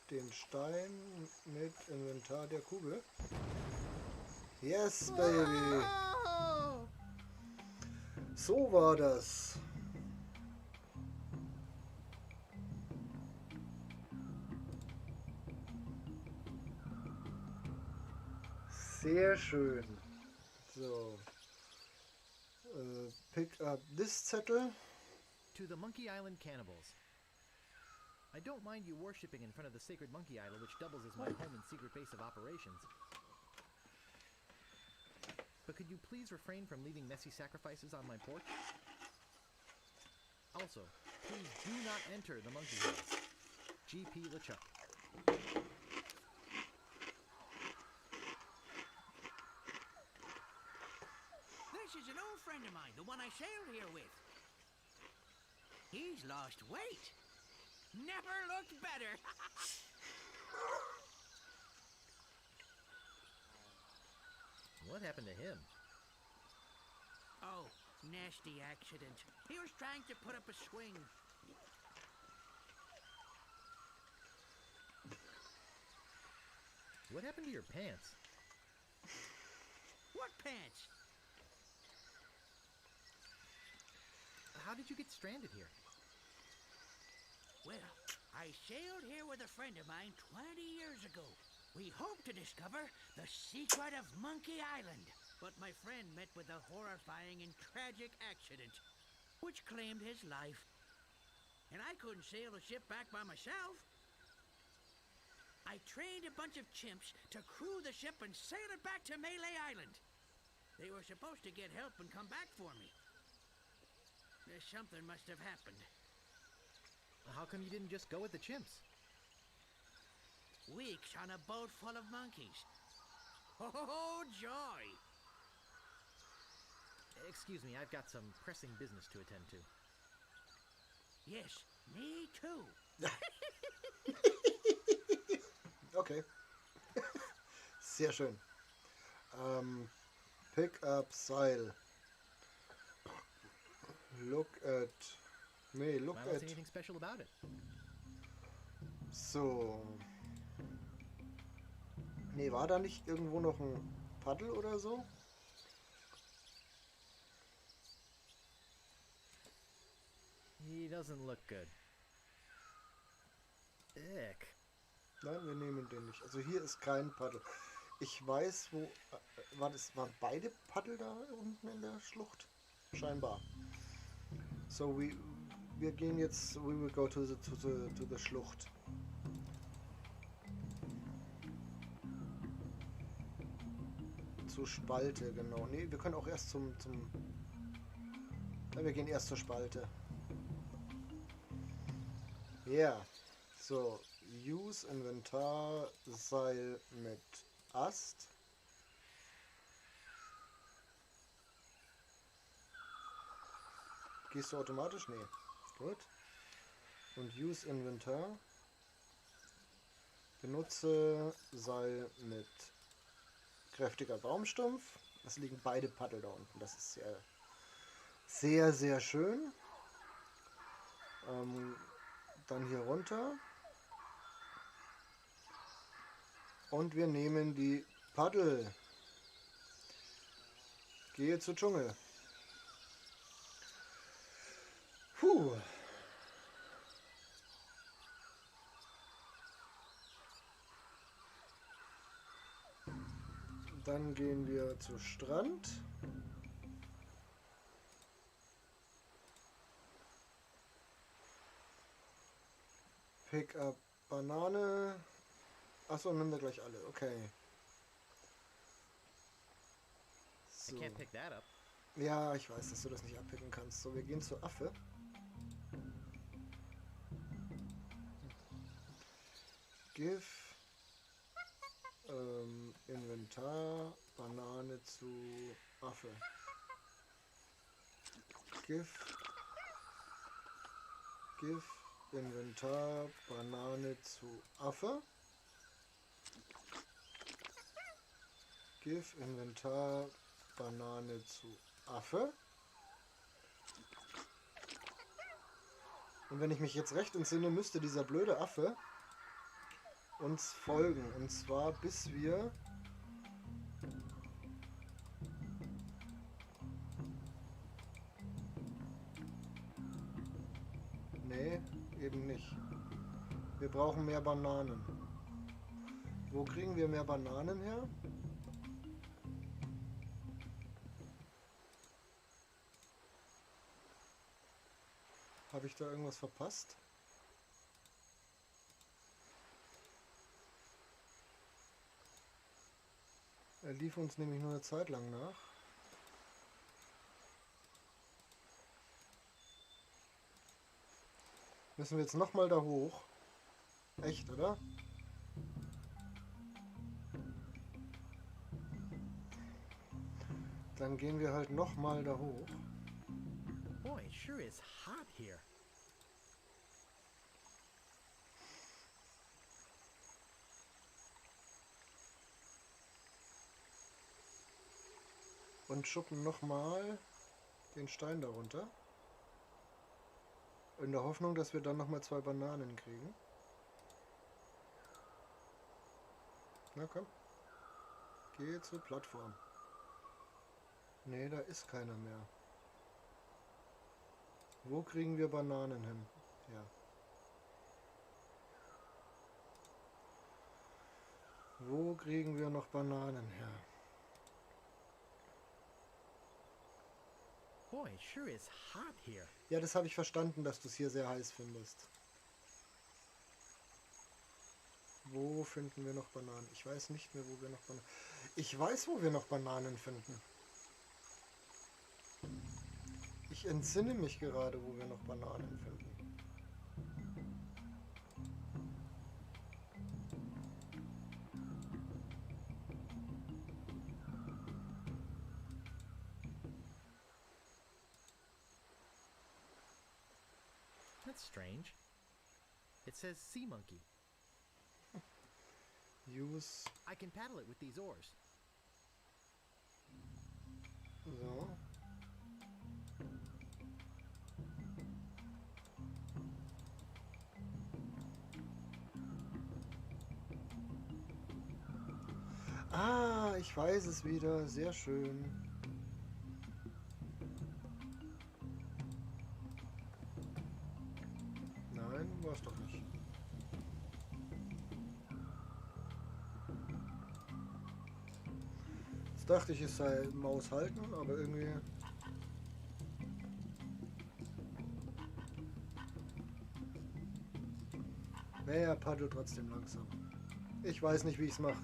den Stein mit Inventar der Kugel. Yes, baby. So war das. Sehr schön. So. Pick up this Zettel. To the Monkey Island Cannibals. I don't mind you worshipping in front of the sacred monkey idol, which doubles as my home and secret base of operations. But could you please refrain from leaving messy sacrifices on my porch? Also, please do not enter the monkey house. G.P. LeChuck. This is an old friend of mine, the one I sailed here with. He's lost weight. Never looked better. What happened to him? Oh, nasty accident. He was trying to put up a swing. What happened to your pants? What pants? How did you get stranded here? Well, I sailed here with a friend of mine 20 years ago. We hoped to discover the secret of Monkey Island. But my friend met with a horrifying and tragic accident, which claimed his life. and I couldn't sail the ship back by myself. I trained a bunch of chimps to crew the ship and sail it back to Melee Island. They were supposed to get help and come back for me. Something must have happened. How come you didn't just go with the chimps? Weeks on a boat full of monkeys. Oh, joy! Excuse me, I've got some pressing business to attend to. Yes, me too. Okay. Sehr schön. Pick up Seil. Look at... Nee, look I don't at... see anything special about it. So. Nee, war da nicht irgendwo noch ein Paddel oder so? He doesn't look good. Ick. Nein, wir nehmen den nicht. Also hier ist kein Paddel. Ich weiß, wo... waren beide Paddel da unten in der Schlucht? Scheinbar. So, wir gehen jetzt... We will go to the Schlucht. Zur Spalte, genau. Nee, wir können auch erst zum... Nein, wir gehen erst zur Spalte. Ja. Yeah. So, Use Inventar Seil mit Ast. Gehst du automatisch? Nee. Gut. Und Use Inventar. Benutze Seil mit kräftiger Baumstumpf. Es liegen beide Paddel da unten. Das ist sehr, sehr, sehr schön. Dann hier runter. Und wir nehmen die Paddel. Gehe zu Dschungel. Puh. Dann gehen wir zu Strand. Pick up Banane. Achso, nehmen wir gleich alle. Okay. So. I can't pick that up. Ja, ich weiß, dass du das nicht abpicken kannst. So, wir gehen zur Affe. Give Inventar Banane zu Affe. Give Inventar Banane zu Affe. Give Inventar Banane zu Affe. Und wenn ich mich jetzt recht entsinne, müsste dieser blöde Affe uns folgen. Und zwar bis wir Nee, eben nicht. Wir brauchen mehr Bananen. Wo kriegen wir mehr Bananen her? Habe ich da irgendwas verpasst? Er lief uns nämlich nur eine Zeit lang nach. Müssen wir jetzt nochmal da hoch? Echt, oder? Dann gehen wir halt nochmal da hoch. Boy, it sure is hot here. Und schuppen nochmal den Stein darunter. In der Hoffnung, dass wir dann nochmal 2 Bananen kriegen. Na komm. Geh zur Plattform. Nee, da ist keiner mehr. Wo kriegen wir Bananen hin? Ja. Wo kriegen wir noch Bananen her? Boy, it sure is hot here. Ja, das habe ich verstanden, dass du es hier sehr heiß findest. Wo finden wir noch Bananen? Ich weiß nicht mehr, wo wir noch Bananen... Ich weiß, wo wir noch Bananen finden. Ich entsinne mich gerade, wo wir noch Bananen finden. That's strange. It says sea monkey. Use. I can paddle it with these oars. So. Ah, ich weiß es wieder. Sehr schön. Nein, war's doch nicht. Jetzt dachte ich, es sei Maus halten, aber irgendwie... Naja, paddel trotzdem langsam. Ich weiß nicht, wie ich's mache.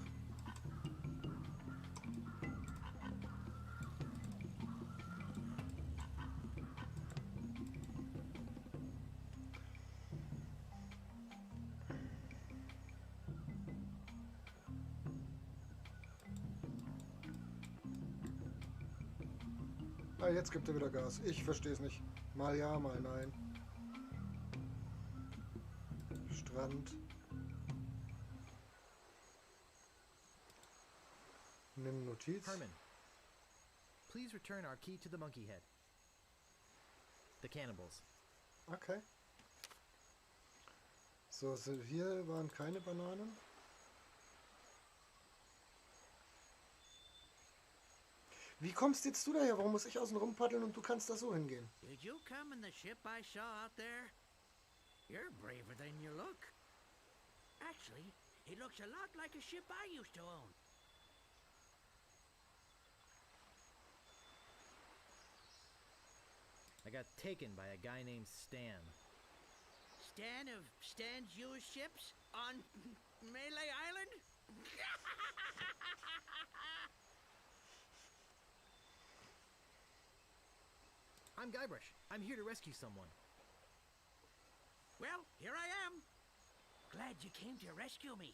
Ah, jetzt gibt er wieder Gas. Ich verstehe es nicht. Mal ja, mal nein. Strand. Nimm Notiz. Herman, please return our key to the monkey head. The cannibals. Okay. So, hier waren keine Bananen. Wie kommst jetzt du daher? Warum muss ich außen rum paddeln und du kannst da so hingehen? Did you come in the ship I saw out there? You're braver than you look. Actually, it looks a lot like a ship I used to own. I got taken by a guy named Stan. Stan of Stan's used ships on Melee Island? I'm Guybrush. I'm here to rescue someone. Well, here I am. Glad you came to rescue me.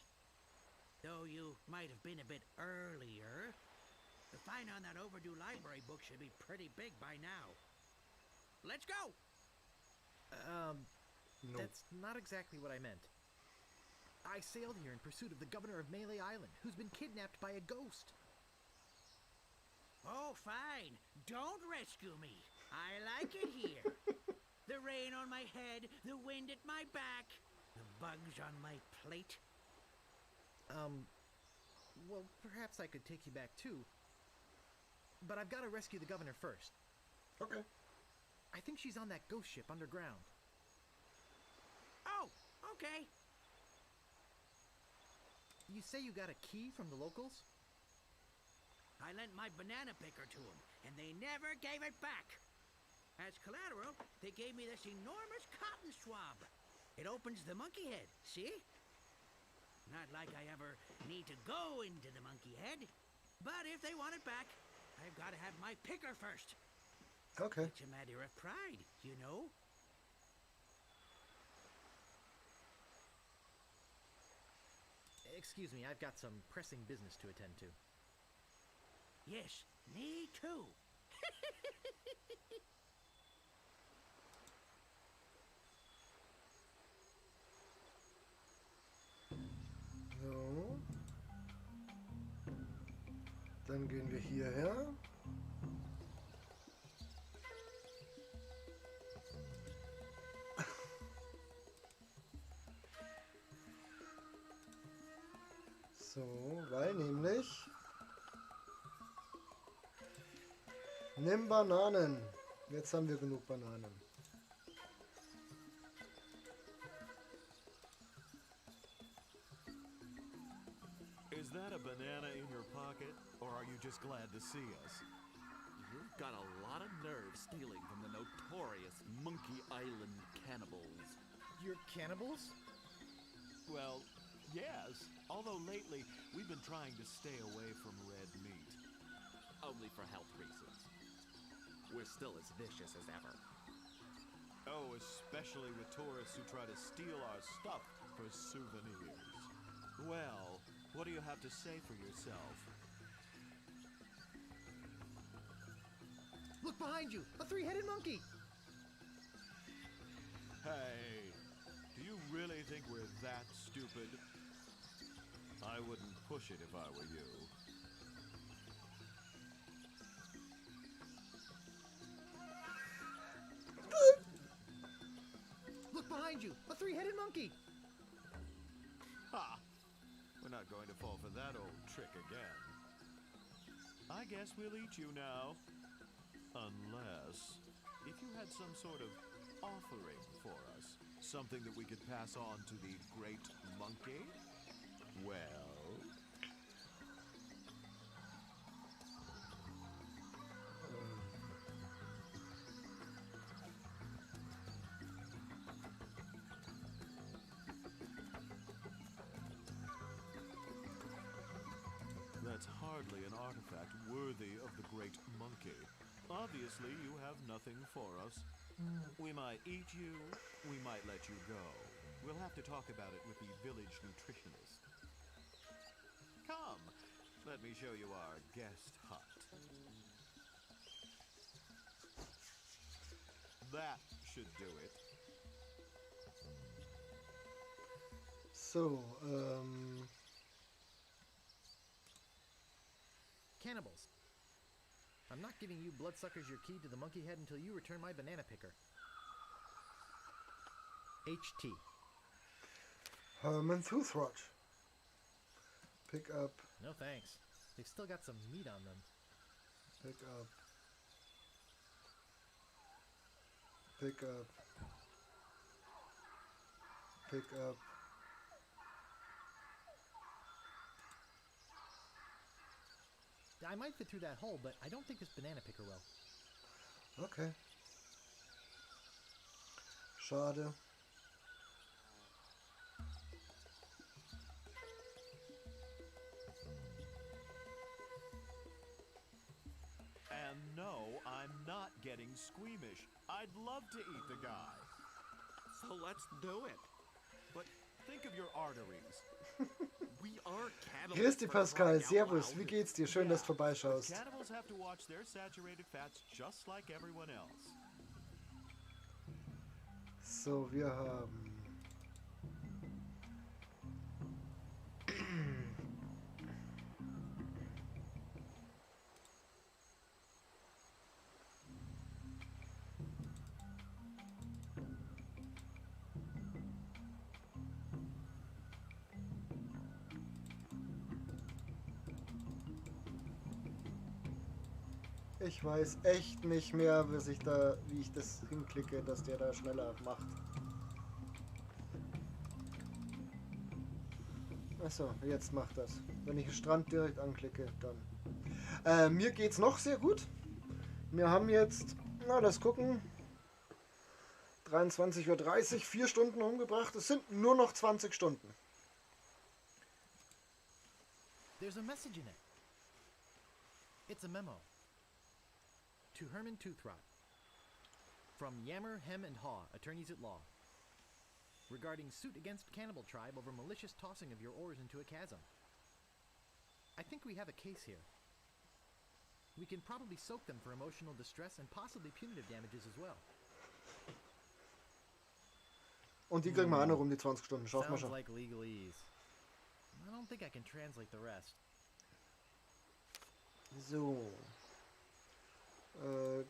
Though you might have been a bit earlier. The fine on that overdue library book should be pretty big by now. Let's go! No. That's not exactly what I meant. I sailed here in pursuit of the governor of Melee Island, who's been kidnapped by a ghost. Oh, fine. Don't rescue me. I like it here. The rain on my head, the wind at my back, the bugs on my plate. Well, perhaps I could take you back too. But I've got to rescue the governor first. Okay. I think she's on that ghost ship underground. Oh, okay. You say you got a key from the locals? I lent my banana picker to them, and they never gave it back. As collateral, they gave me this enormous cotton swab. It opens the monkey head, see? Not like I ever need to go into the monkey head, but if they want it back, I've got to have my picker first. Okay. It's a matter of pride, you know. Excuse me, I've got some pressing business to attend to. Yes, me too. So. Dann gehen wir hierher. So, weil nämlich... Nimm Bananen. Jetzt haben wir genug Bananen. Is that a banana in your pocket, or are you just glad to see us? You You've got a lot of nerve stealing from the notorious Monkey Island cannibals. You're cannibals? Well, yes. Although lately, we've been trying to stay away from red meat. Only for health reasons. We're still as vicious as ever. Oh, especially with tourists who try to steal our stuff for souvenirs. Well, what do you have to say for yourself? Look behind you! A three-headed monkey! Hey, do you really think we're that stupid? I wouldn't push it if I were you. Look behind you! A three-headed monkey! Ha! We're not going to fall for that old trick again. I guess we'll eat you now. Unless, if you had some sort of offering for us, something that we could pass on to the great monkey, well... That's hardly an artifact worthy of the great monkey. Obviously, you have nothing for us. We might eat you, we might let you go. We'll have to talk about it with the village nutritionist. Come, let me show you our guest hut. That should do it. So, Cannibals. I'm not giving you bloodsuckers your key to the monkey head until you return my banana picker. HT. Herman Toothrot. Pick up. No thanks. They've still got some meat on them. Pick up. Pick up. Pick up. I might fit through that hole, but I don't think this banana picker will. Okay. Schade. And no, I'm not getting squeamish. I'd love to eat the guy. So let's do it. But think of your arteries. We are cannibals. Grüß dich, for Pascal. crying out Servus. loud. Wie geht's dir? Schön, dass du vorbeischaust. Cannibals have to watch their saturated fats just like everyone else. So, wir haben Ich weiß echt nicht mehr, was ich da, wie ich das hinklicke, dass der da schneller macht. Achso, jetzt macht das. Wenn ich den Strand direkt anklicke, dann. Mir geht's noch sehr gut. Wir haben jetzt, na, lass gucken, 23:30 Uhr, 4 Stunden umgebracht. Es sind nur noch 20 Stunden. There's a message in it. It's a memo. To Herman Toothrot. From Yammer, Hem and Haw, attorneys at law. Regarding suit against Cannibal Tribe over malicious tossing of your oars into a chasm. I think we have a case here. We can probably soak them for emotional distress and possibly punitive damages as well. Und die kriegen wir auch noch um die 20 Stunden. Schaffen wir Sounds schon. like legalese. I don't think I can translate the rest. So.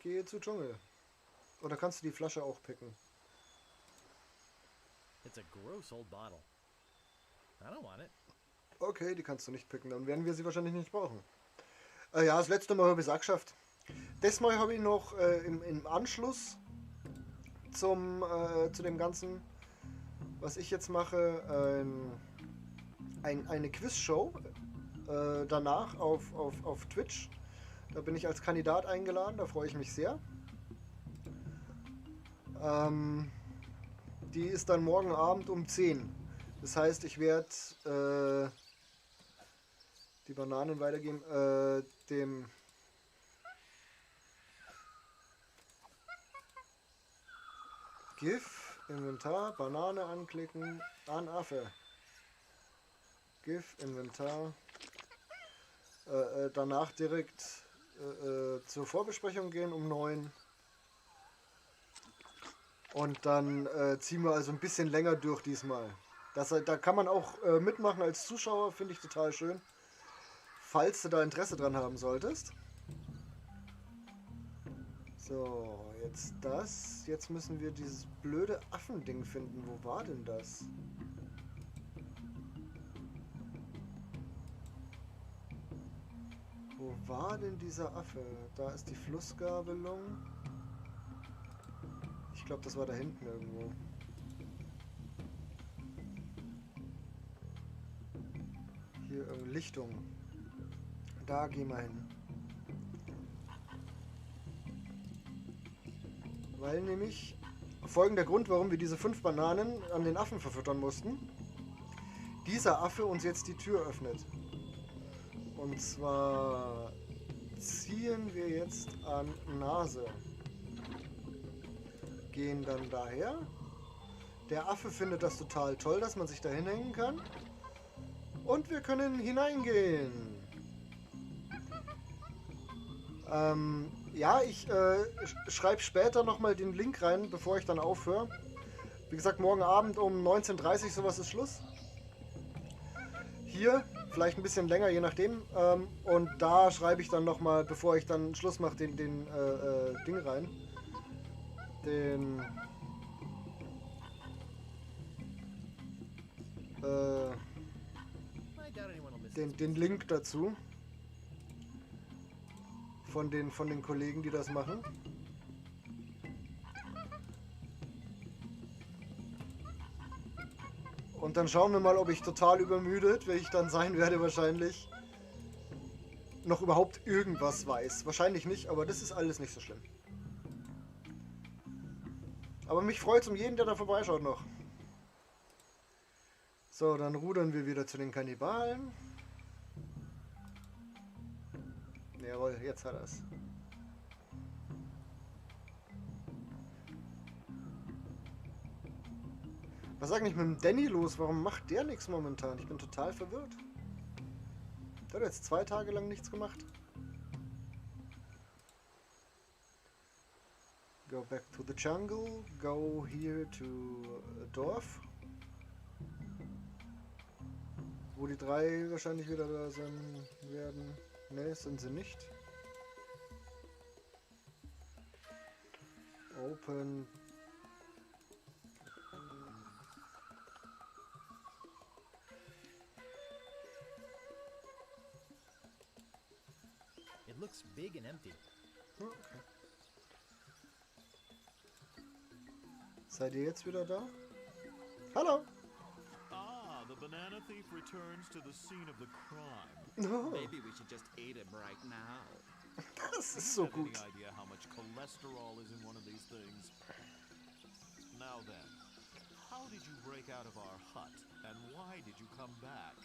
Gehe zu Dschungel. Oder kannst du die Flasche auch picken? It's a gross old bottle. I don't want it. Okay, die kannst du nicht picken. Dann werden wir sie wahrscheinlich nicht brauchen. Ja, das letzte Mal habe ich es auch geschafft. Das Mal habe ich noch im Anschluss zu dem Ganzen, was ich jetzt mache, eine Quizshow danach auf Twitch. Da bin ich als Kandidat eingeladen, da freue ich mich sehr. Die ist dann morgen Abend um 10. Das heißt, ich werde die Bananen weitergeben, dem GIF, Inventar, Banane anklicken, an Affe. GIF, Inventar. Danach direkt zur Vorbesprechung gehen um 9. Und dann ziehen wir also ein bisschen länger durch diesmal. Da kann man auch mitmachen als Zuschauer, finde ich total schön. Falls du da Interesse dran haben solltest. So, jetzt das. Jetzt müssen wir dieses blöde Affending finden. Wo war denn das? Wo war denn dieser Affe? Da ist die Flussgabelung. Ich glaube, das war da hinten irgendwo. Hier irgendeine Lichtung. Da gehen wir hin. Weil nämlich folgender Grund, warum wir diese 5 Bananen an den Affen verfüttern mussten. Dieser Affe uns jetzt die Tür öffnet. Und zwar ziehen wir jetzt an Nase. Gehen dann daher. Der Affe findet das total toll, dass man sich da hinhängen kann. Und wir können hineingehen. Ja, ich schreibe später nochmal den Link rein, bevor ich dann aufhöre. Wie gesagt, morgen Abend um 19:30 Uhr sowas ist Schluss. Hier, vielleicht ein bisschen länger, je nachdem. Und da schreibe ich dann nochmal, bevor ich dann Schluss mache, den Ding rein. Den Link dazu. Von den Kollegen, die das machen. Und dann schauen wir mal, ob ich total übermüdet, wie ich dann sein werde wahrscheinlich, noch überhaupt irgendwas weiß. Wahrscheinlich nicht, aber das ist alles nicht so schlimm. Aber mich freut's um jeden, der da vorbeischaut noch. So, dann rudern wir wieder zu den Kannibalen. Jawohl, jetzt hat er's. Was ist eigentlich mit dem Danny los? Warum macht der nichts momentan? Ich bin total verwirrt. Der hat jetzt 2 Tage lang nichts gemacht. Go back to the jungle. Go here to Dorf. Wo die 3 wahrscheinlich wieder da sein werden. Ne, sind sie nicht. Open. It looks big and empty. Okay. Seid ihr jetzt wieder da? Hallo! Ah, the banana thief returns to the scene of the crime. No. Maybe we should just eat him right now. Das ist so gut. Any idea how much cholesterol is in one of these things? Now then, how did you break out of our hut, and why did you come back?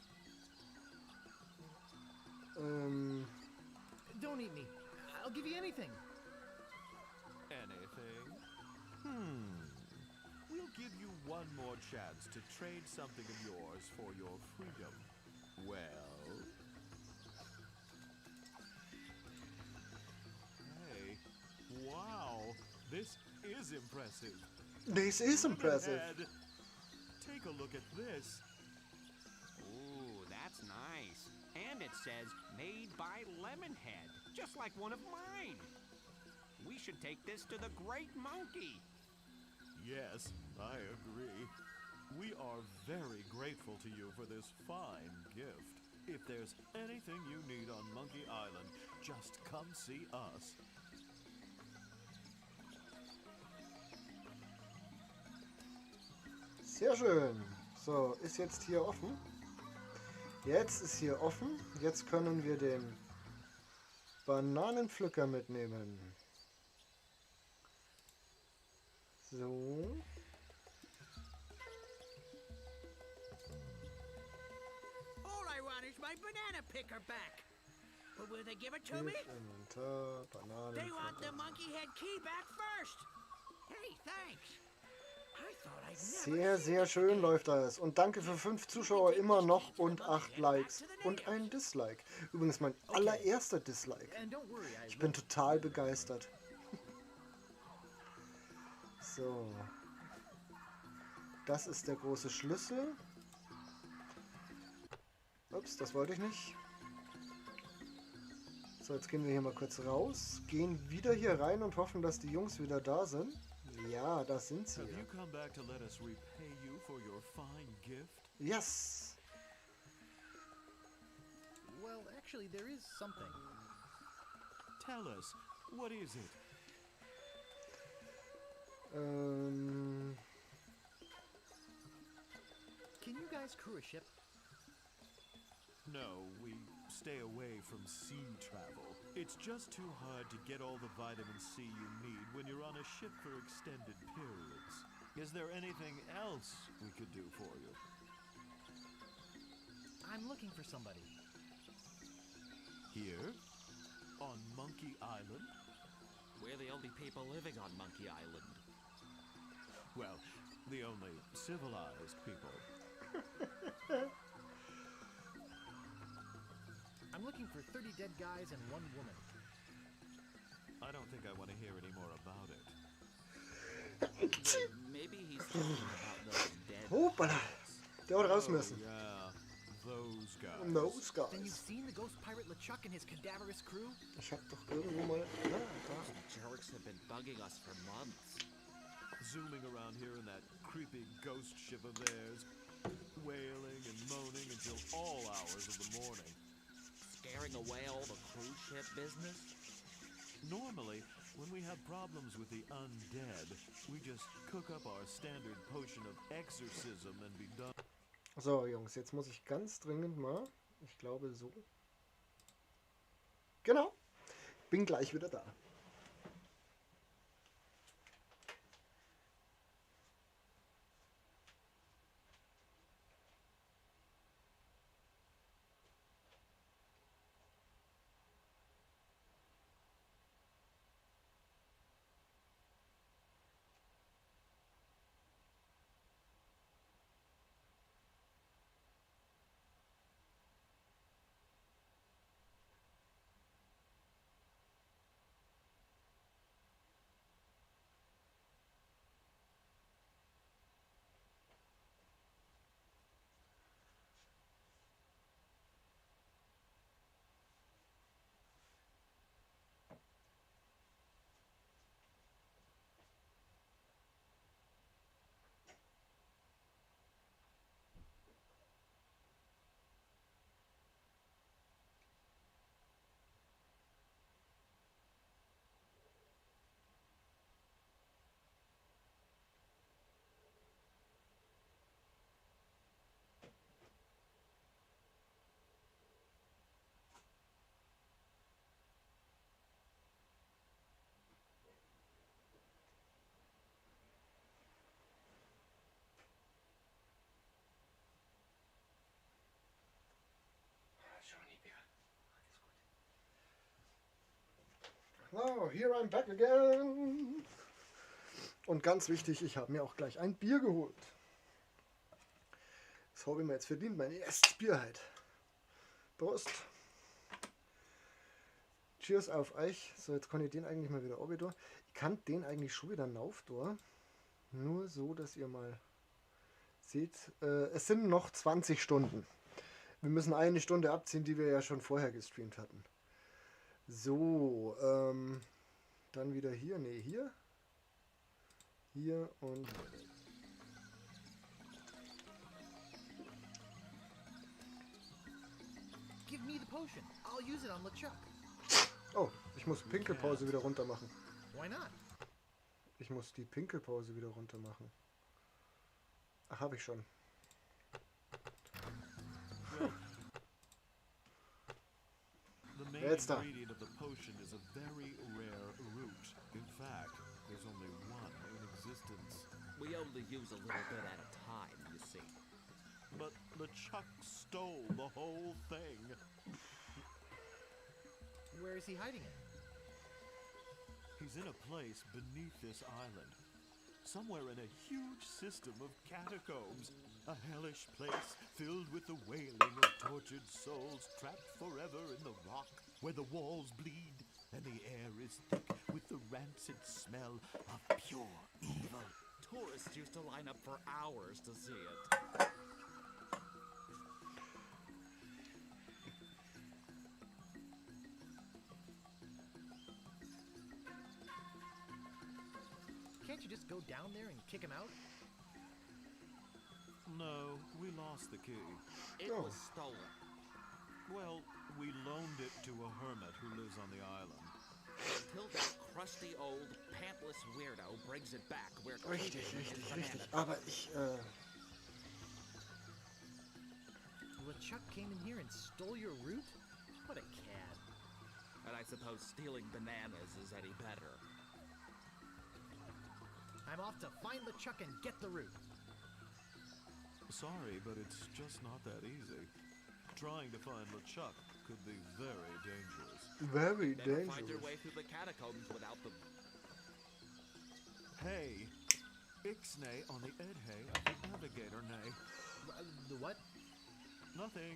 Don't eat me. I'll give you anything. Anything? Hmm. We'll give you one more chance to trade something of yours for your freedom. Well? Hey, wow, this is impressive. This is impressive. Ed, take a look at this. Ooh, that's nice. And it says, made by Lemonhead, just like one of mine. We should take this to the Great Monkey. Yes, I agree. We are very grateful to you for this fine gift. If there's anything you need on Monkey Island, just come see us. Sehr schön. So, ist jetzt hier offen. Jetzt ist hier offen. Jetzt können wir den Bananenpflücker mitnehmen. So. All I want is my banana picker back. But will they give it to me? Inventar, Bananen. They want the monkey head key back first. Hey, thanks. Sehr, sehr schön läuft das. Und danke für 5 Zuschauer immer noch und 8 Likes. Und ein Dislike. Übrigens mein allererster Dislike. Ich bin total begeistert. So. Das ist der große Schlüssel. Ups, das wollte ich nicht. So, jetzt gehen wir hier mal kurz raus. Gehen wieder hier rein und hoffen, dass die Jungs wieder da sind. Ja, das sind sie. Have you come back to let us repay you for your fine gift? Yes. Well, actually, there is something. Tell us, what is it? Can you guys crew a ship? No, we stay away from sea travel. It's just too hard to get all the vitamin C you need when you're on a ship for extended periods. Is there anything else we could do for you? I'm looking for somebody. Here? On Monkey Island? We're the only people living on Monkey Island. Well, the only civilized people. I'm looking for 30 dead guys and 1 woman. I don't think I want to hear any more about it. Wait, maybe he's talking about those dead Hoppala. Der hat raus müssen. Oh, yeah. Those guys. Those guys. Then you've seen the ghost pirate LeChuck and his cadaverous crew? Ich hab doch irgendwo mal... Ah, da. Those jerks have been bugging us for months. Zooming around here in that creepy ghost ship of theirs, wailing and moaning until all hours of the morning. Scaring away all the cruise ship business? Normally, when we have problems with the undead, we just cook up our standard potion of exorcism and be done. So, Jungs, jetzt muss ich ganz dringend mal, ich glaube so. Genau. Bin gleich wieder da. Oh, here I'm back again. Und ganz wichtig, ich habe mir auch gleich ein Bier geholt. Das habe ich mir jetzt verdient, mein erstes Bier heute. Prost. Cheers auf euch. So, jetzt kann ich den eigentlich mal wieder runter. Ich kann den eigentlich schon wieder rauf tun. Nur so, dass ihr mal seht. Es sind noch 20 Stunden. Wir müssen eine Stunde abziehen, die wir ja schon vorher gestreamt hatten. So, dann wieder hier, nee, hier. Hier und... Give me the potion. I'll use it on LeChuck. Oh, ich muss Pinkelpause wieder runter machen. Why not? Ich muss die Pinkelpause wieder runter machen. Ach, hab ich schon. Ja, Letzter. ingredient of the potion is a very rare root. In fact, there's only one in existence. We only use a little bit at a time, you see. But LeChuck stole the whole thing. Where is he hiding it? He's in a place beneath this island. Somewhere in a huge system of catacombs. A hellish place filled with the wailing of tortured souls trapped forever in the rock, where the walls bleed and the air is thick with the rancid smell of pure evil. Tourists used to line up for hours to see it. Can't you just go down there and kick him out? No, we lost the key. It was stolen. Well, we loaned it to a hermit who lives on the island. Until that crusty old pantless weirdo brings it back, we're Richtig, keeping his richtig, banana. richtig. Aber ich, LeChuck came in here and stole your root? What a cad. And I suppose stealing bananas is any better. I'm off to find LeChuck and get the root. Sorry, but it's just not that easy. Trying to find LeChuck could be very dangerous. Very Never find your dangerous. way through the catacombs without the... Hey, Ixnay on the Edhay of the Navigator Nay. The what? Nothing.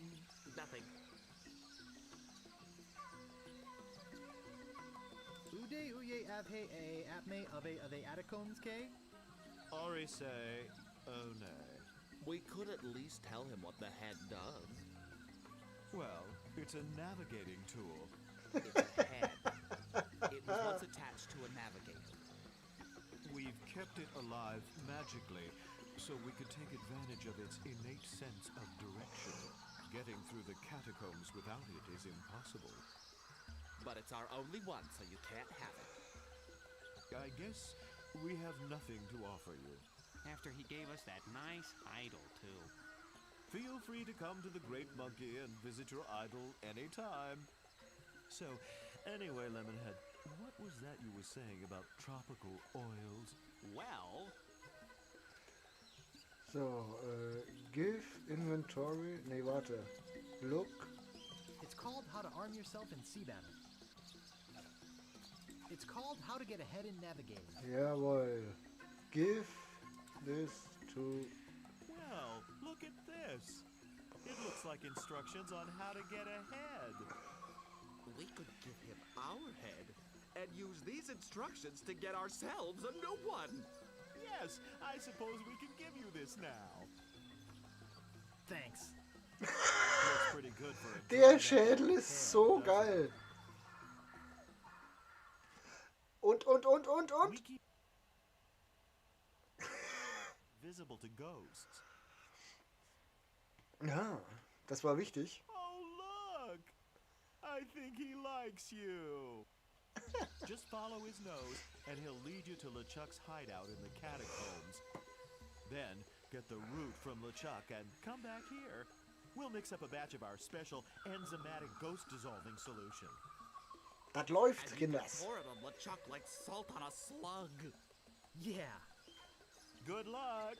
Nothing. Ude uye avhe a apme ave ave atacombs k? Ari say, oh nay. We could at least tell him what the head does. Well, it's a navigating tool. It's a head. It was once attached to a navigator. We've kept it alive magically, so we could take advantage of its innate sense of direction. Getting through the catacombs without it is impossible. But it's our only one, so you can't have it. I guess we have nothing to offer you. After he gave us that nice idol, too. Feel free to come to the Great Monkey and visit your idol anytime. So, anyway, Lemonhead, what was that you were saying about tropical oils? Well... So, give inventory... Nee, warte. Look. It's called How to Arm Yourself in Sea Battle. It's called How to Get Ahead in Navigating. Jawohl. Give this to... Well, look at this. It looks like instructions on how to get ahead. We could give him our head and use these instructions to get ourselves a new one. Yes, I suppose we can give you this now. Thanks. Looks pretty good for a Der dried-up Schädel ist so head, doesn't it? geil. Und. Visible to ghosts. Ja, das war wichtig. Oh, look! I think he likes you. Just follow his nose, and he'll lead you to LeChuck's hideout in the catacombs. Then get the root from LeChuck and come back here. We'll mix up a batch of our special enzymatic ghost dissolving solution. Das läuft, And you can Kinders. pour it on LeChuck like salt on a slug. Yeah. Good luck.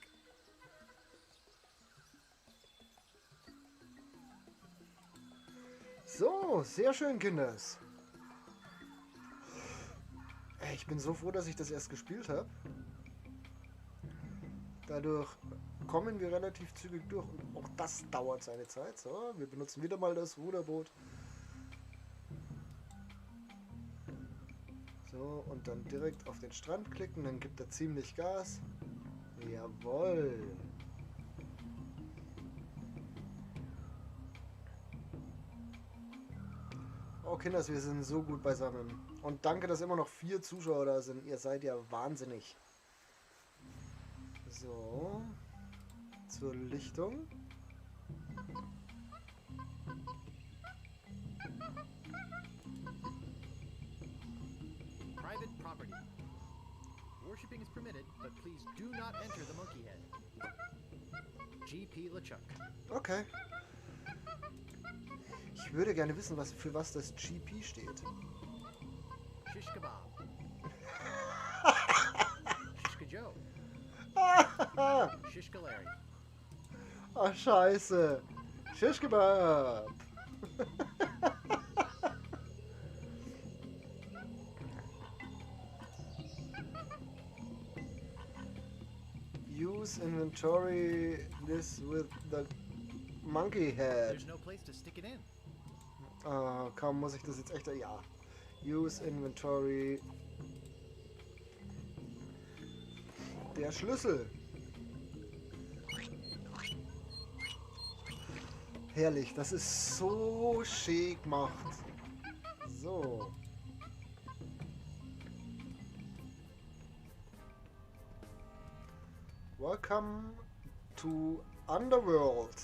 So, sehr schön, Kinders. Ey, ich bin so froh, dass ich das erst gespielt hab. Dadurch kommen wir relativ zügig durch. Und auch das dauert seine Zeit. So, wir benutzen wieder mal das Ruderboot. So, und dann direkt auf den Strand klicken. Dann gibt er ziemlich Gas. Jawohl. Oh, Kinders, wir sind so gut beisammen. Und danke, dass immer noch 4 Zuschauer da sind. Ihr seid ja wahnsinnig. So. Zur Lichtung. Private property. Worshipping is permitted, but please do not enter the monkey head. GP LeChuck. Okay. Ich Ich würde gerne wissen, für was das GP steht. Shish Kebab. Shishka Joe. Shishka Larry. Ach, scheiße. Shish Kebab. Use inventory this with the monkey head. There's no place to stick it in. Ah, kaum muss ich das jetzt echt. Ja. Use inventory. Der Schlüssel. Herrlich, das ist so schick gemacht. So. Welcome to Underworld.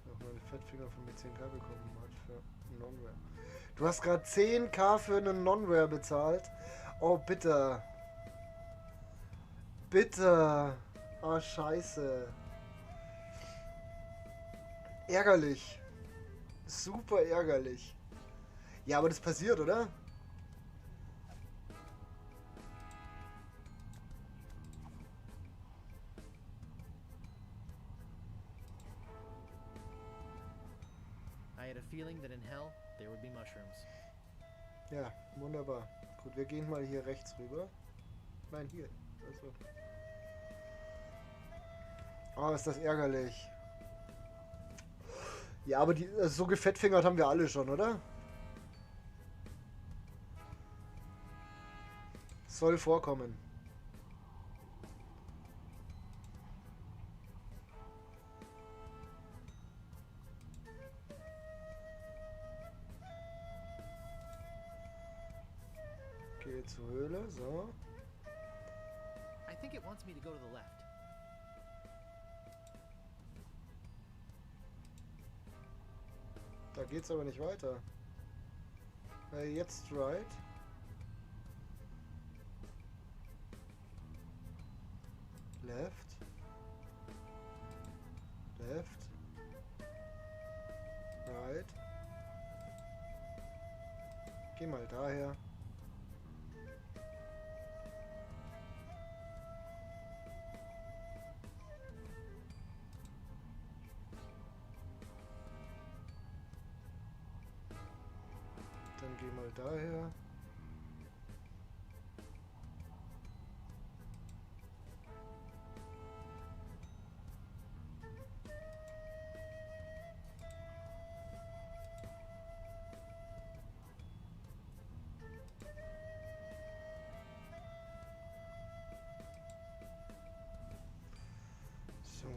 Auch meine Fettfinger von mir 10k bekommen hat für Non-Rare. Du hast gerade 10k für einen Non-Rare bezahlt. Oh, bitte. Bitte. Oh, scheiße. Ärgerlich. Super ärgerlich. Ja, aber das passiert, oder? I had a feeling that in hell there would be mushrooms. Ja, wunderbar. Gut, wir gehen mal hier rechts rüber. Nein, hier. Also. Oh, ist das ärgerlich. Ja, aber die, so gefettfingert haben wir alle schon, oder? Soll vorkommen. Gehe zur Höhle, so. I think it wants me to go to the left. Da geht's aber nicht weiter. Jetzt right. Left. Left. Right. Geh mal daher. Dann geh mal daher. So.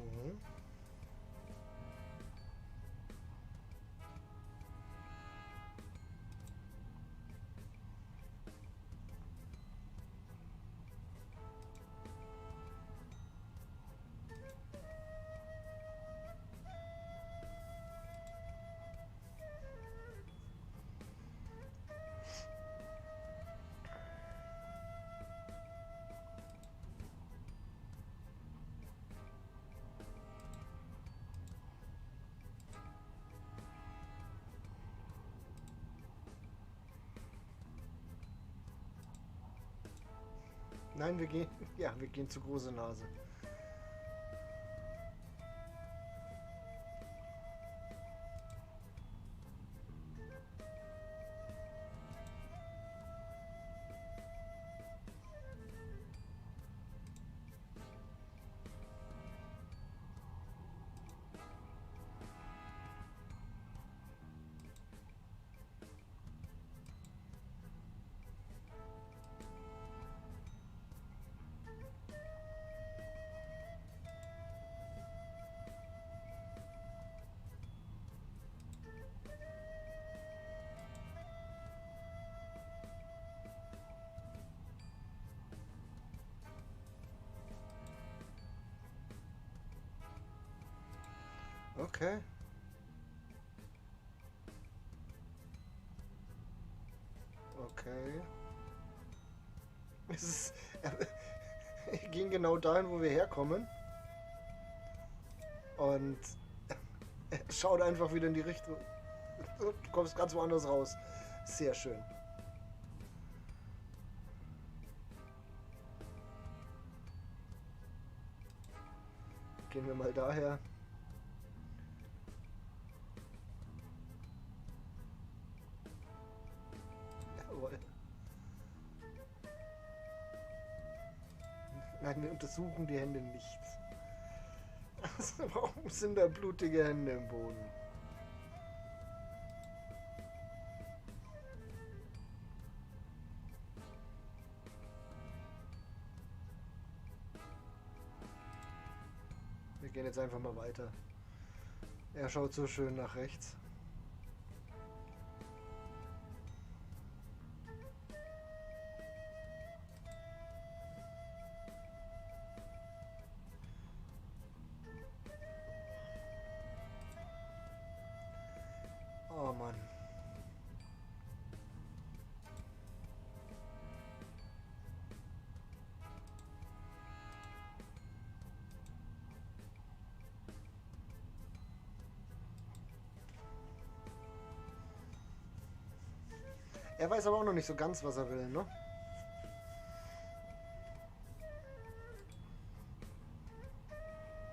Nein, wir gehen. Ja, wir gehen zu große Nase. Okay. Okay. Es ist, wir gehen genau dahin, wo wir herkommen. Und er schaut einfach wieder in die Richtung. Du kommst ganz woanders raus. Sehr schön. Gehen wir mal daher. Jawohl. Nein, wir untersuchen die Hände nicht. Also, warum sind da blutige Hände im Boden? Wir gehen jetzt einfach mal weiter. Er schaut so schön nach rechts. Oh Mann. Er weiß aber auch noch nicht so ganz, was er will, ne?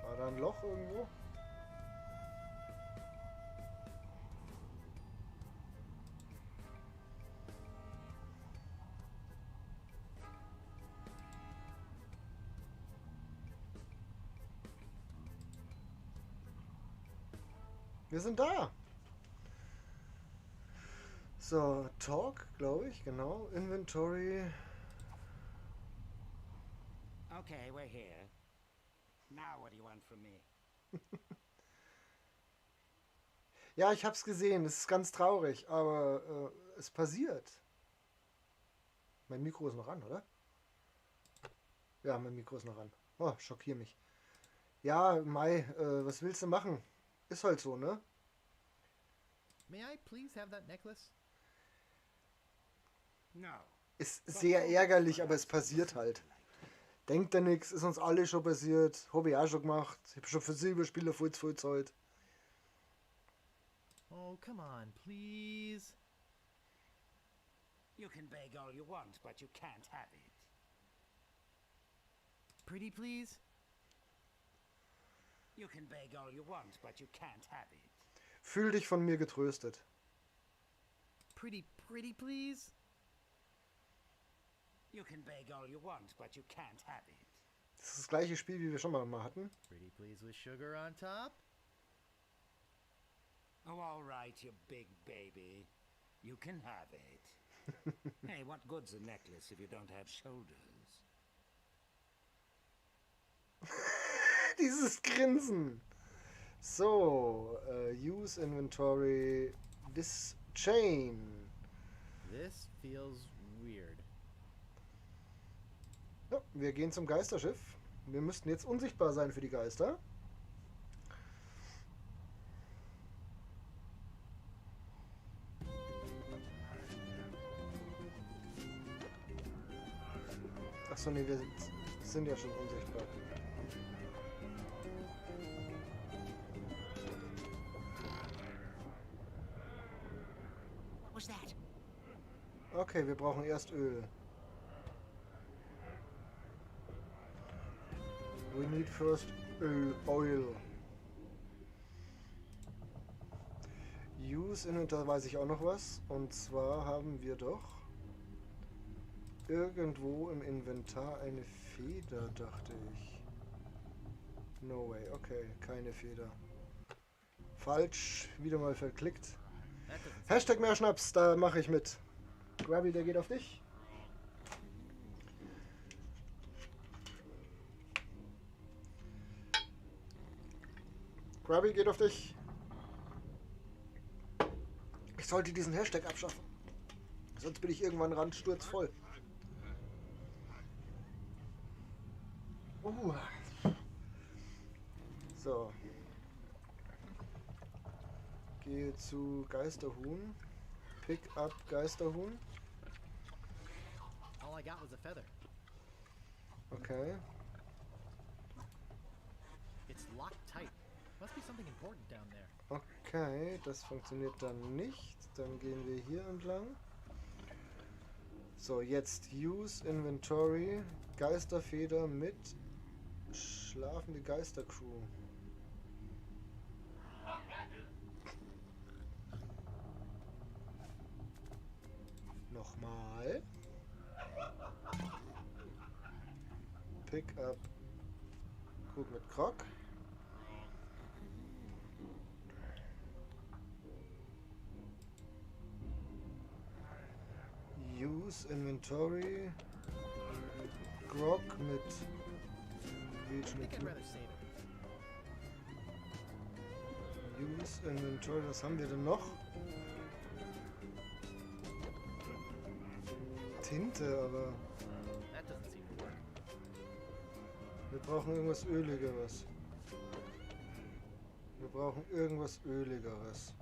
War da ein Loch irgendwo? Wir sind da. So, Talk, glaube ich, genau. Inventory. Okay, we're here. Now what do you want from me? Ja, ich hab's gesehen. Es ist ganz traurig, aber es passiert. Mein Mikro ist noch an, oder? Ja, mein Mikro ist noch an. Oh, schockier mich. Ja, Mai, was willst du machen? Ist halt so, ne? May I please have that necklace? No. Ist sehr ärgerlich, aber es passiert halt. Denkt da nix, ist uns alle schon passiert. Hab ich auch schon gemacht. Ich hab schon für Silberspieler voll zu viel gezahlt. Oh, come on, please. You can beg all you want, but you can't have it. Pretty please? You can beg all you want, but you can't have it. Fühl dich von mir getröstet. Pretty, pretty please? You can beg all you want, but you can't have it. Das ist das gleiche Spiel, wie wir schon mal hatten. Pretty please with sugar on top? Oh, all right, you big baby. You can have it. Hey, what good's a necklace if you don't have shoulders? Dieses Grinsen. So, use inventory, this chain. This feels weird. Ja, wir gehen zum Geisterschiff. Wir müssten jetzt unsichtbar sein für die Geister. Achso, nee, wir sind ja schon unsichtbar. What was that? Okay, wir brauchen erst Öl. We need first oil. Use Inventar weiß ich auch noch was. Und zwar haben wir doch irgendwo im Inventar eine Feder, dachte ich. No way, okay, keine Feder. Falsch, wieder mal verklickt. Hashtag mehr Schnaps, da mache ich mit. Grabby, der geht auf dich. Grabby geht auf dich. Ich sollte diesen Hashtag abschaffen. Sonst bin ich irgendwann randsturzvoll. So. Gehe zu Geisterhuhn. Pick up Geisterhuhn. All I got was a feather. Okay. It's locked tight. Must be something important down there. Okay, das funktioniert dann nicht. Dann gehen wir hier entlang. So, jetzt Use Inventory. Geisterfeder mit schlafende Geistercrew. Nochmal. Pick up. Krug mit Krog. Use Inventory. Grog mit Use Inventory. Was haben wir denn noch? Tinte, aber wir brauchen irgendwas Öligeres. Wir brauchen irgendwas Öligeres.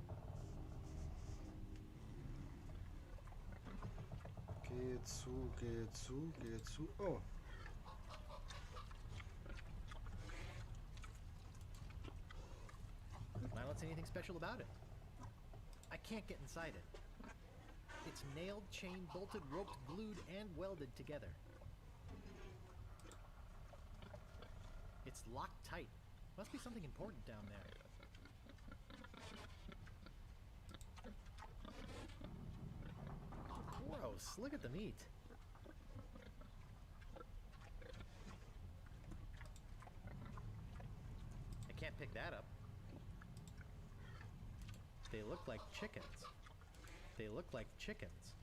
Geh zu, geh zu, geh zu. Oh. I don't see anything special about it. I can't get inside it. It's nailed, chained, bolted, roped, glued, and welded together. It's locked tight. Must be something important down there. Gross. Look at the meat. I can't pick that up. They look like chickens. They look like chickens.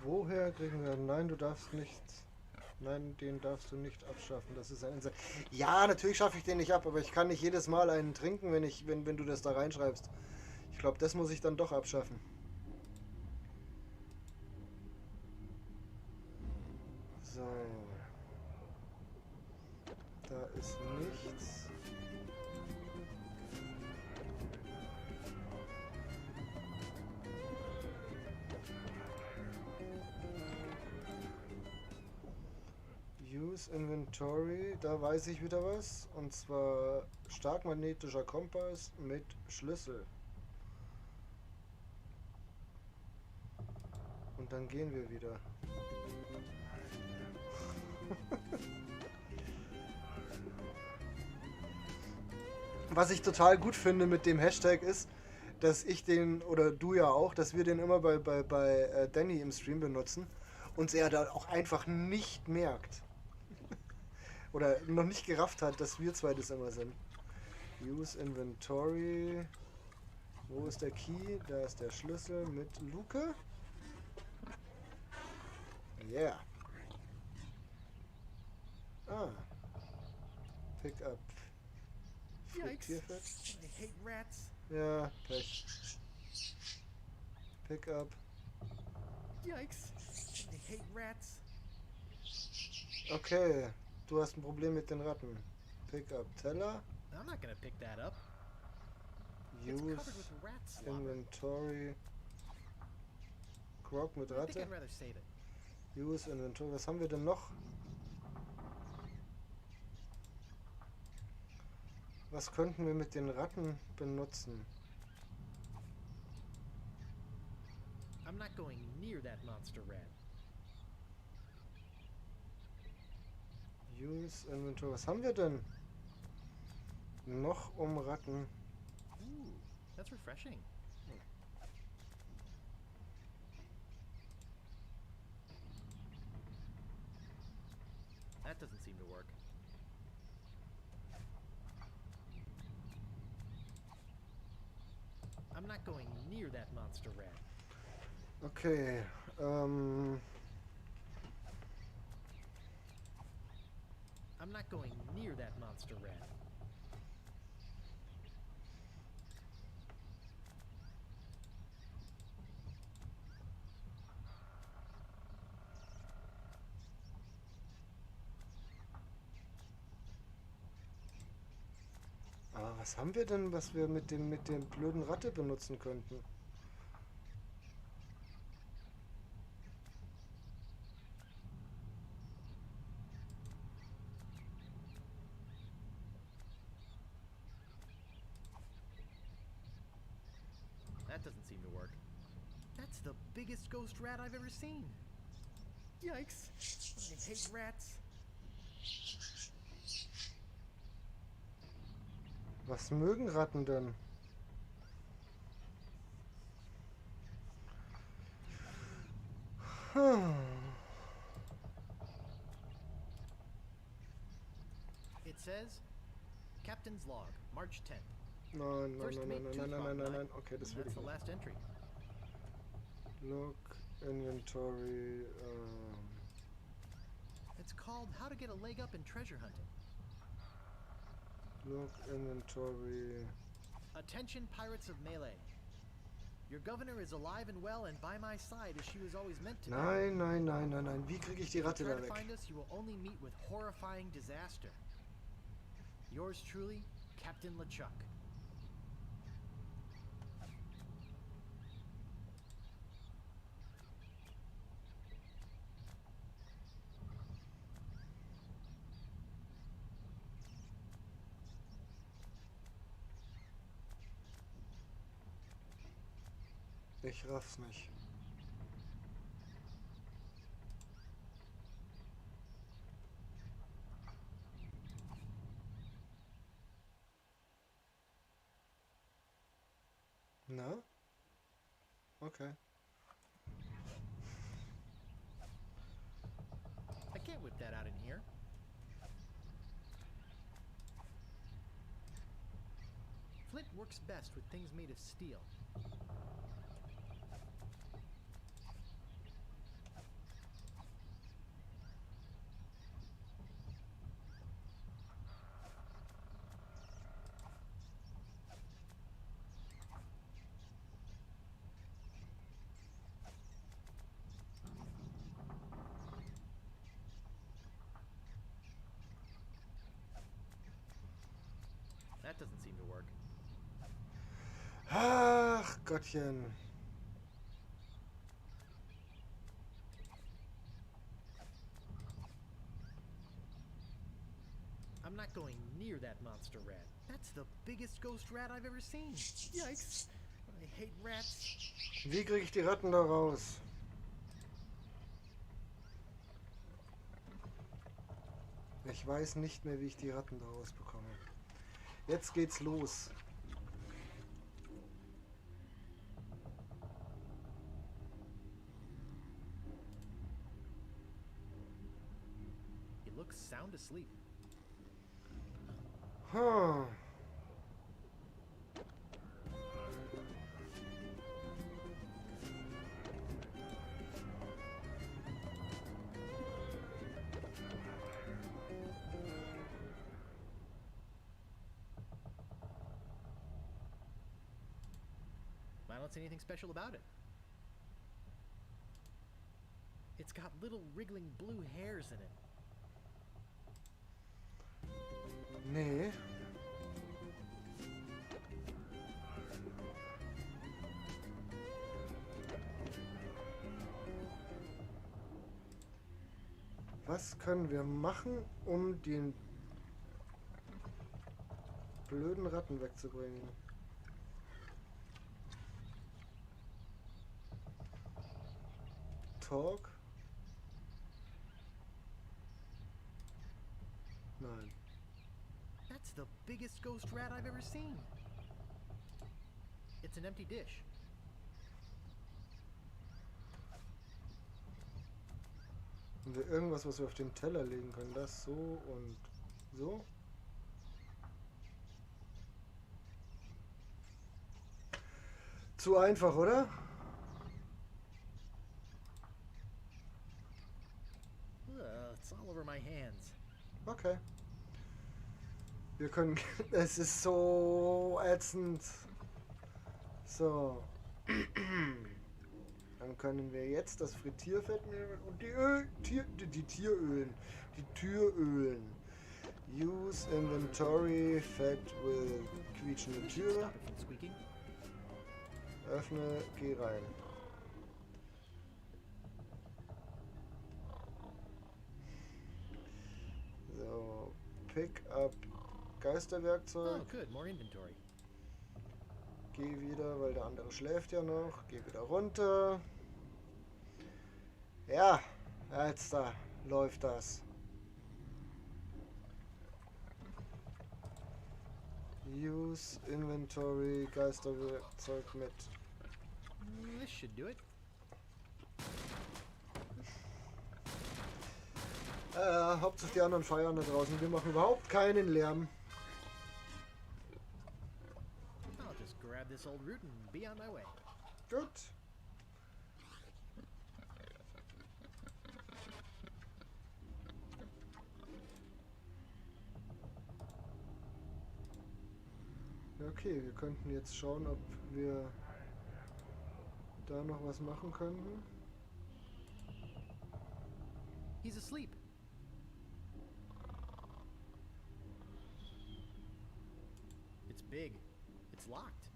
Woher kriegen wir... Nein, du darfst nicht... Nein, den darfst du nicht abschaffen. Das ist ein Insekt. Ja, natürlich schaffe ich den nicht ab, aber ich kann nicht jedes Mal einen trinken, wenn du das da reinschreibst. Ich glaube, das muss ich dann doch abschaffen. So. Da ist nichts. Use Inventory, da weiß ich wieder was. Und zwar stark magnetischer Kompass mit Schlüssel. Und dann gehen wir wieder. Was ich total gut finde mit dem Hashtag ist, dass ich den, oder du ja auch, dass wir den immer bei Danny im Stream benutzen und er da auch einfach nicht merkt. Oder noch nicht gerafft hat, dass wir zwei das immer sind. Use Inventory. Wo ist der Key? Da ist der Schlüssel mit Luke. Yeah. Ah. Pick up. Frittierfett. I hate rats. Ja, Pech. Pick up. Yikes. I hate rats. Okay. Du hast ein Problem mit den Ratten. Pick up Teller. I'm not gonna pick that up. Use Inventory. Grog mit Ratte. Use Inventory. Was haben wir denn noch? Was könnten wir mit den Ratten benutzen? I'm not going near that monster rat. Use Inventory. Was haben wir denn noch um Ratten? Ooh, that's refreshing. That doesn't seem to work. I'm not going near that monster rat. Okay, I'm not going near that monster rat. Aber was haben wir denn, was wir mit dem blöden Ratte benutzen könnten? That doesn't seem to work. That's the biggest ghost rat I've ever seen. Yikes. I hate rats. Was mögen Ratten denn? It says, Captain's Log, March 10th. Nein, nein, nein, nein, nein, nein, nein, nein, nein. Okay, das will That's ich the nicht. last entry. Log, Inventory. It's called How to Get a Leg Up in Treasure Hunting. Log, Inventory. Attention, pirates of Melee. Your governor is alive and well and by my side as she was always meant to be. Nein, nein, nein, nein, nein. Wie kriege ich die If you Ratte try da to weg? find us, you will only meet with horrifying disaster. Yours truly, Captain LeChuck. Ich raff's nicht. Na? Okay. I can't whip that out in here. Flint works best with things made of steel. That doesn't seem to work. Ach, Gottchen. I'm not going near that monster rat. That's the biggest ghost rat I've ever seen. Yikes. I hate rats. Wie kriege ich die Ratten da raus? Ich weiß nicht mehr, wie ich die Ratten da rausbekomme. Jetzt geht's los. He looks sound asleep. Huh. I don't see anything special about it. It's got little wriggling blue hairs in it. Nee. Was können wir machen, um den blöden Ratten wegzubringen? Talk? Nein. That's the biggest ghost rat I've ever seen. It's an empty dish. Haben wir irgendwas, was wir auf den Teller legen können? Das so und so. Zu einfach, oder? It's all over my hands. Okay. Wir können. Es ist so ätzend. So. Dann können wir jetzt das Frittierfett nehmen und die Öl, Tier, die, die Tierölen. Die Türölen. Use Inventory Fett with quietschende Türe. Öffne, geh rein. So, pick up Geisterwerkzeug. Oh, good, more inventory. Geh wieder, weil der andere schläft ja noch. Geh wieder runter. Ja, jetzt da läuft das. Use Inventory, Geisterwerkzeug mit. This should do it. Hauptsache die anderen feiern da draußen. Wir machen überhaupt keinen Lärm. I'll just grab this old root and be on my way. Gut. Okay, wir könnten jetzt schauen, ob wir da noch was machen könnten. He's asleep. It's big. It's locked.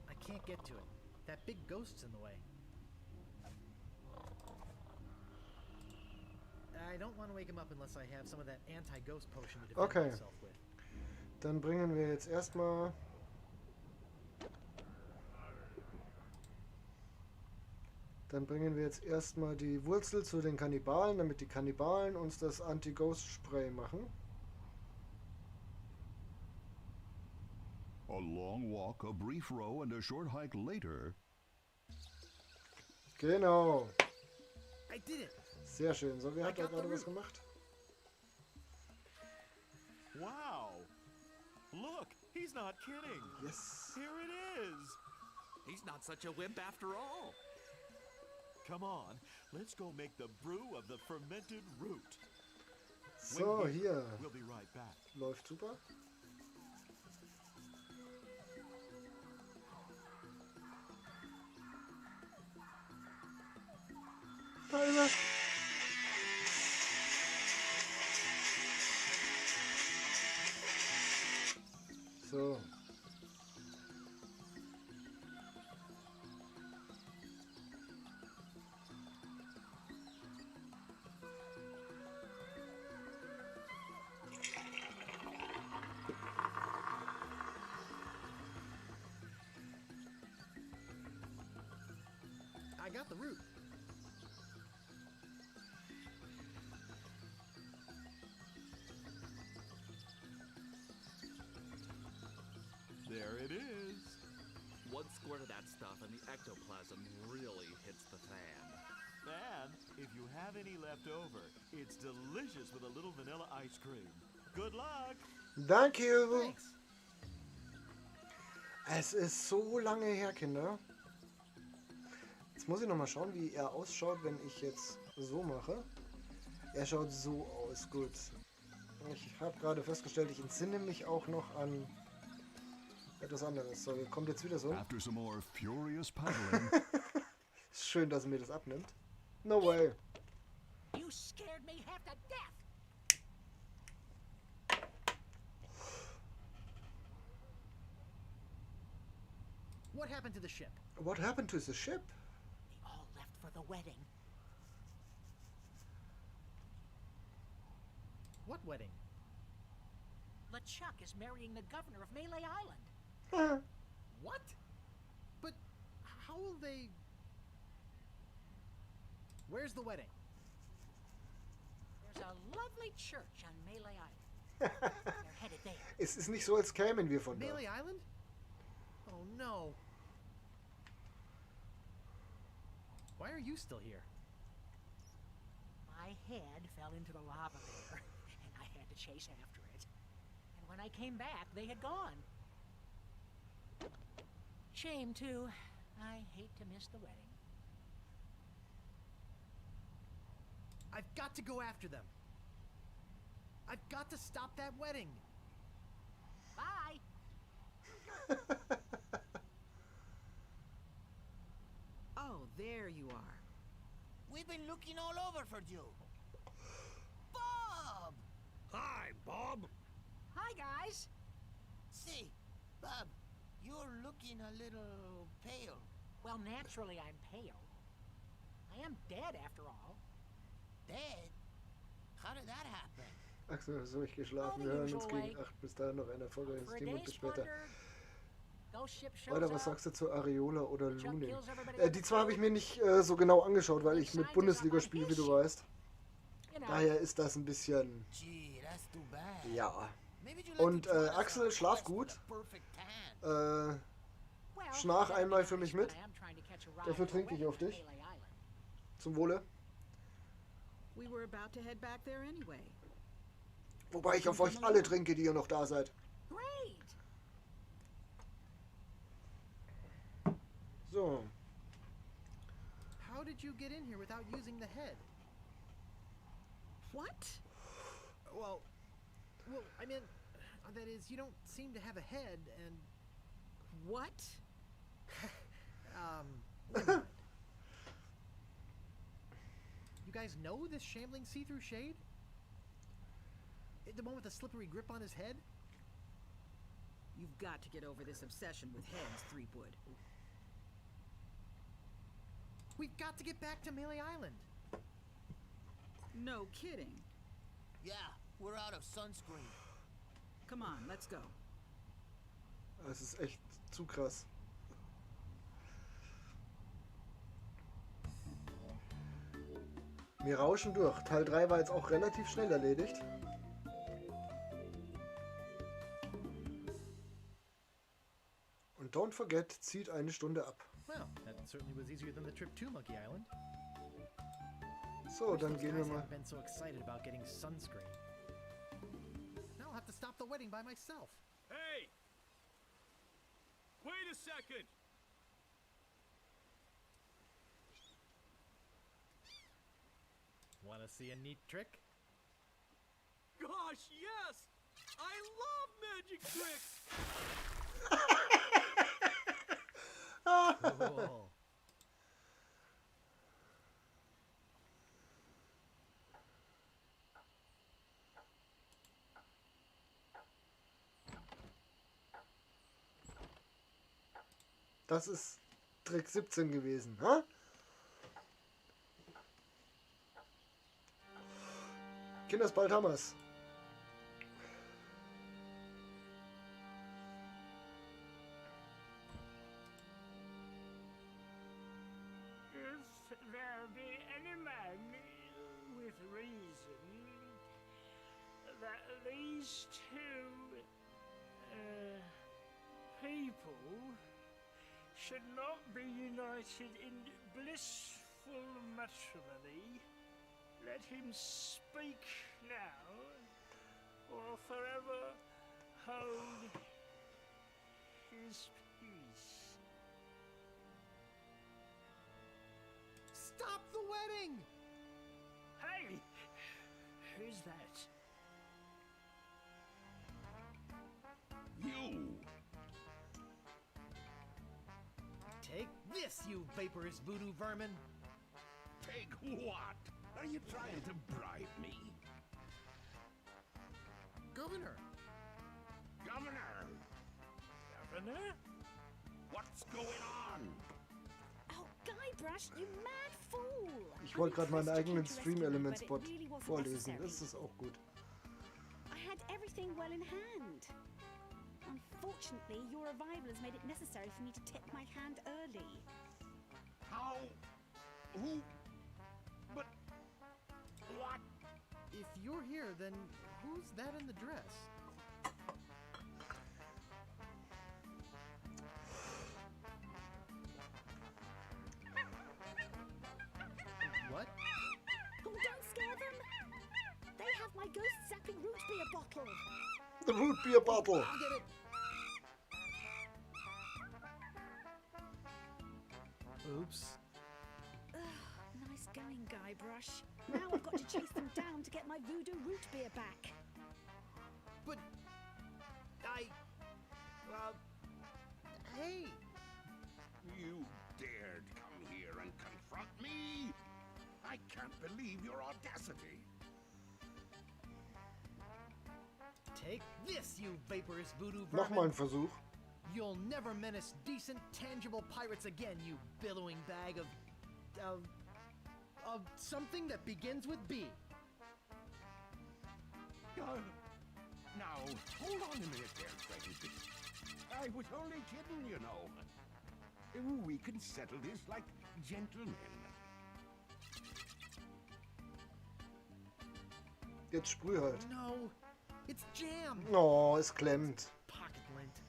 I can't get to it. That big ghost's in the way. I don't want to wake him up unless I have some of that anti-ghost potion to defend myself with. Dann bringen wir jetzt erstmal die Wurzel zu den Kannibalen, damit die Kannibalen uns das Anti-Ghost-Spray machen. A long walk, a brief row and a short hike later. Genau. I did it. Sehr schön. So, wer hat I da got the gerade was root. gemacht? Wow. Look, he's not kidding. Yes. Here it is. He's not such a wimp after all. Come on, let's go make the brew of the fermented root. So, Wait here. hier. We'll be right back. Läuft super. Da ist er. So. I got the root. There it is. One squirt of that stuff and the ectoplasm really hits the fan. And if you have any left over, it's delicious with a little vanilla ice cream. Good luck. Thank you. Thanks. Es ist so lange her, Kinder. Jetzt muss ich noch mal schauen, wie er ausschaut, wenn ich jetzt so mache. Er schaut so aus. Gut. Ich habe gerade festgestellt, ich entsinne mich auch noch an etwas anderes. So, kommt jetzt wieder so. After some more furious paddling. Ist schön, dass er mir das abnimmt. No way. You scared me half to death. What happened to the ship? What happened to the ship? They all left for the wedding. What wedding? LeChuck is marrying the governor of Melee Island. What? But how will they... Where's the wedding? There's a lovely church on Melee Island. They're headed there. Es ist nicht so, als kämen wir von da. Melee Island? Oh no. Why are you still here? My head fell into the lava there, and I had to chase after it. And when I came back, they had gone. Shame, too. I hate to miss the wedding. I've got to go after them. I've got to stop that wedding. Bye. Oh, there you are. We've been looking all over for you. Bob! Hi, Bob. Hi, guys. See, Bob, you're looking a little pale. Well, naturally, I'm pale. I am dead, after all. Dead? How did that happen? Axel, so ich geschlafen. Wir hören uns gegen 8. Bis dahin noch ein erfolgreiches Team und bis später. Weiter, was sagst du zu Areola oder Lunin? Die zwei habe ich mir nicht so genau angeschaut, weil ich mit Bundesliga spiele, wie du weißt. Daher ist das ein bisschen... Ja. Und Axel, schlaf gut. Schnarch einmal für mich mit. Dafür trinke ich auf dich. Zum Wohle. Wobei ich auf euch alle trinke, die ihr noch da seid. So. How did you get in here without using the head? What? Well, I mean, that is, you don't seem to have a head, and what? Never mind. You guys know this shambling see-through shade? The one with the slippery grip on his head? You've got to get over this obsession with heads, Threepwood. We've got to get back to Melee Island. No kidding. Yeah, we're out of sunscreen. Come on, let's go. Das ist echt zu krass. Wir rauschen durch. Teil 3 war jetzt auch relativ schnell erledigt. Und don't forget, zieht eine Stunde ab. Well, that certainly was easier than the trip to Monkey Island. So, dann gehen wir mal. Been so excited about getting sunscreen. Now I'll have to stop the wedding by myself. Hey! Wait a second! Want to see a neat trick? Gosh, yes! I love magic tricks! Cool. Das ist Trick 17 gewesen, ha? Kinders, bald haben wir's. If there be any man with reason that these two people should not be united in blissful matrimony, let him speak now or forever hold his peace. Stop the wedding! Hey! Who's that? You! Take this, you vaporous voodoo vermin! Take what? Are you trying to bribe me? Governor! Governor! Governor? What's going on? Oh, Guybrush, you mad fool! Ich wollte gerade meinen eigenen Stream Elements Bot vorlesen. Das ist auch gut. I had everything well in hand. Unfortunately, your arrival has made it necessary for me to tip my hand early. How? Who? But what? If you're here, then who's that in the dress? What? Oh, don't scare them! They have my ghost-zapping root beer bottle. The root beer bottle. I'll get it. Oops. Ugh, nice going, Guybrush. Now I've got to chase them down to get my voodoo root beer back. But I... hey! You dared come here and confront me? I can't believe your audacity. Take this, you vaporous voodoo vermin. Nochmal ein Versuch. You'll never menace decent, tangible pirates again, you billowing bag of something that begins with B. Oh. Now, hold on a minute there, friend. I was only kidding, you know. We can settle this like gentlemen. Jetzt sprüh halt. No, it's jammed. Oh, es klemmt. Pocket lint.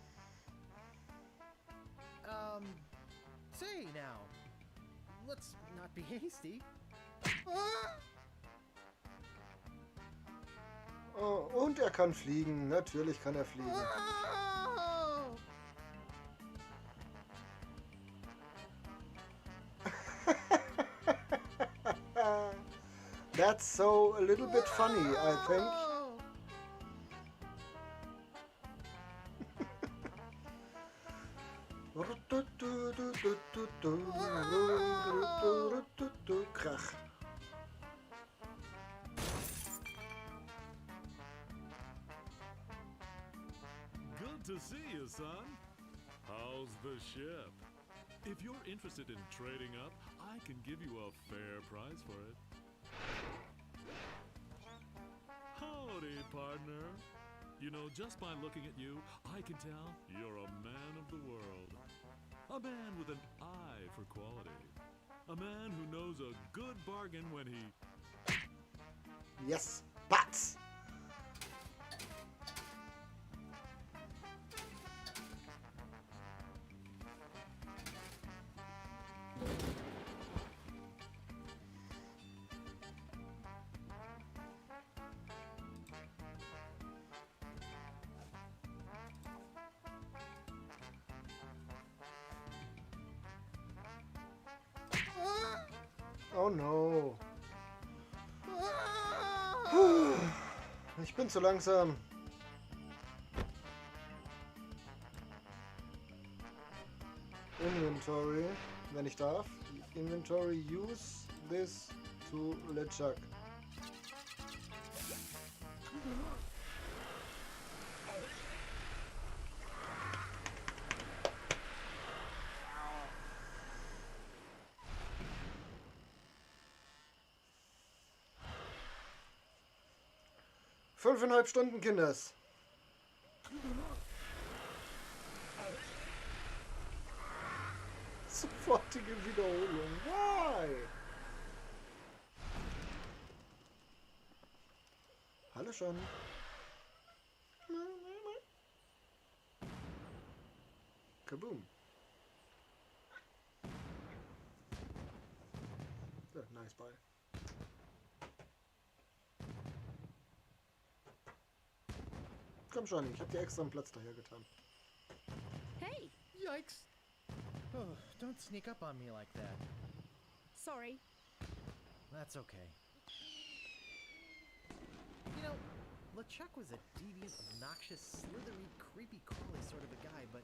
Say now, let's not be hasty. Oh, und er kann fliegen. Natürlich kann er fliegen. That's so a little bit funny, I think. Krach. Good to see you, son. How's the ship? If you're interested in trading up, I can give you a fair price for it. Howdy, partner. You know, just by looking at you, I can tell you're a man of the world. A man with an eye for quality. A man who knows a good bargain when he... Yes, bats! Oh no. Ich bin zu langsam. Inventory, wenn ich darf. Inventory, use this to LeChuck. Fünfeinhalb Stunden, Kinders. Sofortige Wiederholung. Why? Hallo schon. Kaboom. Oh, nice buy. Komm schon, ich hab dir extra einen Platz daher getan. Hey! Yikes! Oh, don't sneak up on me like that. Sorry. That's okay. You know, LeChuck was a deviant, obnoxious, slithery, creepy, crawly sort of a guy, but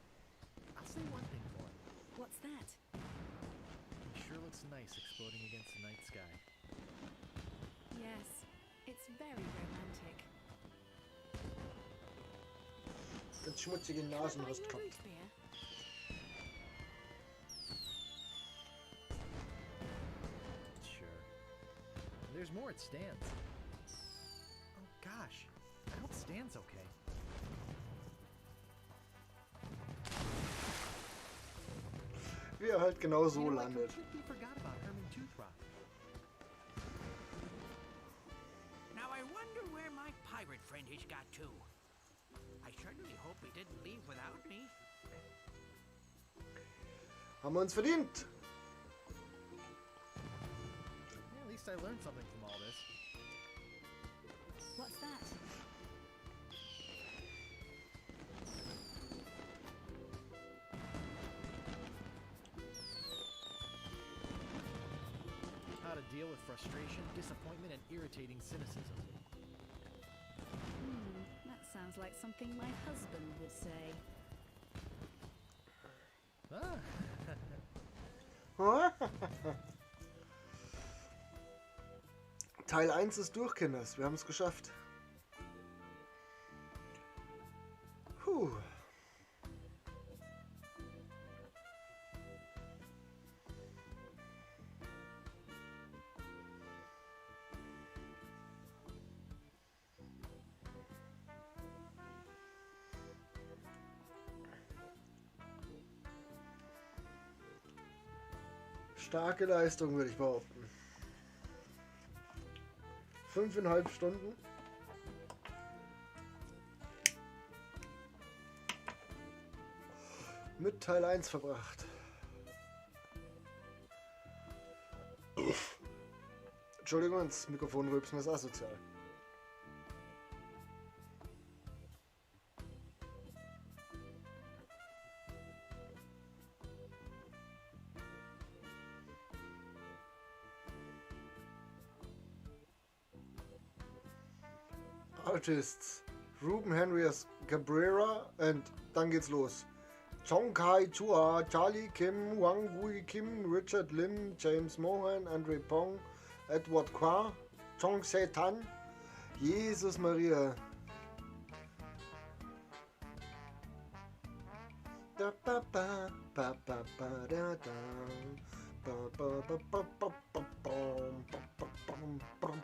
I'll say one thing for him. What's that? He sure looks nice exploding against the night sky. Yes, it's very romantic. Ganz schmutzige Nasen hast gehabt. Sure. There's more at Stan's. Oh gosh, I hope Stan's okay. Wie er halt genau so landet. Forgot about Herman Toothrot. Now I wonder where my pirate friend has got to. I certainly hope he didn't leave without me. Haben wir uns verdient. Yeah, at least I learned something from all this. What's that? How to deal with frustration, disappointment, and irritating cynicism. That sounds like something my husband would say. Ah. Teil 1 ist durch, Kinders. Wir haben es geschafft. Puh. Starke Leistung, würde ich behaupten. 5,5 Stunden. Mit Teil 1 verbracht. Entschuldigung, ins Mikrofon rülpsen ist asozial. Artists Ruben Henrias Cabrera und dann geht's los. Chong Kai Chua, Charlie Kim, Wang Gui Kim, Richard Lim, James Mohan, Andre Pong, Edward Kwa, Chong Se Tan, Jesus Maria. Da ba ba ba ba ba da da. Ba ba ba ba ba ba bum, ba ba bum, bum.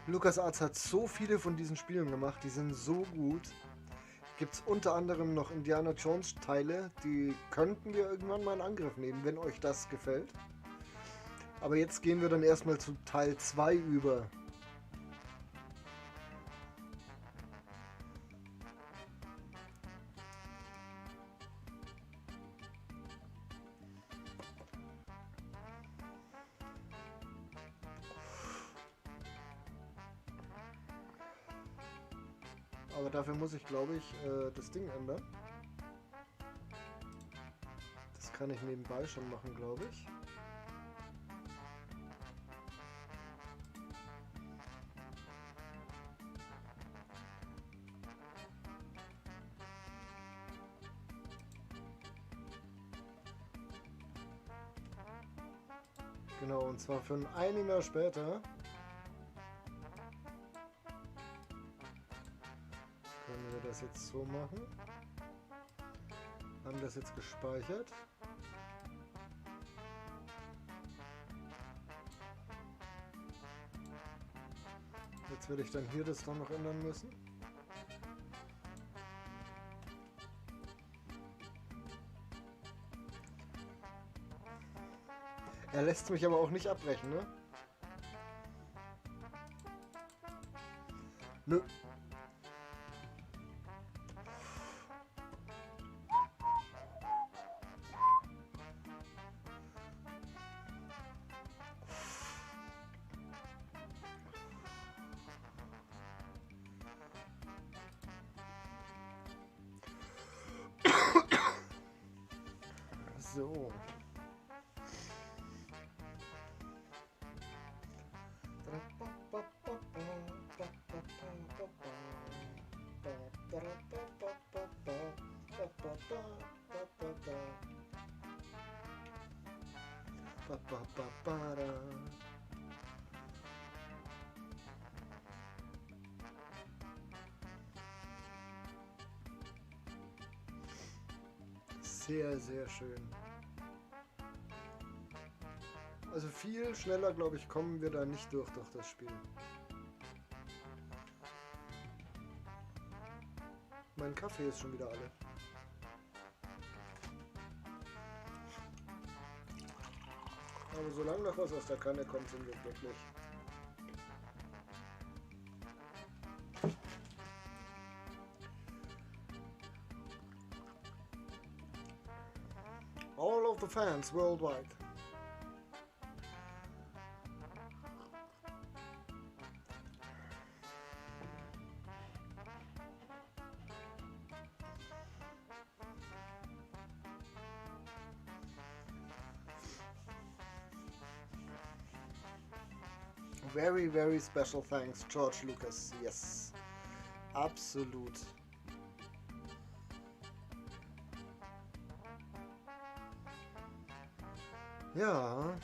LucasArts hat so viele von diesen Spielen gemacht, die sind so gut. Gibt's unter anderem noch Indiana Jones Teile, die könnten wir irgendwann mal in Angriff nehmen, wenn euch das gefällt. Aber jetzt gehen wir dann erstmal zu Teil 2 über. Aber dafür muss ich, glaube ich, das Ding ändern. Das kann ich nebenbei schon machen, glaube ich. Genau, und zwar für ein Jahr später. Können wir das jetzt so machen. Haben das jetzt gespeichert. Jetzt werde ich dann hier das dann noch ändern müssen. Er lässt mich aber auch nicht abbrechen, ne? Nö. So. Sehr, sehr schön. Also viel schneller, glaube ich, kommen wir da nicht durch das Spiel. Mein Kaffee ist schon wieder alle. Aber solange noch was aus der Kanne kommt, sind wir glücklich. All of the fans worldwide. Very, very special thanks, George Lucas. Yes, absolut. Ja.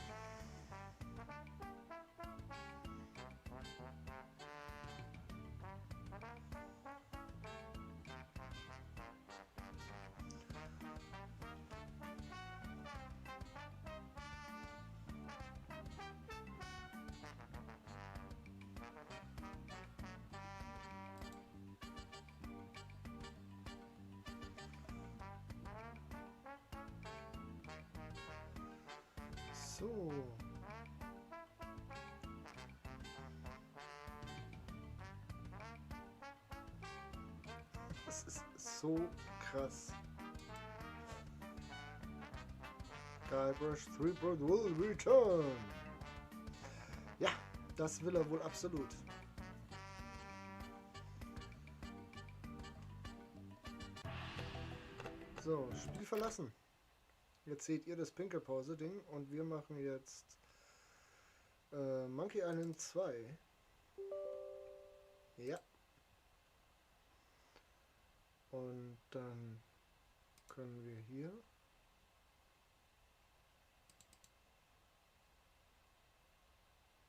So. Das ist so krass. Guybrush Threepwood will return. Ja, das will er wohl absolut. So, Spiel verlassen. Jetzt seht ihr das Pinkelpause-Ding und wir machen jetzt Monkey Island 2. Ja. Und dann können wir hier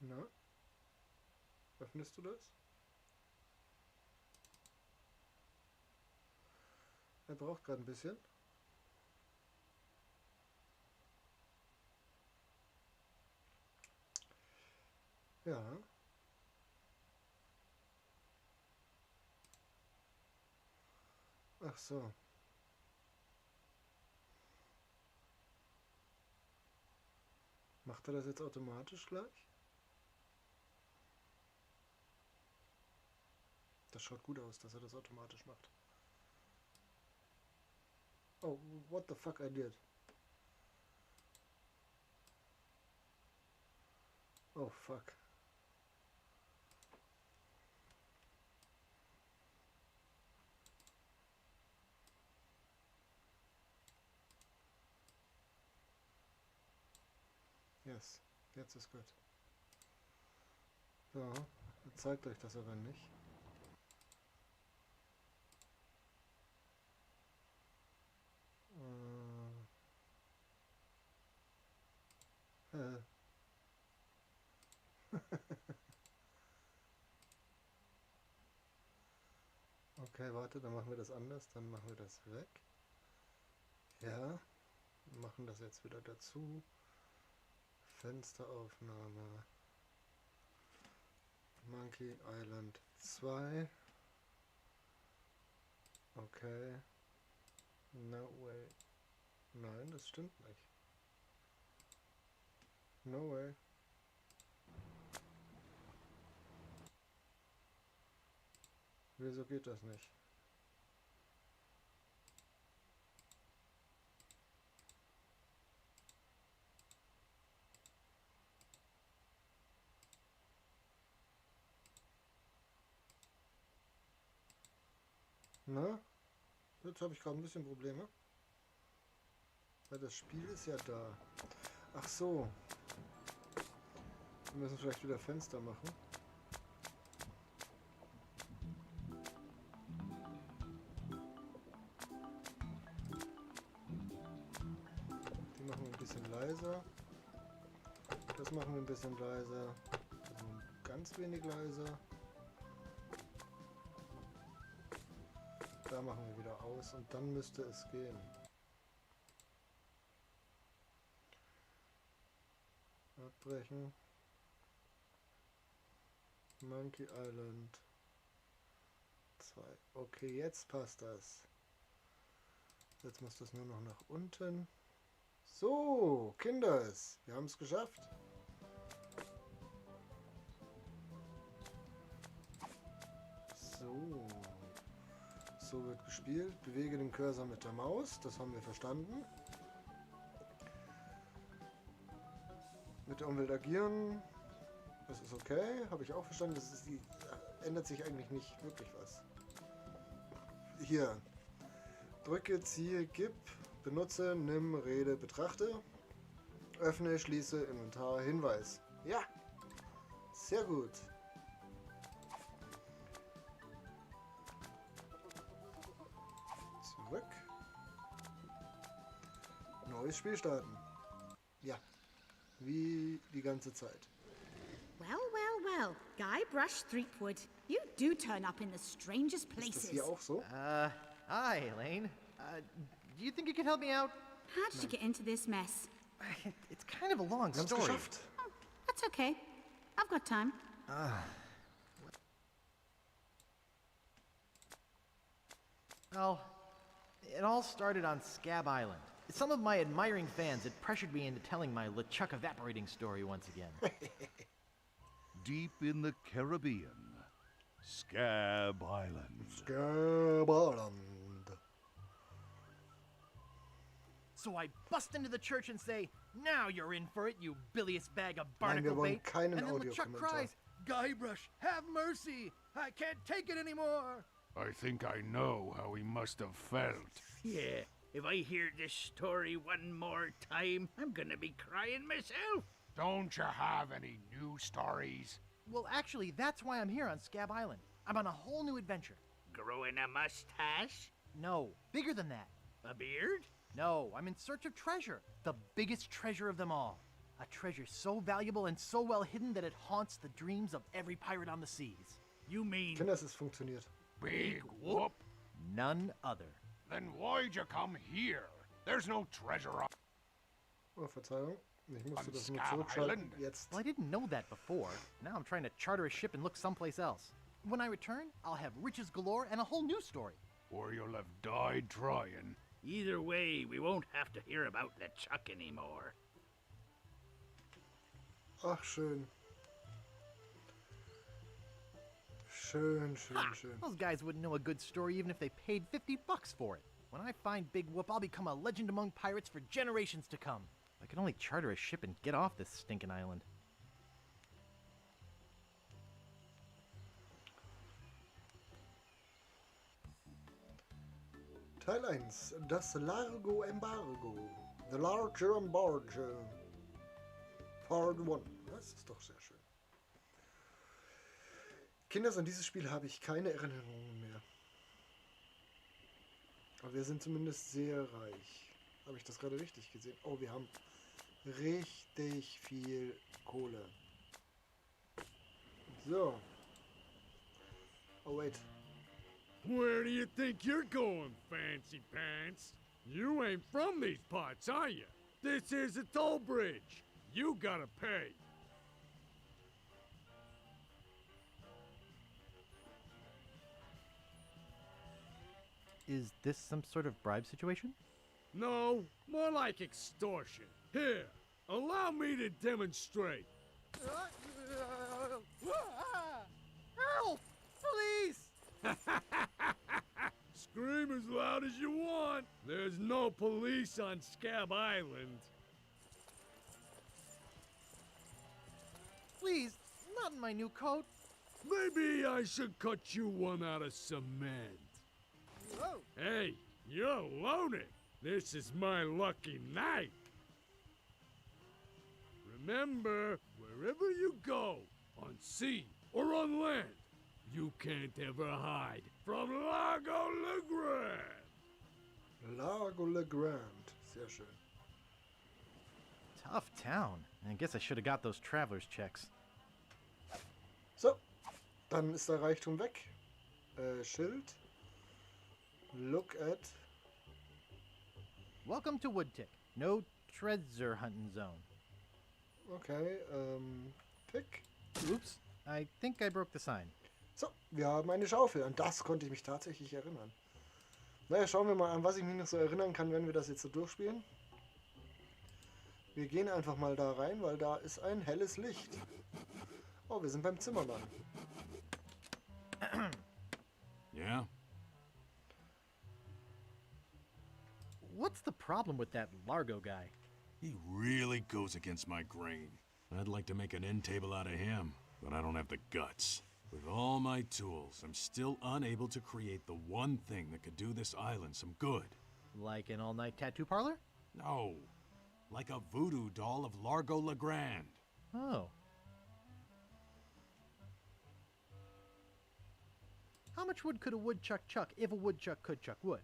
Na? Öffnest du das? Er braucht gerade ein bisschen. Ja. Ach so. Macht er das jetzt automatisch gleich? Das schaut gut aus, dass er das automatisch macht. Oh, what the fuck I did. Oh fuck. Yes, jetzt ist gut. So, zeigt euch das aber nicht. Okay, warte, dann machen wir das anders. Dann machen wir das weg. Ja, machen das jetzt wieder dazu. Fensteraufnahme. Monkey Island 2. Okay. No way. Nein, das stimmt nicht. No way. Wieso geht das nicht? Na? Jetzt habe ich gerade ein bisschen Probleme. Weil das Spiel ist ja da. Ach so. Wir müssen vielleicht wieder Fenster machen. Die machen wir ein bisschen leiser. Das machen wir ein bisschen leiser. Das machen wir ganz wenig leiser. Da machen wir wieder aus und dann müsste es gehen. Abbrechen. Monkey Island 2. Okay, jetzt passt das. Jetzt muss das nur noch nach unten. So, Kinders, wir haben es geschafft. So. So wird gespielt. Bewege den Cursor mit der Maus. Das haben wir verstanden. Mit der Umwelt agieren. Das ist okay. Habe ich auch verstanden. Das ist die, ändert sich eigentlich nicht wirklich was. Hier. Drücke, ziehe, gib, benutze, nimm, rede, betrachte. Öffne, schließe, Inventar, Hinweis. Ja. Sehr gut. Zurück. Neues Spiel starten. Ja. Wie die ganze Zeit. Well, well, well. Guybrush Threepwood. You do turn up in the strangest places. Ist das hier auch so? Hi, Elaine. Do you think you could help me out? How did you get into this mess? It's kind of a long Wir haben's story. geschafft. Oh, that's okay. I've got time. Well, it all started on Scabb Island. Some of my admiring fans had pressured me into telling my LeChuck evaporating story once again. Deep in the Caribbean, Scabb Island. Scabb Island. So I bust into the church and say, Now you're in for it, you bilious bag of Nein, wir barnacle wollen bait. keinen And then LeChuck Audiokommentar. cries, Guybrush, have mercy! I can't take it anymore! I think I know how he must have felt. Yeah, if I hear this story one more time, I'm gonna be crying myself. Don't you have any new stories? Well, actually, that's why I'm here on Scabb Island. I'm on a whole new adventure. Growing a mustache? No, bigger than that. A beard? No, I'm in search of treasure. The biggest treasure of them all. A treasure so valuable and so well hidden that it haunts the dreams of every pirate on the seas. You mean Kinders, es funktioniert. Big whoop? None other. Then why'd you come here? There's no treasure on Oh, Verzeihung. Ich musste On das nur Scabb zurückschalten. Island. Jetzt. Well, I didn't know that before. Now I'm trying to charter a ship and look someplace else. When I return, I'll have riches galore and a whole new story. Or you'll have died trying. Either way, we won't have to hear about LeChuck anymore. Ach, schön. Schön, schön, schön. Those guys wouldn't know a good story even if they paid $50 for it. When I find Big Whoop, I'll become a legend among pirates for generations to come. If I could only charter a ship and get off this stinking island. Teil 1. Das Largo Embargo. The Larger Embargo. Part 1. Das ist doch sehr schön. Kinders, an dieses Spiel habe ich keine Erinnerungen mehr. Aber wir sind zumindest sehr reich. Habe ich das gerade richtig gesehen? Oh, wir haben richtig viel Kohle. So. Oh, wait. Where do you think you're going, fancy pants? You ain't from these parts, are you? This is a toll bridge. You gotta pay. Is this some sort of bribe situation? No, more like extortion. Here, allow me to demonstrate. Help! Police! Scream as loud as you want. There's no police on Scabb Island. Please, not in my new coat. Maybe I should cut you one out of cement. Whoa. Hey, you're loaded. This is my lucky night. Remember, wherever you go, on sea or on land, you can't ever hide from Largo LaGrande. Largo LaGrande. Sehr schön. Tough town. I guess I should have got those traveler's checks. So, dann ist der Reichtum weg. Schild. Look at. Welcome to Woodtick. No treasure hunting zone. Okay, pick. Oops, I think I broke the sign. So, wir haben eine Schaufel. An das konnte ich mich tatsächlich erinnern. Naja, schauen wir mal an, was ich mich noch so erinnern kann, wenn wir das jetzt so durchspielen. Wir gehen einfach mal da rein, weil da ist ein helles Licht. Oh, wir sind beim Zimmermann. Yeah? What's the problem with that Largo guy? He really goes against my grain. I'd like to make an end table out of him, but I don't have the guts. With all my tools, I'm still unable to create the one thing that could do this island some good. Like an all-night tattoo parlor? No. Like a voodoo doll of Largo LaGrande. Oh. How much wood could a woodchuck chuck if a woodchuck could chuck wood?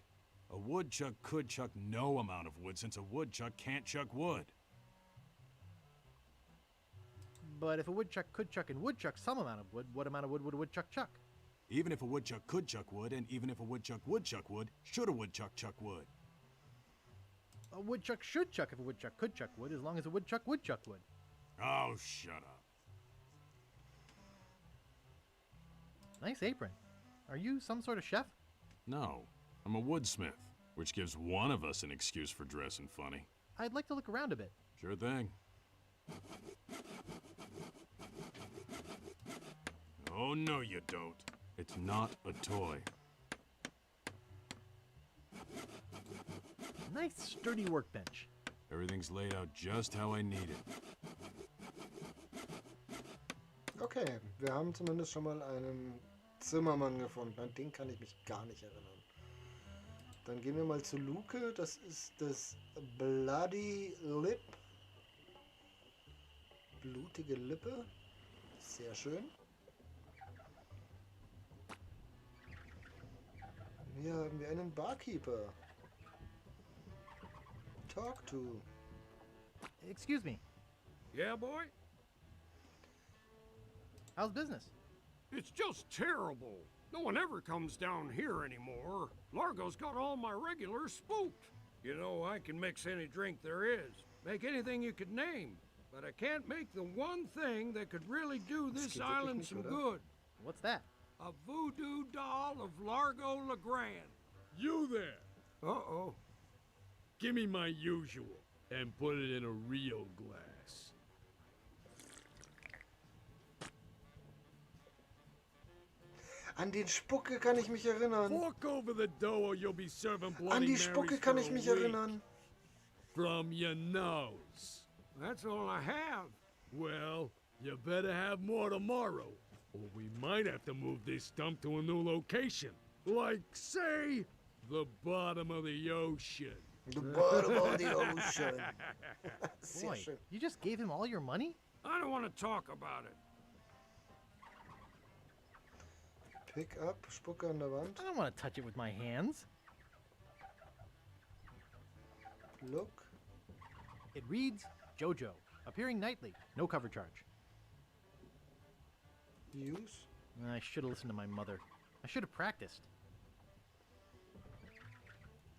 A woodchuck could chuck no amount of wood since a woodchuck can't chuck wood. But if a woodchuck could chuck and would chuck some amount of wood, what amount of wood would a woodchuck chuck? Even if a woodchuck could chuck wood, and even if a woodchuck would chuck wood, should a woodchuck chuck wood? A woodchuck should chuck if a woodchuck could chuck wood, as long as a woodchuck would chuck wood. Oh, shut up. Nice apron. Are you some sort of chef? No, I'm a woodsmith, which gives one of us an excuse for dressing funny. I'd like to look around a bit. Sure thing. Oh, no, you don't. It's not a toy. Nice, sturdy workbench. Everything's laid out just how I need it. Okay, wir haben zumindest schon mal einen Zimmermann gefunden. An den kann ich mich gar nicht erinnern. Dann gehen wir mal zu Luke. Das ist das Bloody Lip. Blutige Lippe. Sehr schön. Hier haben wir einen Barkeeper. Talk to. Excuse me. Yeah, boy? How's business? It's just terrible. No one ever comes down here anymore. Largo's got all my regulars spooked. You know, I can mix any drink there is. Make anything you could name. But I can't make the one thing that could really do this geht wirklich island nicht, some oder? good. What's that? A voodoo doll of Largo LaGrande. You there! Uh-oh. Give me my usual and put it in a real glass. An den Spucke kann ich mich erinnern. Fork over the dough or you'll be serving Bloody An die Marys Spucke kann for ich a mich week. erinnern. From your nose. That's all I have. Well, you better have more tomorrow, or we might have to move this dump to a new location. Like, say, the bottom of the ocean. The bottom of the ocean. Sehr Boy, schön. you just gave him all your money? I don't want to talk about it. Pick up, Spucke an der Wand. I don't want to touch it with my hands. Look. It reads Jojo, appearing nightly, no cover charge. Use. I should have listened to my mother. I should have practiced.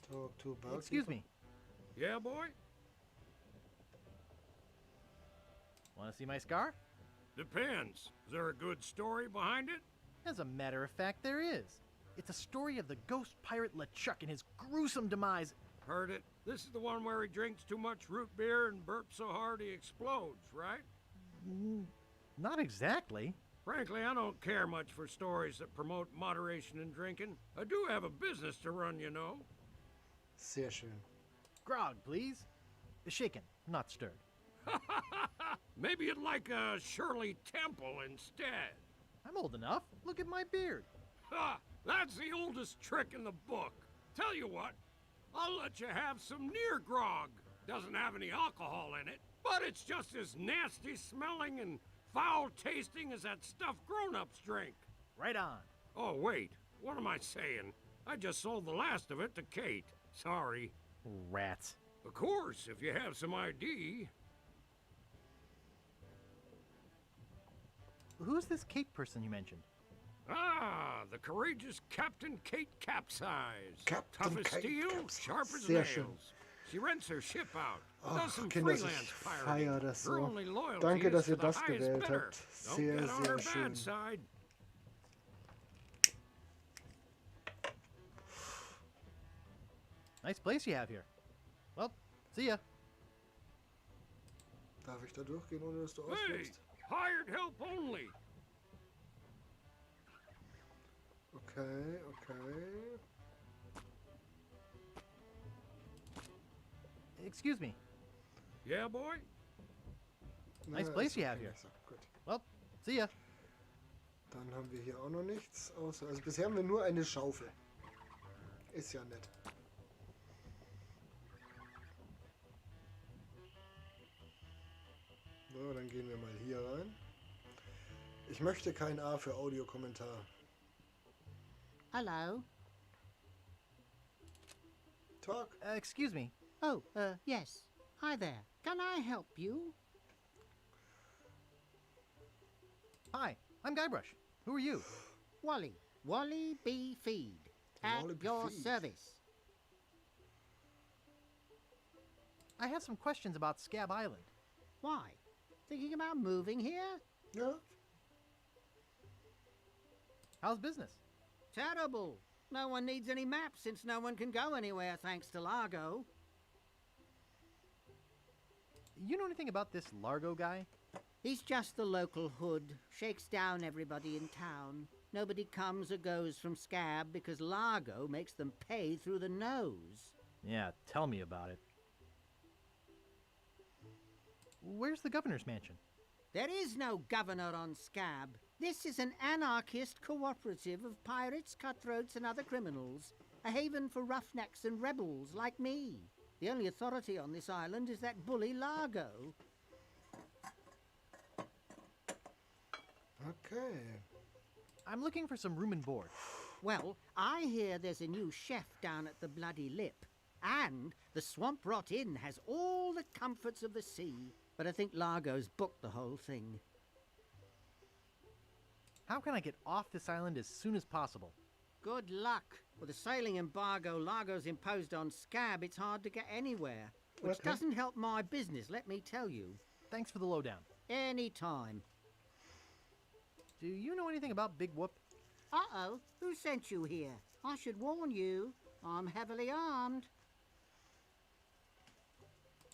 Talk to barkeeper. Excuse me. Yeah, boy? Want to see my scar? Depends. Is there a good story behind it? As a matter of fact, there is. It's a story of the ghost pirate LeChuck and his gruesome demise. Heard it. This is the one where he drinks too much root beer and burps so hard he explodes, right? Not exactly. Frankly, I don't care much for stories that promote moderation in drinking. I do have a business to run, you know. Sehr schön. Grog, please. Shaken, not stirred. Maybe you'd like a Shirley Temple instead. I'm old enough. Look at my beard. Ha! That's the oldest trick in the book. Tell you what, I'll let you have some near grog. Doesn't have any alcohol in it, but it's just as nasty smelling and foul tasting as that stuff grown-ups drink. Right on. Oh, wait. What am I saying? I just sold the last of it to Kate. Sorry. Rats. Of course, if you have some ID. Who's this Kate person you mentioned? Ah, the courageous Captain Kate Capsize. Captain Tough as Kate steel, Capsize. sharp as Sehr schön. nails. She rents her ship out. Ach, does some Kinder, ich freelance pirating. feiere das Her so. only loyalty Danke, is dass to ihr the das highest gewählt bidder. habt. Don't Sehr, get on sehr her schön. bad side. Nice place you have here. Well, see ya. Darf ich da durchgehen, ohne dass du Hey, ausflippst? hired help only. Okay, okay. Excuse me. Yeah, boy? Nice Na, place ist you have okay, here. So, gut. Well, see ya. Dann haben wir hier auch noch nichts. Außer, also bisher haben wir nur eine Schaufel. Ist ja nett. So, dann gehen wir mal hier rein. Ich möchte kein A für Audiokommentar. Hello. Talk. Excuse me. Oh, yes. Hi there. Can I help you? Hi, I'm Guybrush. Who are you? Wally. Wally B. Feed. At Wally B. your Feed. service. I have some questions about Scab Island. Why? Thinking about moving here? Ja. How's business? Terrible. No one needs any maps since no one can go anywhere thanks to Largo. You know anything about this Largo guy? He's just the local hood. Shakes down everybody in town. Nobody comes or goes from Scab because Largo makes them pay through the nose. Yeah, tell me about it. Where's the governor's mansion? There is no governor on Scab. This is an anarchist cooperative of pirates, cutthroats, and other criminals. A haven for roughnecks and rebels like me. The only authority on this island is that bully Largo. Okay. I'm looking for some room and board. Well, I hear there's a new chef down at the Bloody Lip. And the Swamp Rot Inn has all the comforts of the sea. But I think Largo's booked the whole thing. How can I get off this island as soon as possible? Good luck. With the sailing embargo Largo's imposed on Scab, it's hard to get anywhere. Which Okay. doesn't help my business, let me tell you. Thanks for the lowdown. Any time. Do you know anything about Big Whoop? Uh-oh, who sent you here? I should warn you, I'm heavily armed.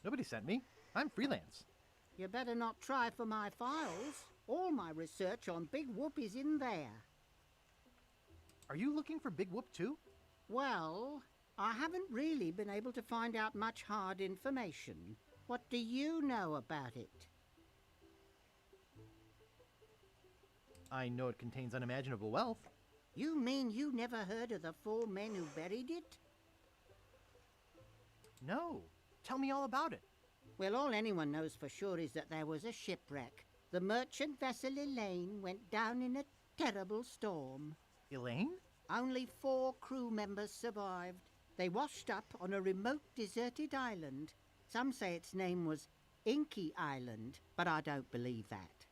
Nobody sent me. I'm freelance. You better not try for my files. All my research on Big Whoop is in there. Are you looking for Big Whoop too? Well, I haven't really been able to find out much hard information. What do you know about it? I know it contains unimaginable wealth. You mean you never heard of the four men who buried it? No. Tell me all about it. Well, all anyone knows for sure is that there was a shipwreck. The merchant vessel Elaine went down in a terrible storm. Elaine? Only 4 crew members survived. They washed up on a remote deserted island. Some say its name was Inky Island, but I don't believe that.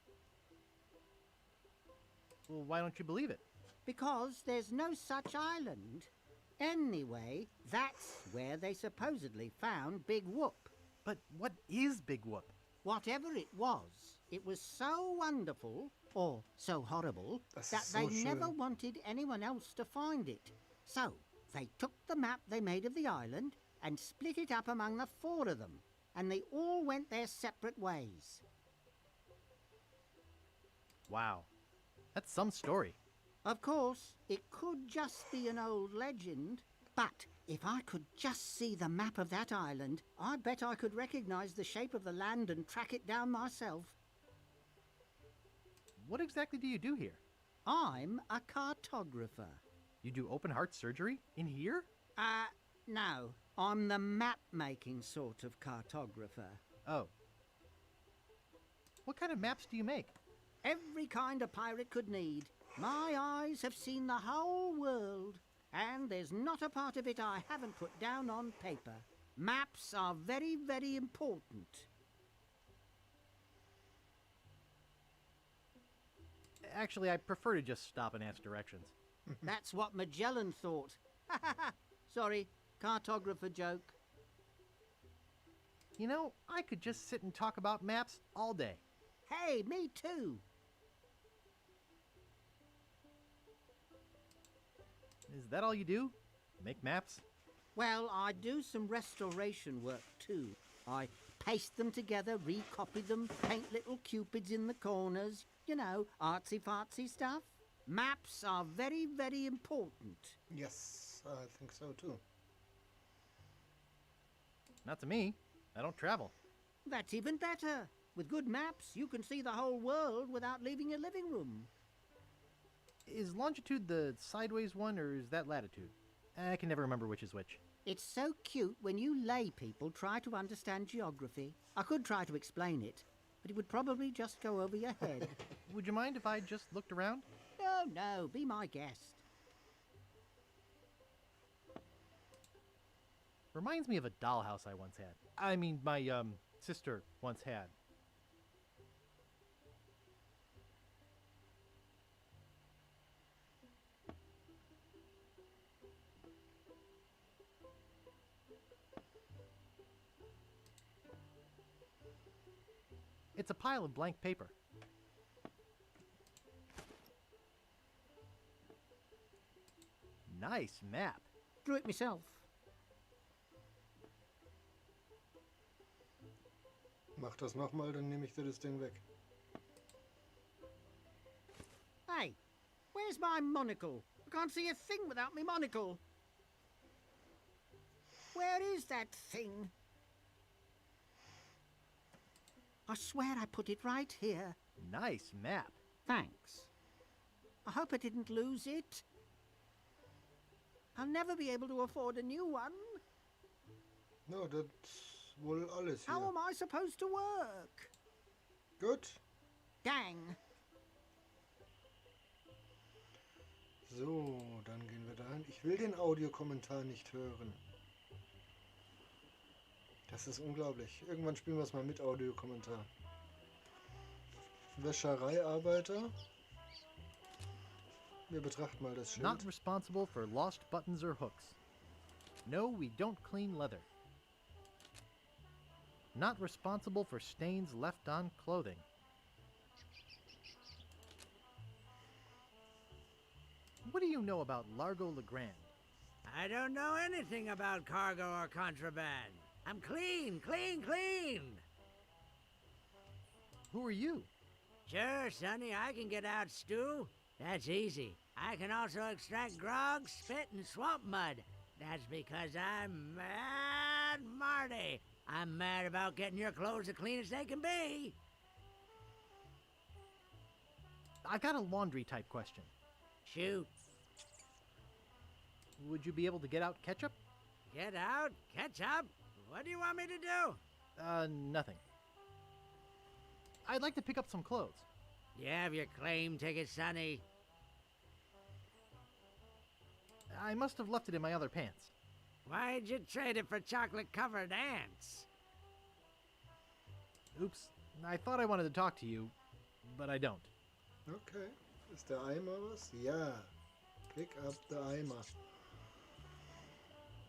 Well, why don't you believe it? Because there's no such island. Anyway, that's where they supposedly found Big Whoop. But what is Big Whoop? Whatever it was so wonderful, or so horrible, Das that ist they so schön. never wanted anyone else to find it. So they took the map they made of the island and split it up among the 4 of them, and they all went their separate ways. Wow. That's some story. Of course, it could just be an old legend, but if I could just see the map of that island, I bet I could recognize the shape of the land and track it down myself. What exactly do you do here? I'm a cartographer. You do open heart surgery? In here? No. I'm the map-making sort of cartographer. Oh. What kind of maps do you make? Every kind a pirate could need. My eyes have seen the whole world, and there's not a part of it I haven't put down on paper. Maps are very, very important. Actually, I prefer to just stop and ask directions. That's what Magellan thought. Sorry, cartographer joke. You know, I could just sit and talk about maps all day. Hey, me too. Is that all you do? Make maps? Well, I do some restoration work too. I Paste them together, recopy them, paint little cupids in the corners. You know, artsy-fartsy stuff. Maps are very, very important. Yes, I think so too. Not to me. I don't travel. That's even better. With good maps, you can see the whole world without leaving your living room. Is longitude the sideways one, or is that latitude? I can never remember which is which. It's so cute when you lay people try to understand geography. I could try to explain it, but it would probably just go over your head. Would you mind if I just looked around? No, no, be my guest. Reminds me of a dollhouse I once had. I mean, my, sister once had. It's a pile of blank paper. Nice map. Drew it myself. Mach das nochmal, dann nehme ich dir das Ding weg. Hey, where's my monocle? I can't see a thing without me monocle. Where is that thing? I swear I put it right here. Nice map. Thanks. I hope I didn't lose it. I'll never be able to afford a new one. No, that's wohl alles How hier. am I supposed to work? Gut. Dang. So, dann gehen wir dahin. Ich will den Audiokommentar nicht hören. Das ist unglaublich. Irgendwann spielen wir es mal mit Audiokommentar. Wäschereiarbeiter. Wir betrachten mal das Schild. Not responsible for lost buttons or hooks. No, we don't clean leather. Not responsible for stains left on clothing. What do you know about Largo LaGrande? I don't know anything about cargo or contraband. I'm clean, clean, clean. Who are you? Sure, Sonny, I can get out stew. That's easy. I can also extract grog, spit, and swamp mud. That's because I'm Mad Marty. I'm mad about getting your clothes the cleanest they can be. I've got a laundry type question. Shoot. Would you be able to get out ketchup? Get out? Ketchup? What do you want me to do? Nothing. I'd like to pick up some clothes. You have your claim ticket, Sonny. I must have left it in my other pants. Why'd you trade it for chocolate-covered ants? Oops. I thought I wanted to talk to you, but I don't. Okay. Ist der Eimer was? Ja. Pick up the Eimer.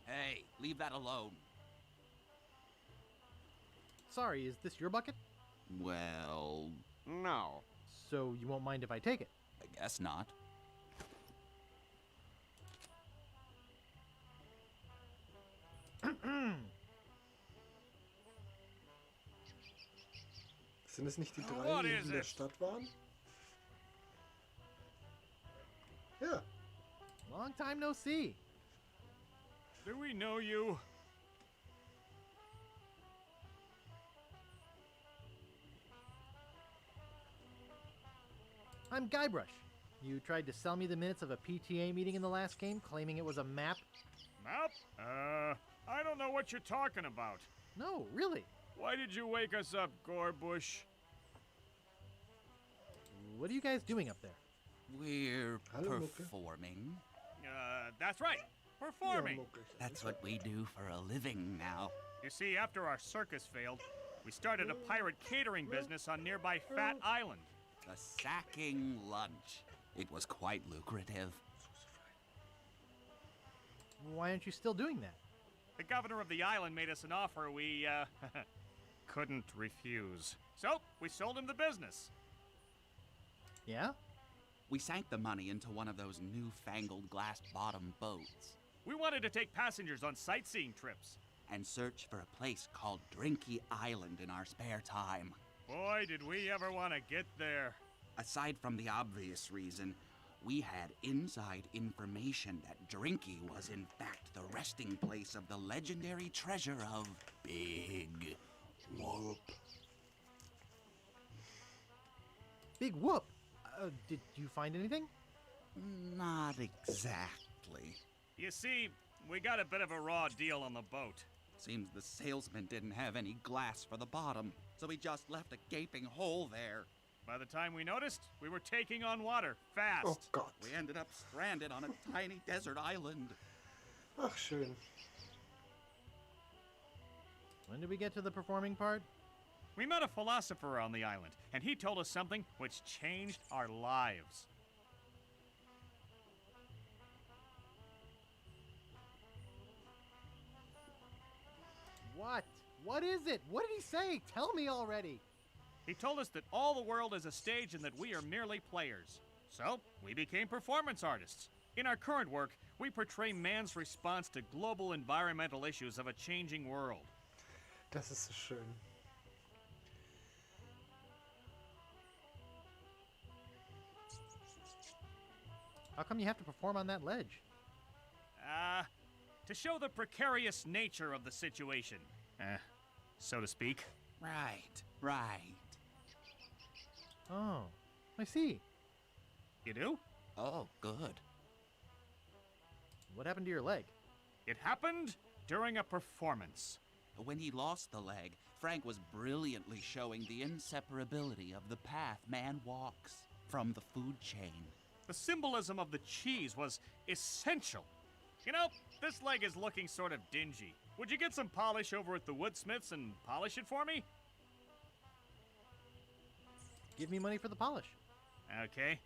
Hey, leave that alone. Sorry, is this your bucket? Well, no. So you won't mind if I take it? I guess not. Sind es nicht die drei, What die is in der it? Stadt waren? Ja. Long time no see. Do we know you? I'm Guybrush. You tried to sell me the minutes of a PTA meeting in the last game, claiming it was a map. Map? I don't know what you're talking about. No, really. Why did you wake us up, Gorbush? What are you guys doing up there? We're Hallo, Mucke. performing. That's right. Performing. Ja, Mucke. That's what we do for a living now. You see, after our circus failed, we started a pirate catering business on nearby Phatt Island. The sacking lunch. It was quite lucrative. Why aren't you still doing that? The governor of the island made us an offer we, couldn't refuse. So, we sold him the business. Yeah? We sank the money into one of those newfangled glass-bottom boats. We wanted to take passengers on sightseeing trips. and search for a place called Drinky Island in our spare time. Boy, did we ever want to get there. Aside from the obvious reason, we had inside information that Drinky was in fact the resting place of the legendary treasure of Big Whoop. Big Whoop? Did you find anything? Not exactly. You see, we got a bit of a raw deal on the boat. Seems the salesman didn't have any glass for the bottom, so he just left a gaping hole there. By the time we noticed, we were taking on water, fast. Oh Gott. We ended up stranded on a tiny desert island. Ach, schön. When did we get to the performing part? We met a philosopher on the island, and he told us something which changed our lives. What? What is it? What did he say? Tell me already. He told us that all the world is a stage and that we are merely players. So, we became performance artists. In our current work, we portray man's response to global environmental issues of a changing world. Das ist so schön. How come you have to perform on that ledge? To show the precarious nature of the situation. So to speak. Right, right. Oh, I see. You do? Oh, good. What happened to your leg? It happened during a performance. When he lost the leg, Frank was brilliantly showing the inseparability of the path man walks from the food chain. The symbolism of the cheese was essential. You know, this leg is looking sort of dingy. Would you get some polish over at the woodsmiths and polish it for me? Give me money for the polish. Okay.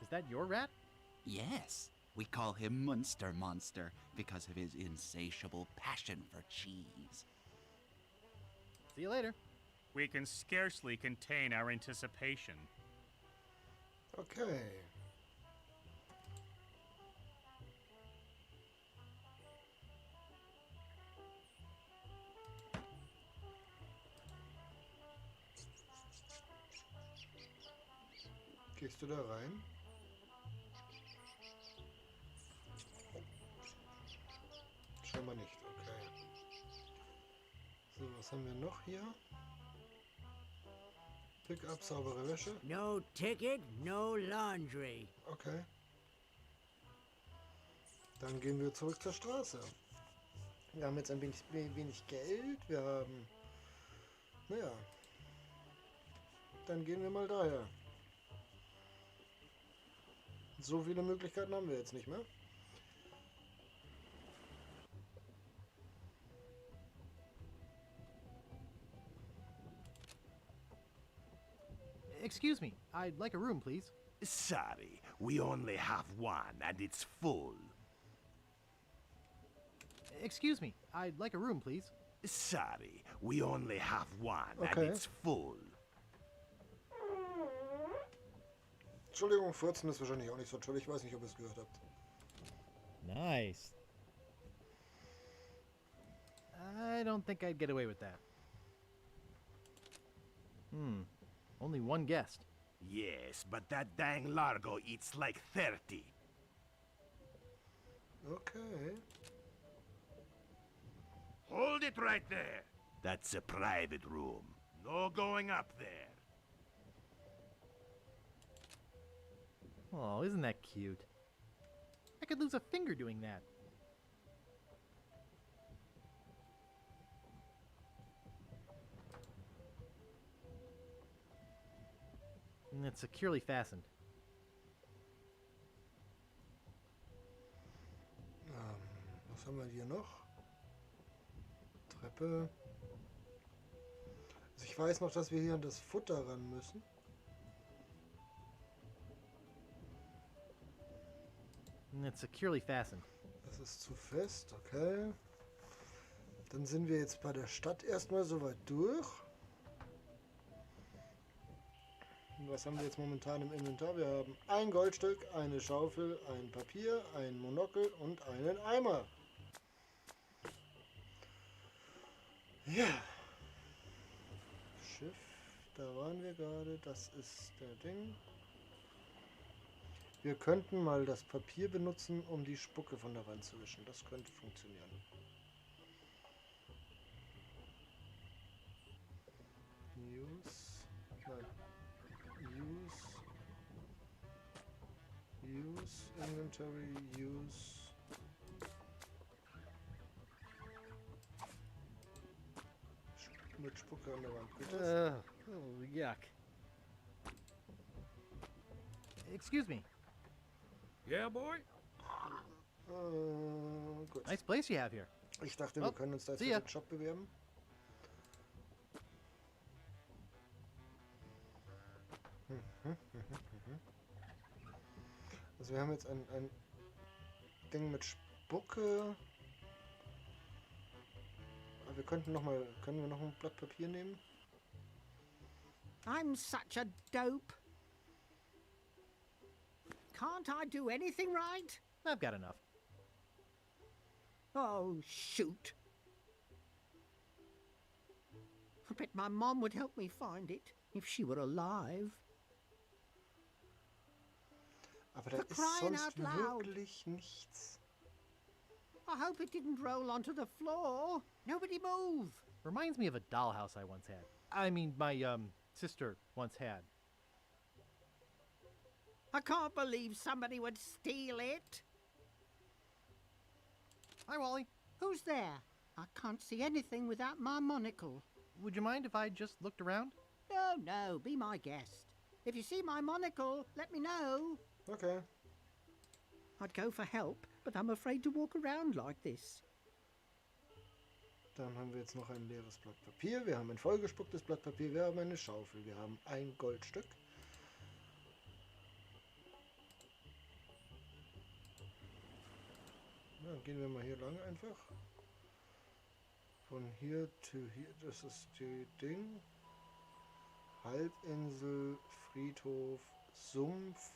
Is that your rat? Yes. We call him Munster Monster because of his insatiable passion for cheese. See you later. We can scarcely contain our anticipation. Okay. Gehst du da rein? Scheinbar nicht, okay. So, was haben wir noch hier? Pick-up, saubere Wäsche. No ticket, no laundry. Okay. Dann gehen wir zurück zur Straße. Wir haben jetzt ein wenig Geld. Wir haben... Naja. Dann gehen wir mal daher. So viele Möglichkeiten haben wir jetzt nicht mehr. Excuse me, I'd like a room, please. Sorry, we only have one and it's full. Excuse me, I'd like a room, please. Sorry, we only have one Okay. and it's full. Entschuldigung, Furzen ist wahrscheinlich auch nicht so toll. Ich weiß nicht, ob ihr es gehört habt. Nice. I don't think I'd get away with that. Only one guest. Yes, but that dang Largo eats like 30. Okay. Hold it right there. That's a private room. No going up there. Oh, isn't that cute? I could lose a finger doing that. And it's securely fastened. Was haben wir hier noch? Treppe. Also ich weiß noch, dass wir hier an das Futter ran müssen. And it's securely fastened. Das ist zu fest, okay. Dann sind wir jetzt bei der Stadt erstmal soweit durch. Was haben wir jetzt momentan im Inventar? Wir haben ein Goldstück, eine Schaufel, ein Papier, ein Monokel und einen Eimer. Ja. Schiff, da waren wir gerade. Das ist der Ding. Wir könnten mal das Papier benutzen, um die Spucke von der Wand zu wischen. Das könnte funktionieren. Use. Nein. Use. Use. Inventory. Use. Mit Spucke an der Wand. Geht das? Oh, yuck. Excuse me. Yeah, boy? Gut. Nice place you have here. Ich dachte, wir können uns da jetzt see für ya. den Job bewerben. Also wir haben jetzt ein Ding mit Spucke. Aber wir könnten noch mal, können wir noch ein Blatt Papier nehmen? I'm such a dope. Can't I do anything right? I've got enough. Oh, shoot. I bet my mom would help me find it if she were alive. Aber da For ist crying sonst out loud. wirklich nichts. I hope it didn't roll onto the floor. Nobody move. Reminds me of a dollhouse I once had. I mean, my sister once had. I can't believe somebody would steal it. Hi, Wally. Who's there? I can't see anything without my monocle. Would you mind if I just looked around? No, no, be my guest. If you see my monocle, let me know. Okay. I'd go for help, but I'm afraid to walk around like this. Dann haben wir jetzt noch ein leeres Blatt Papier. Wir haben ein vollgespucktes Blatt Papier. Wir haben eine Schaufel. Wir haben ein Goldstück. Na, dann gehen wir mal hier lang einfach. Von hier to hier. Das ist die Ding. Halbinsel, Friedhof, Sumpf.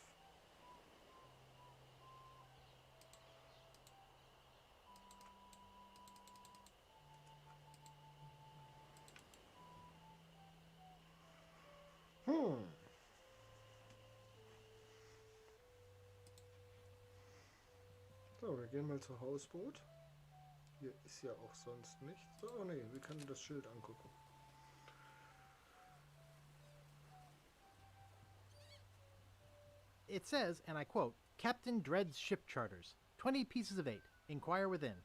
So, wir gehen mal zur Hausboot. Hier ist ja auch sonst nichts. Oh ne, wir können das Schild angucken. It says, and I quote, Captain Dread's ship charters, 20 pieces of 8, inquire within.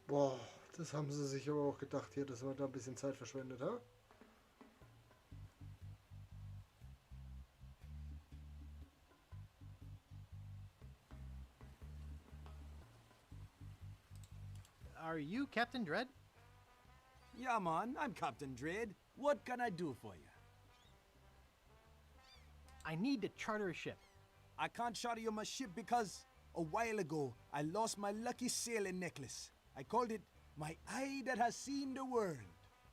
Boah, das haben sie sich aber auch gedacht hier, dass man da ein bisschen Zeit verschwendet, ha? Are you Captain Dread? Yeah, man, I'm Captain Dread. What can I do for you? I need to charter a ship. I can't charter you my ship because a while ago I lost my lucky sailing necklace. I called it my eye that has seen the world.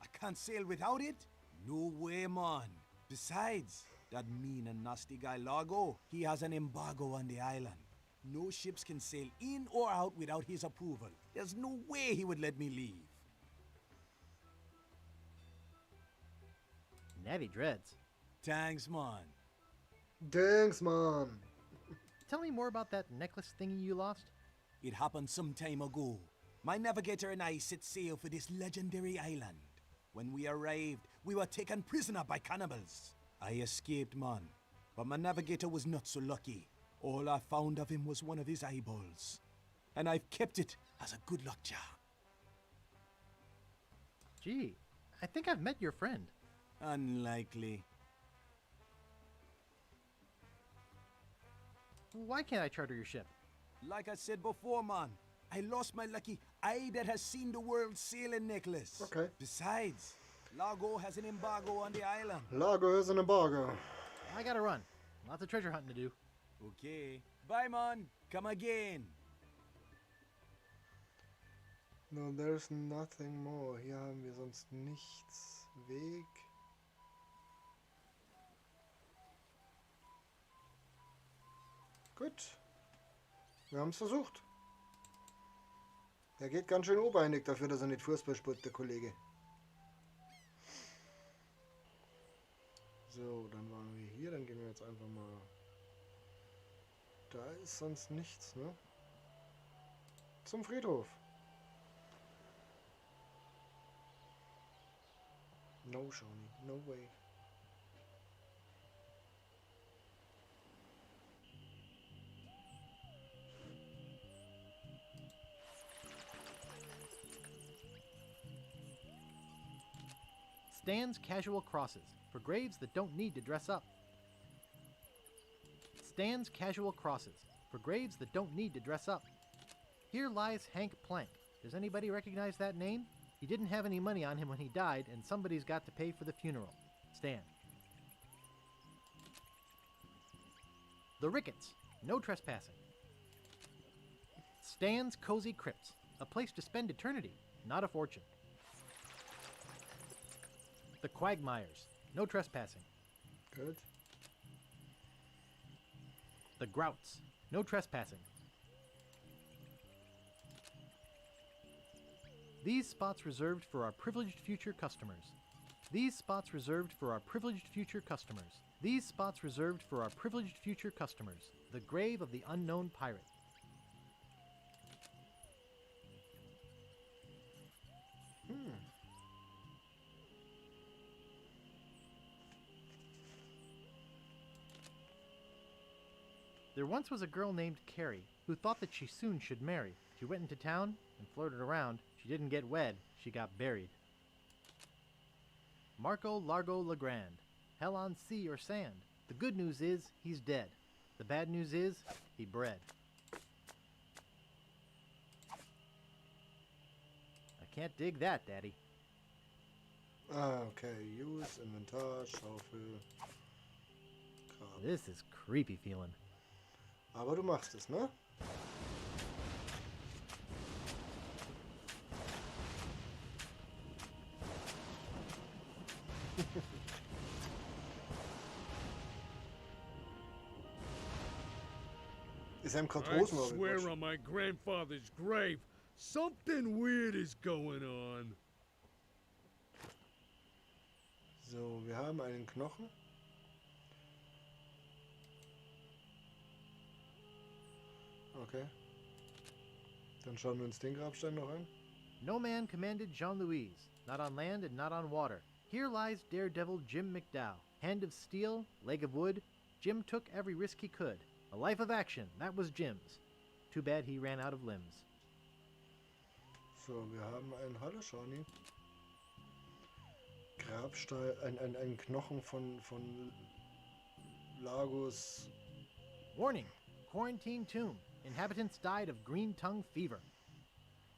I can't sail without it. No way, man. Besides, that mean and nasty guy Largo, he has an embargo on the island. No ships can sail in or out without his approval. There's no way he would let me leave. Natty Dreads. Thanks, man. Thanks, man. Tell me more about that necklace thingy you lost. It happened some time ago. My navigator and I set sail for this legendary island. When we arrived, we were taken prisoner by cannibals. I escaped, man, but my navigator was not so lucky. All I found of him was one of his eyeballs, and I've kept it as a good luck charm. Gee, I think I've met your friend. Unlikely. Why can't I charter your ship? Like I said before, man, I lost my lucky eye that has seen the world sailing necklace. Okay. Besides, Largo has an embargo on the island. Largo has an embargo. I got to run. Lots of treasure hunting to do. Okay. Bye, man. Come again. No, there's nothing more. Hier haben wir sonst nichts. Weg. Gut. Wir haben's versucht. Der geht ganz schön oberhändig dafür, dass er nicht Fußball spielt, der Kollege. So, dann waren wir hier. Dann gehen wir jetzt einfach mal... Da ist sonst nichts, ne? Zum Friedhof. No, Shawnee. No way. Stan's Casual Crosses, for graves that don't need to dress up. Stan's Casual Crosses, for graves that don't need to dress up. Here lies Hank Plank. Does anybody recognize that name? He didn't have any money on him when he died, and somebody's got to pay for the funeral. Stan. The Rickets. No trespassing. Stan's Cozy Crypts. A place to spend eternity, not a fortune. The Quagmires. No trespassing. Good. The Grouts. No trespassing. These spots reserved for our privileged future customers. These spots reserved for our privileged future customers. These spots reserved for our privileged future customers. The grave of the unknown pirate. There once was a girl named Carrie who thought that she soon should marry. She went into town and flirted around. She didn't get wed, she got buried. Marco Largo LaGrande. Hell on sea or sand. The good news is he's dead. The bad news is he bred. I can't dig that, Daddy. Okay, use Inventar, Schaufel, Grab. This is creepy feeling. Aber du machst es, ne? Ist einem grad I Hosen swear aufgerutscht. on my grandfather's grave, something weird is going on. So, wir haben einen Knochen. Okay. Dann schauen wir uns den Grabstein noch an. No man commanded Jean Louise, not on land and not on water. Here lies daredevil Jim McDowell. Hand of steel, leg of wood. Jim took every risk he could. A life of action, that was Jim's. Too bad he ran out of limbs. So, wir haben einen Hallo, Shawnee. Grabstein, ein Knochen von Lagos. Warning! Quarantine tomb. Inhabitants died of green tongue fever.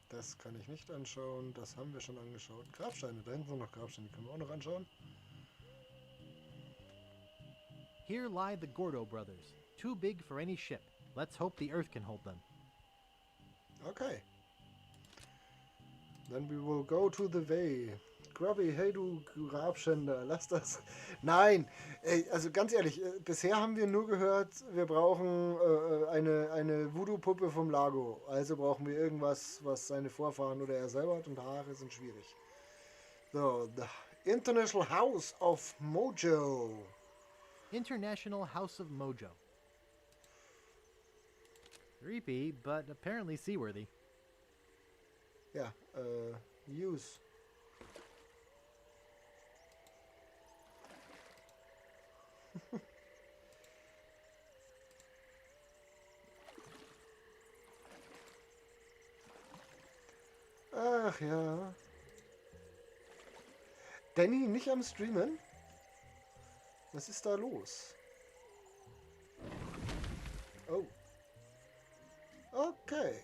Das kann ich nicht anschauen. Das haben wir schon angeschaut. Grabsteine, da hinten sind noch Grabsteine. Die können wir auch noch anschauen. Here lie the Gordo brothers. Too big for any ship. Let's hope the earth can hold them. Okay. Then we will go to the way. Grubby, hey du Grabschänder, lass das. Nein, ey, also ganz ehrlich, bisher haben wir nur gehört, wir brauchen eine Voodoo-Puppe vom Lago. Also brauchen wir irgendwas, was seine Vorfahren oder er selber hat, und Haare sind schwierig. So, the International House of Mojo. International House of Mojo. Creepy, but apparently seaworthy. Ja, use. Ach ja. Danny nicht am Streamen? Was ist da los? Oh. Okay.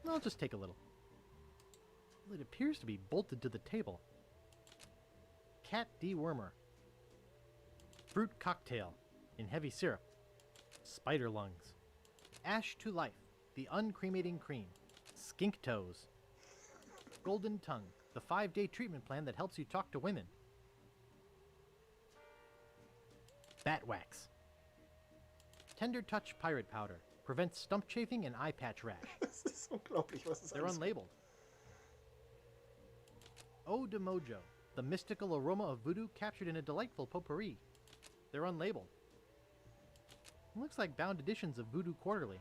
I'll just take a little. It appears to be bolted to the table. Cat dewormer. Fruit cocktail in heavy syrup. Spider lungs. Ash to life, the uncremating cream. Skink toes. Golden tongue, the 5-day treatment plan that helps you talk to women. Bat wax. Tender touch pirate powder. Prevents stump chafing and eye patch rash. Das ist unglaublich, was es They're alles gibt. unlabeled. Eau de Mojo, the mystical aroma of voodoo captured in a delightful potpourri. They're unlabeled. Looks like bound editions of Voodoo Quarterly.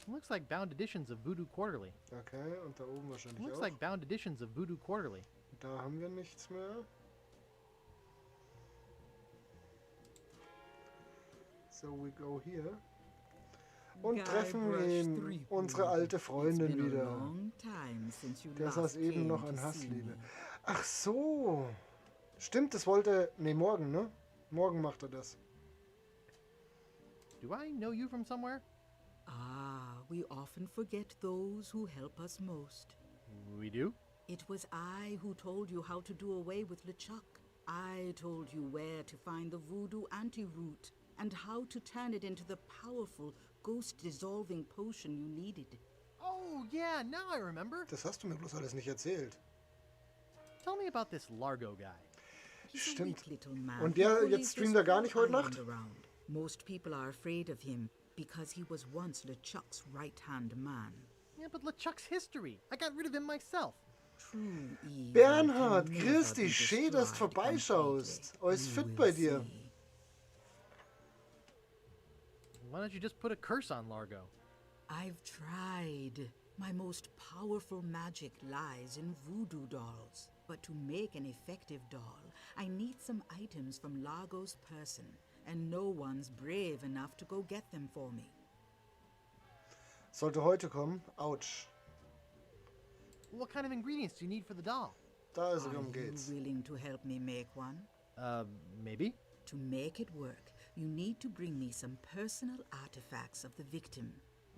Looks like bound editions of Voodoo Quarterly. Okay, und da oben wahrscheinlich Looks auch. like bound editions of Voodoo Quarterly. Da haben wir nichts mehr. So we go here. Und treffen ihn, unsere alte Freundin wieder. Der saß eben noch an Hassliebe. Ach so. Stimmt, das wollte... Ne, morgen, ne? Morgen macht er das. Do I know you from somewhere? Ah, we often forget those who help us most. We do? It was I who told you how to do away with LeChuck. I told you where to find the voodoo anti-root and how to turn it into the powerful ghost-dissolving potion you needed. Oh, yeah, now I remember. Das hast du mir bloß alles nicht erzählt. Tell me about this Largo guy. Stimmt. Little man Und who der, bullies jetzt streamt this er gar nicht whole heute Nacht? island around. Most people are afraid of him because he was once LeChuck's right-hand man. Yeah, but LeChuck's history. I got rid of him myself. True evil Bernhard, can grüß never be dich. Schön, dass du destroyed vorbeischaust. completely. Alles You fit will bei dir. see. Why don't you just put a curse on Largo? I've tried. My most powerful magic lies in voodoo dolls. But to make an effective doll, I need some items from Largo's person, and no one's brave enough to go get them for me. Sollte heute kommen. Autsch. What kind of ingredients do you need for the doll? Da ist Are darum you geht's. willing to help me make one? Maybe. To make it work, you need to bring me some personal artifacts of the victim.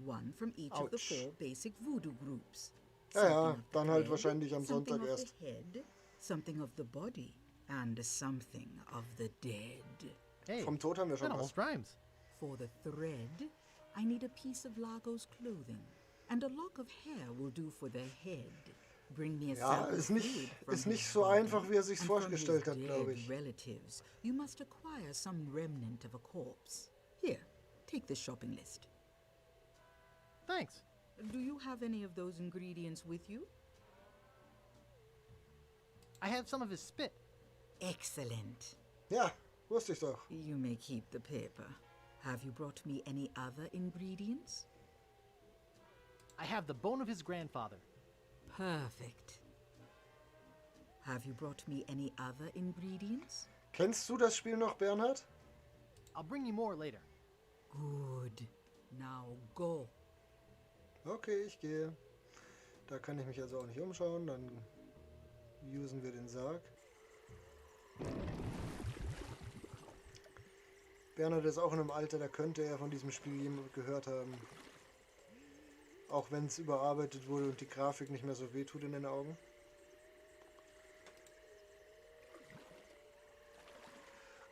One from each of the Autsch. 4 basic voodoo groups. Ja, ja, Something of the dann halt thread, wahrscheinlich am something Sonntag of erst. the head, something of the body, and something of the dead. Hey, Vom Tod haben wir schon that was. almost rhymes. For the thread, I need a piece of Largo's clothing, and a lock of hair will do for the head. Bring me a Ja, sample ist nicht, fluid from ist nicht his so body einfach, wie er sich's and from his vorgestellt hat, glaube dead ich. Relatives, you must acquire some remnant of a corpse. Here, take this shopping list. Thanks. Do you have any of those ingredients with you? I have some of his spit. Excellent. Ja, wusste ich doch. You may keep the paper. Have you brought me any other ingredients? I have the bone of his grandfather. Perfect. Have you brought me any other ingredients? Kennst du das Spiel noch, Bernhard? I'll bring you more later. Good. Now go. Okay, ich gehe. Da kann ich mich also auch nicht umschauen. Dann usen wir den Sarg. Bernhard ist auch in einem Alter, da könnte er von diesem Spiel jemand gehört haben. Auch wenn es überarbeitet wurde und die Grafik nicht mehr so wehtut in den Augen.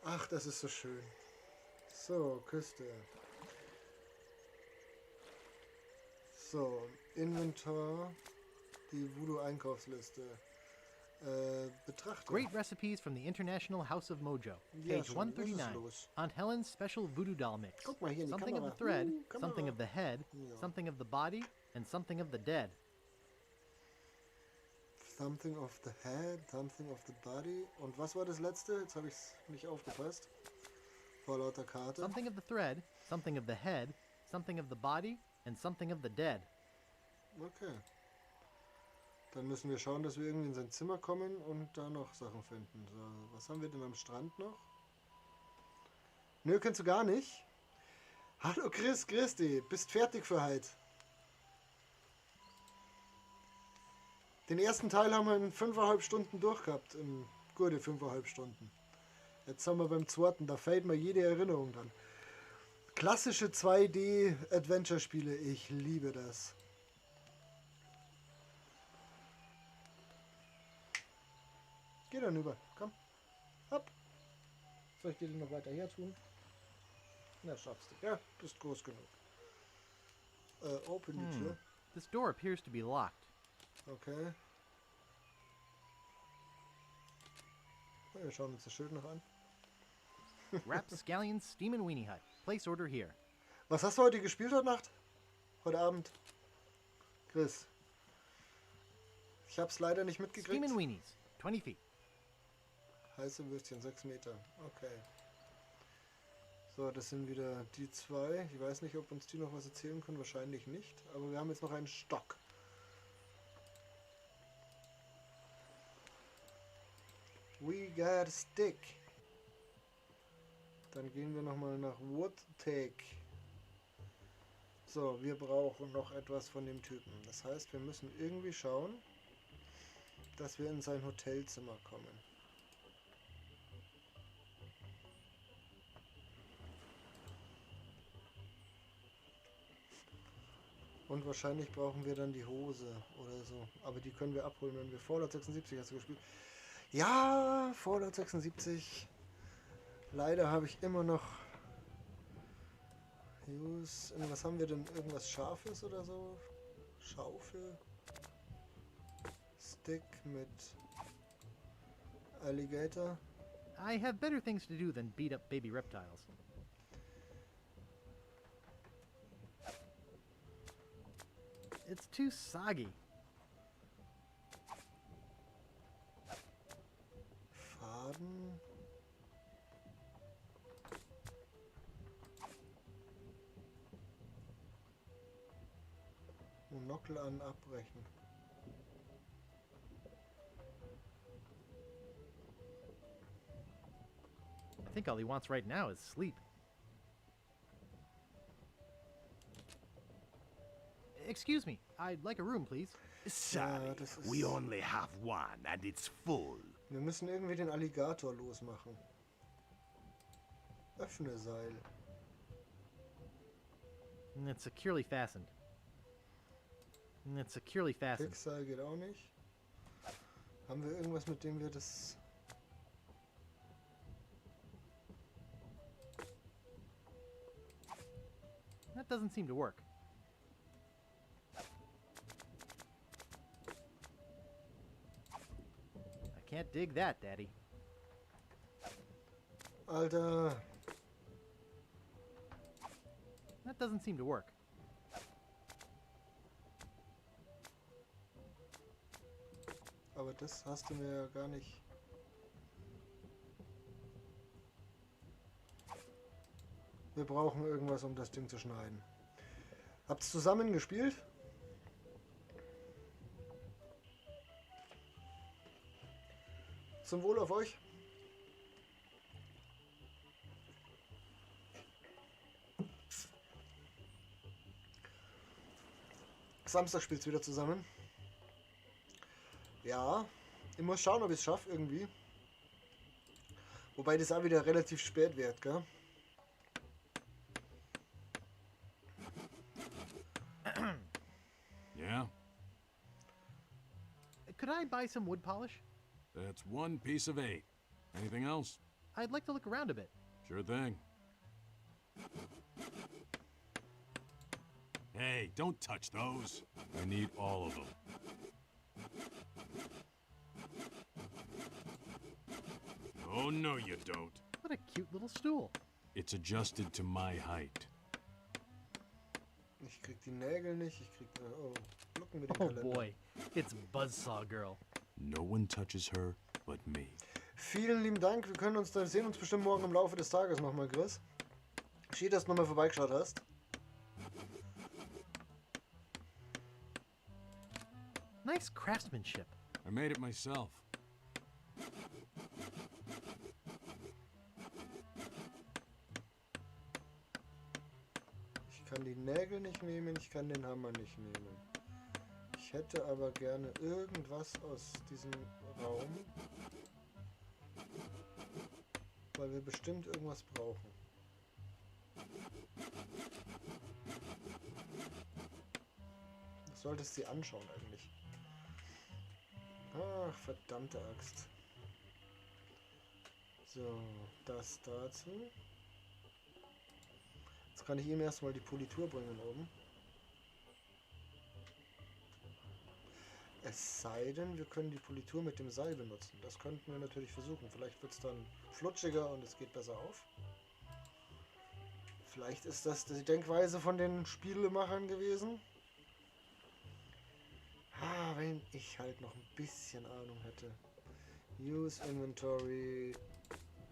Ach, das ist so schön. So, Küste. So, Inventar, die Voodoo-Einkaufsliste. Betrachte. Great recipes from the International House of Mojo. Ja, Page schon, was ist 139. los? Aunt Helen's special voodoo doll mix. Guck mal hier in die Something of Kamera. the thread, Kamera. something of the head, Ja. something of the body, and something of the dead. Something of the head, something of the body. Und was war das letzte? Jetzt habe ich's nicht aufgepasst. Vor lauter Karte. Something of the thread, something of the head, something of the body, and something of the dead. Okay. Dann müssen wir schauen, dass wir irgendwie in sein Zimmer kommen und da noch Sachen finden. So, was haben wir denn am Strand noch? Nö, kennst du gar nicht. Hallo Chris, grüß dich. Bist fertig für heute. Den ersten Teil haben wir in 5,5 Stunden durchgehabt. In gute 5,5 Stunden. Jetzt sind wir beim zweiten, da fällt mir jede Erinnerung dran. Klassische 2D-Adventure-Spiele, ich liebe das. Geh dann rüber, komm. Hopp. Soll ich dir den noch weiter her tun? Na, schaffst du. Ja, bist groß genug. Open die Tür. This door appears to be locked. Okay. Na, wir schauen uns das Schild noch an. Rapscallion Steamin' Weenie Hut. Place order here. Was hast du heute gespielt heute Nacht? Heute Abend? Chris. Ich hab's leider nicht mitgekriegt. Steamin' Weenies. 20 feet. Heiße Würstchen, 6 Meter. Okay. So, das sind wieder die zwei. Ich weiß nicht, ob uns die noch was erzählen können. Wahrscheinlich nicht. Aber wir haben jetzt noch einen Stock. We got a stick. Dann gehen wir nochmal nach Woodtake. So, wir brauchen noch etwas von dem Typen. Das heißt, wir müssen irgendwie schauen, dass wir in sein Hotelzimmer kommen. Und wahrscheinlich brauchen wir dann die Hose oder so. Aber die können wir abholen, wenn wir Fallout 76 hast du gespielt. Ja, Fallout 76. Leider habe ich immer noch... Use. Was haben wir denn? Irgendwas Scharfes oder so? Schaufel. Stick mit Alligator. I have better things to do than beat up baby reptiles. It's too soggy. Faden. Monokel an abbrechen. I think all he wants right now is sleep. Excuse me, I'd like a room, please. Sorry, Ja, das ist we only have one and it's full. Wir müssen irgendwie den Alligator losmachen. Öffne Seil. It's securely fastened. It's securely fastened. Fixseil geht auch nicht. Haben wir irgendwas, mit dem wir das... That doesn't seem to work. I can't dig that, Daddy. Alter. That doesn't seem to work. Aber das hast du mir ja gar nicht. Wir brauchen irgendwas, um das Ding zu schneiden. Habt's zusammen gespielt? Zum Wohl auf euch. Samstag spielt's wieder zusammen. Ja, ich muss schauen, ob ich's schaff irgendwie. Wobei das auch wieder relativ spät wird, gell? Yeah? Could I buy some wood polish? That's one piece of 8. Anything else? I'd like to look around a bit. Sure thing. Hey, don't touch those. I need all of them. Oh, no, you don't. What a cute little stool. It's adjusted to my height. Ich krieg die Nägel nicht. Ich krieg... Oh, look mit dem Oh Kalender. boy, it's Buzzsaw Girl. No one touches her but me. Vielen lieben Dank. Wir können uns dann sehen uns bestimmt morgen im Laufe des Tages nochmal, Chris. Schön, dass du nochmal vorbeigeschaut hast. Nice craftsmanship. I made it myself. Ich kann die Nägel nicht nehmen, ich kann den Hammer nicht nehmen. Ich hätte aber gerne irgendwas aus diesem Raum, weil wir bestimmt irgendwas brauchen. Du solltest sie anschauen eigentlich. Ach, verdammte Axt. So, das dazu. Jetzt kann ich ihm erstmal die Politur bringen oben. Es sei denn, wir können die Politur mit dem Seil benutzen. Das könnten wir natürlich versuchen. Vielleicht wird's dann flutschiger und es geht besser auf. Vielleicht ist das die Denkweise von den Spielemachern gewesen. Ah, wenn ich halt noch ein bisschen Ahnung hätte. Use Inventory,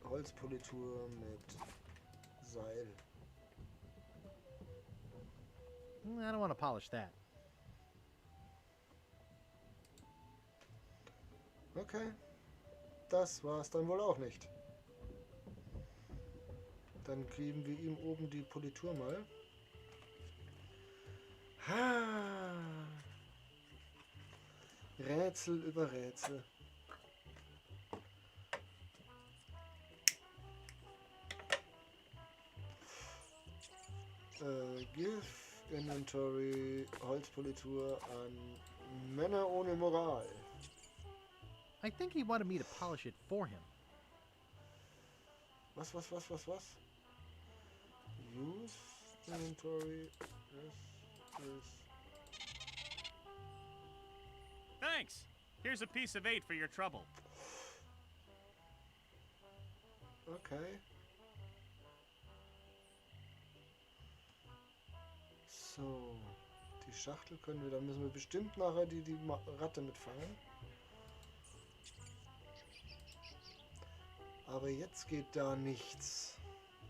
Holzpolitur mit Seil. I don't want to polish that. Okay. Das war's dann wohl auch nicht. Dann geben wir ihm oben die Politur mal. Ha! Rätsel über Rätsel. Give Inventory Holzpolitur an Männer ohne Moral. I think he wanted me to polish it for him. Was? Use Inventory. This. Thanks. Here's a piece of 8 for your trouble. Okay. So, die Schachtel können wir, da müssen wir bestimmt nachher die Ratte mitfangen. Aber jetzt geht da nichts.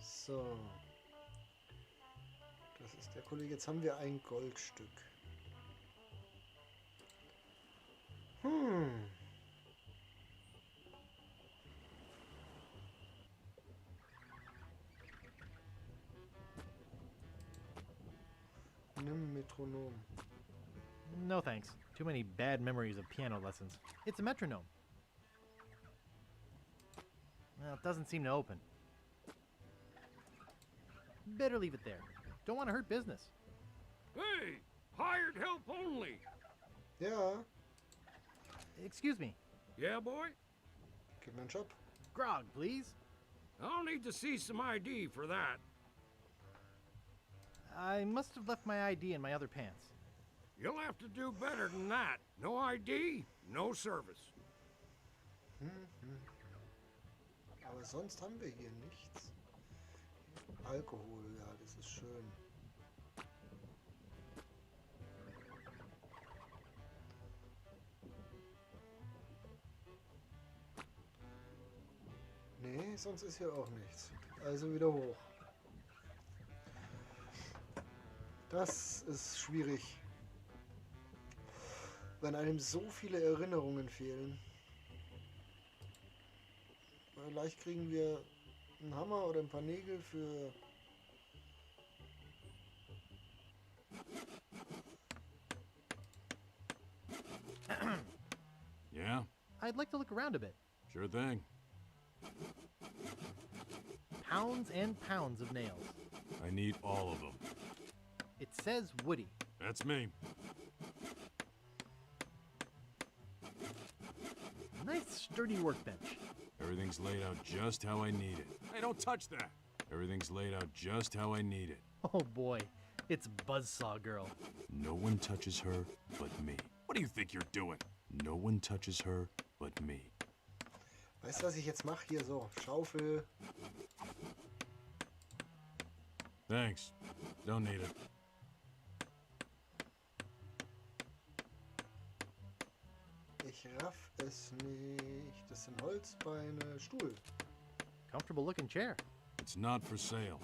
So. Das ist der Kollege. Jetzt haben wir ein Goldstück. Nimm Metronom. No thanks. Too many bad memories of piano lessons. It's a metronome. Well, it doesn't seem to open. Better leave it there. Don't want to hurt business. Hey! Hired help only! Yeah. Excuse me. Yeah, boy? Gib mir einen Job. Grog, please. I'll need to see some ID for that. I must have left my ID in my other pants. You'll have to do better than that. No ID, no service. Aber sonst haben wir hier nichts. Alkohol, ja, das ist schön. Nee, sonst ist hier auch nichts. Also wieder hoch. Das ist schwierig. Wenn einem so viele Erinnerungen fehlen. Vielleicht kriegen wir einen Hammer oder ein paar Nägel für... Yeah? I'd like to look around a bit. Sure thing. Pounds and pounds of nails. I need all of them. It says Woody. That's me. Nice sturdy workbench. Everything's laid out just how I need it. Hey, don't touch that! Everything's laid out just how I need it. Oh boy, it's Buzzsaw Girl. No one touches her but me. What do you think you're doing? No one touches her but me. Weißt du, was ich jetzt mache? Hier so, Schaufel. Thanks. Don't need it. Ich raff es nicht. Das sind Holzbeine, Stuhl. Comfortable looking chair. It's not for sale.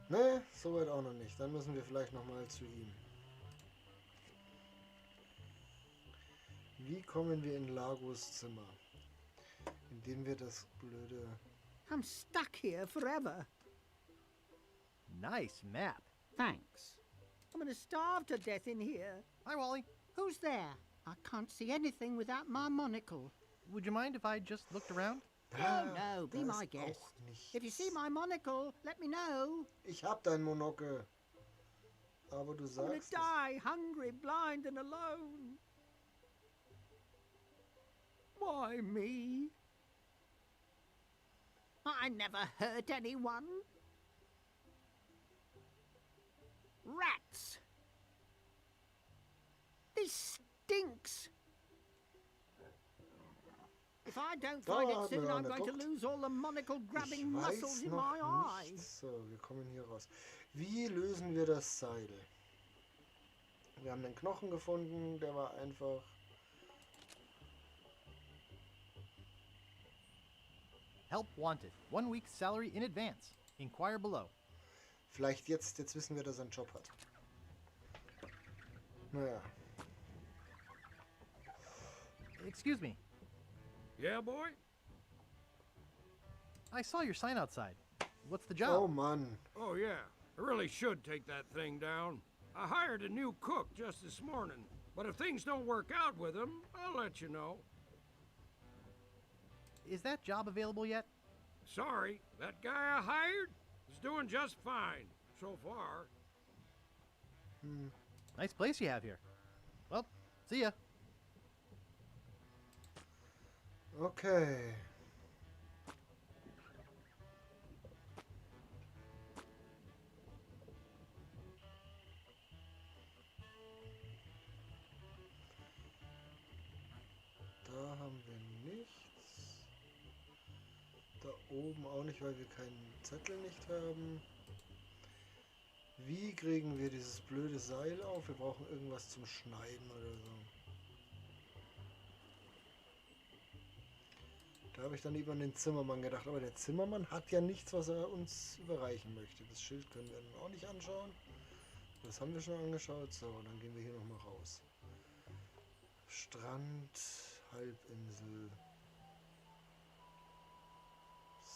Ne, soweit auch noch nicht. Dann müssen wir vielleicht noch mal zu ihm. Wie kommen wir in Lagos Zimmer? Indem wir das blöde... I'm stuck here forever. Nice map. Thanks. I'm going to starve to death in here. Hi, Wally. Who's there? I can't see anything without my monocle. Would you mind if I just looked around? Oh, no, be Da my ist guest. auch nichts. If you see my monocle, let me know. Ich hab dein Monokel. Aber du I'm gonna sagst es. die hungry, blind and alone. Why me? I never hurt anyone. Rats! This stinks! If I don't find Da it haben soon, wir I'm eine going to Bucht. lose all the monocle-grabbing Ich muscles weiß in noch my eye. nicht. So, wir kommen hier raus. Wie lösen wir das Seil? Wir haben den Knochen gefunden, der war einfach. Help wanted. 1 week's salary in advance. Inquire below. Vielleicht jetzt, jetzt wissen wir, dass er einen Job hat. Naja. Excuse me. Yeah, boy? I saw your sign outside. What's the job? Oh Mann. Oh, yeah. I really should take that thing down. I hired a new cook just this morning. But if things don't work out with him, I'll let you know. Is that job available yet? Sorry, that guy I hired is doing just fine so far. Nice place you have here. Well, see ya. Okay. Da haben wir nichts. Da oben auch nicht, weil wir keinen Zettel nicht haben. Wie kriegen wir dieses blöde Seil auf? Wir brauchen irgendwas zum Schneiden oder so. Da habe ich dann eben an den Zimmermann gedacht. Aber der Zimmermann hat ja nichts, was er uns überreichen möchte. Das Schild können wir dann auch nicht anschauen. Das haben wir schon angeschaut. So, dann gehen wir hier nochmal raus. Strand, Halbinsel,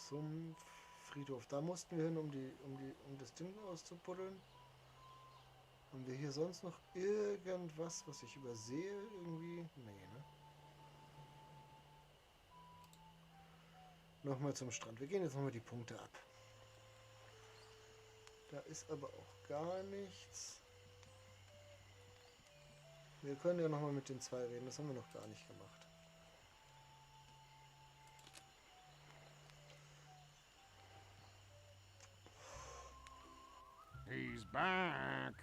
Sumpf, Friedhof. Da mussten wir hin, um das Ding auszubuddeln. Haben wir hier sonst noch irgendwas, was ich übersehe irgendwie? Nee, ne? Nochmal zum Strand. Wir gehen jetzt nochmal die Punkte ab. Da ist aber auch gar nichts. Wir können ja nochmal mit den zwei reden. Das haben wir noch gar nicht gemacht. He's back.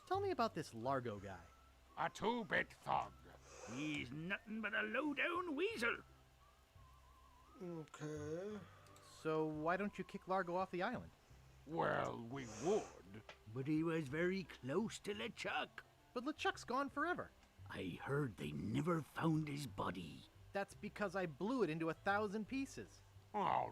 Tell me about this Largo guy. A two-bit thug. He's nothing but a low-down weasel. Okay. So why don't you kick Largo off the island? Well, we would. But he was very close to LeChuck. But LeChuck's gone forever. I heard they never found his body. That's because I blew it into 1,000 pieces. Oh,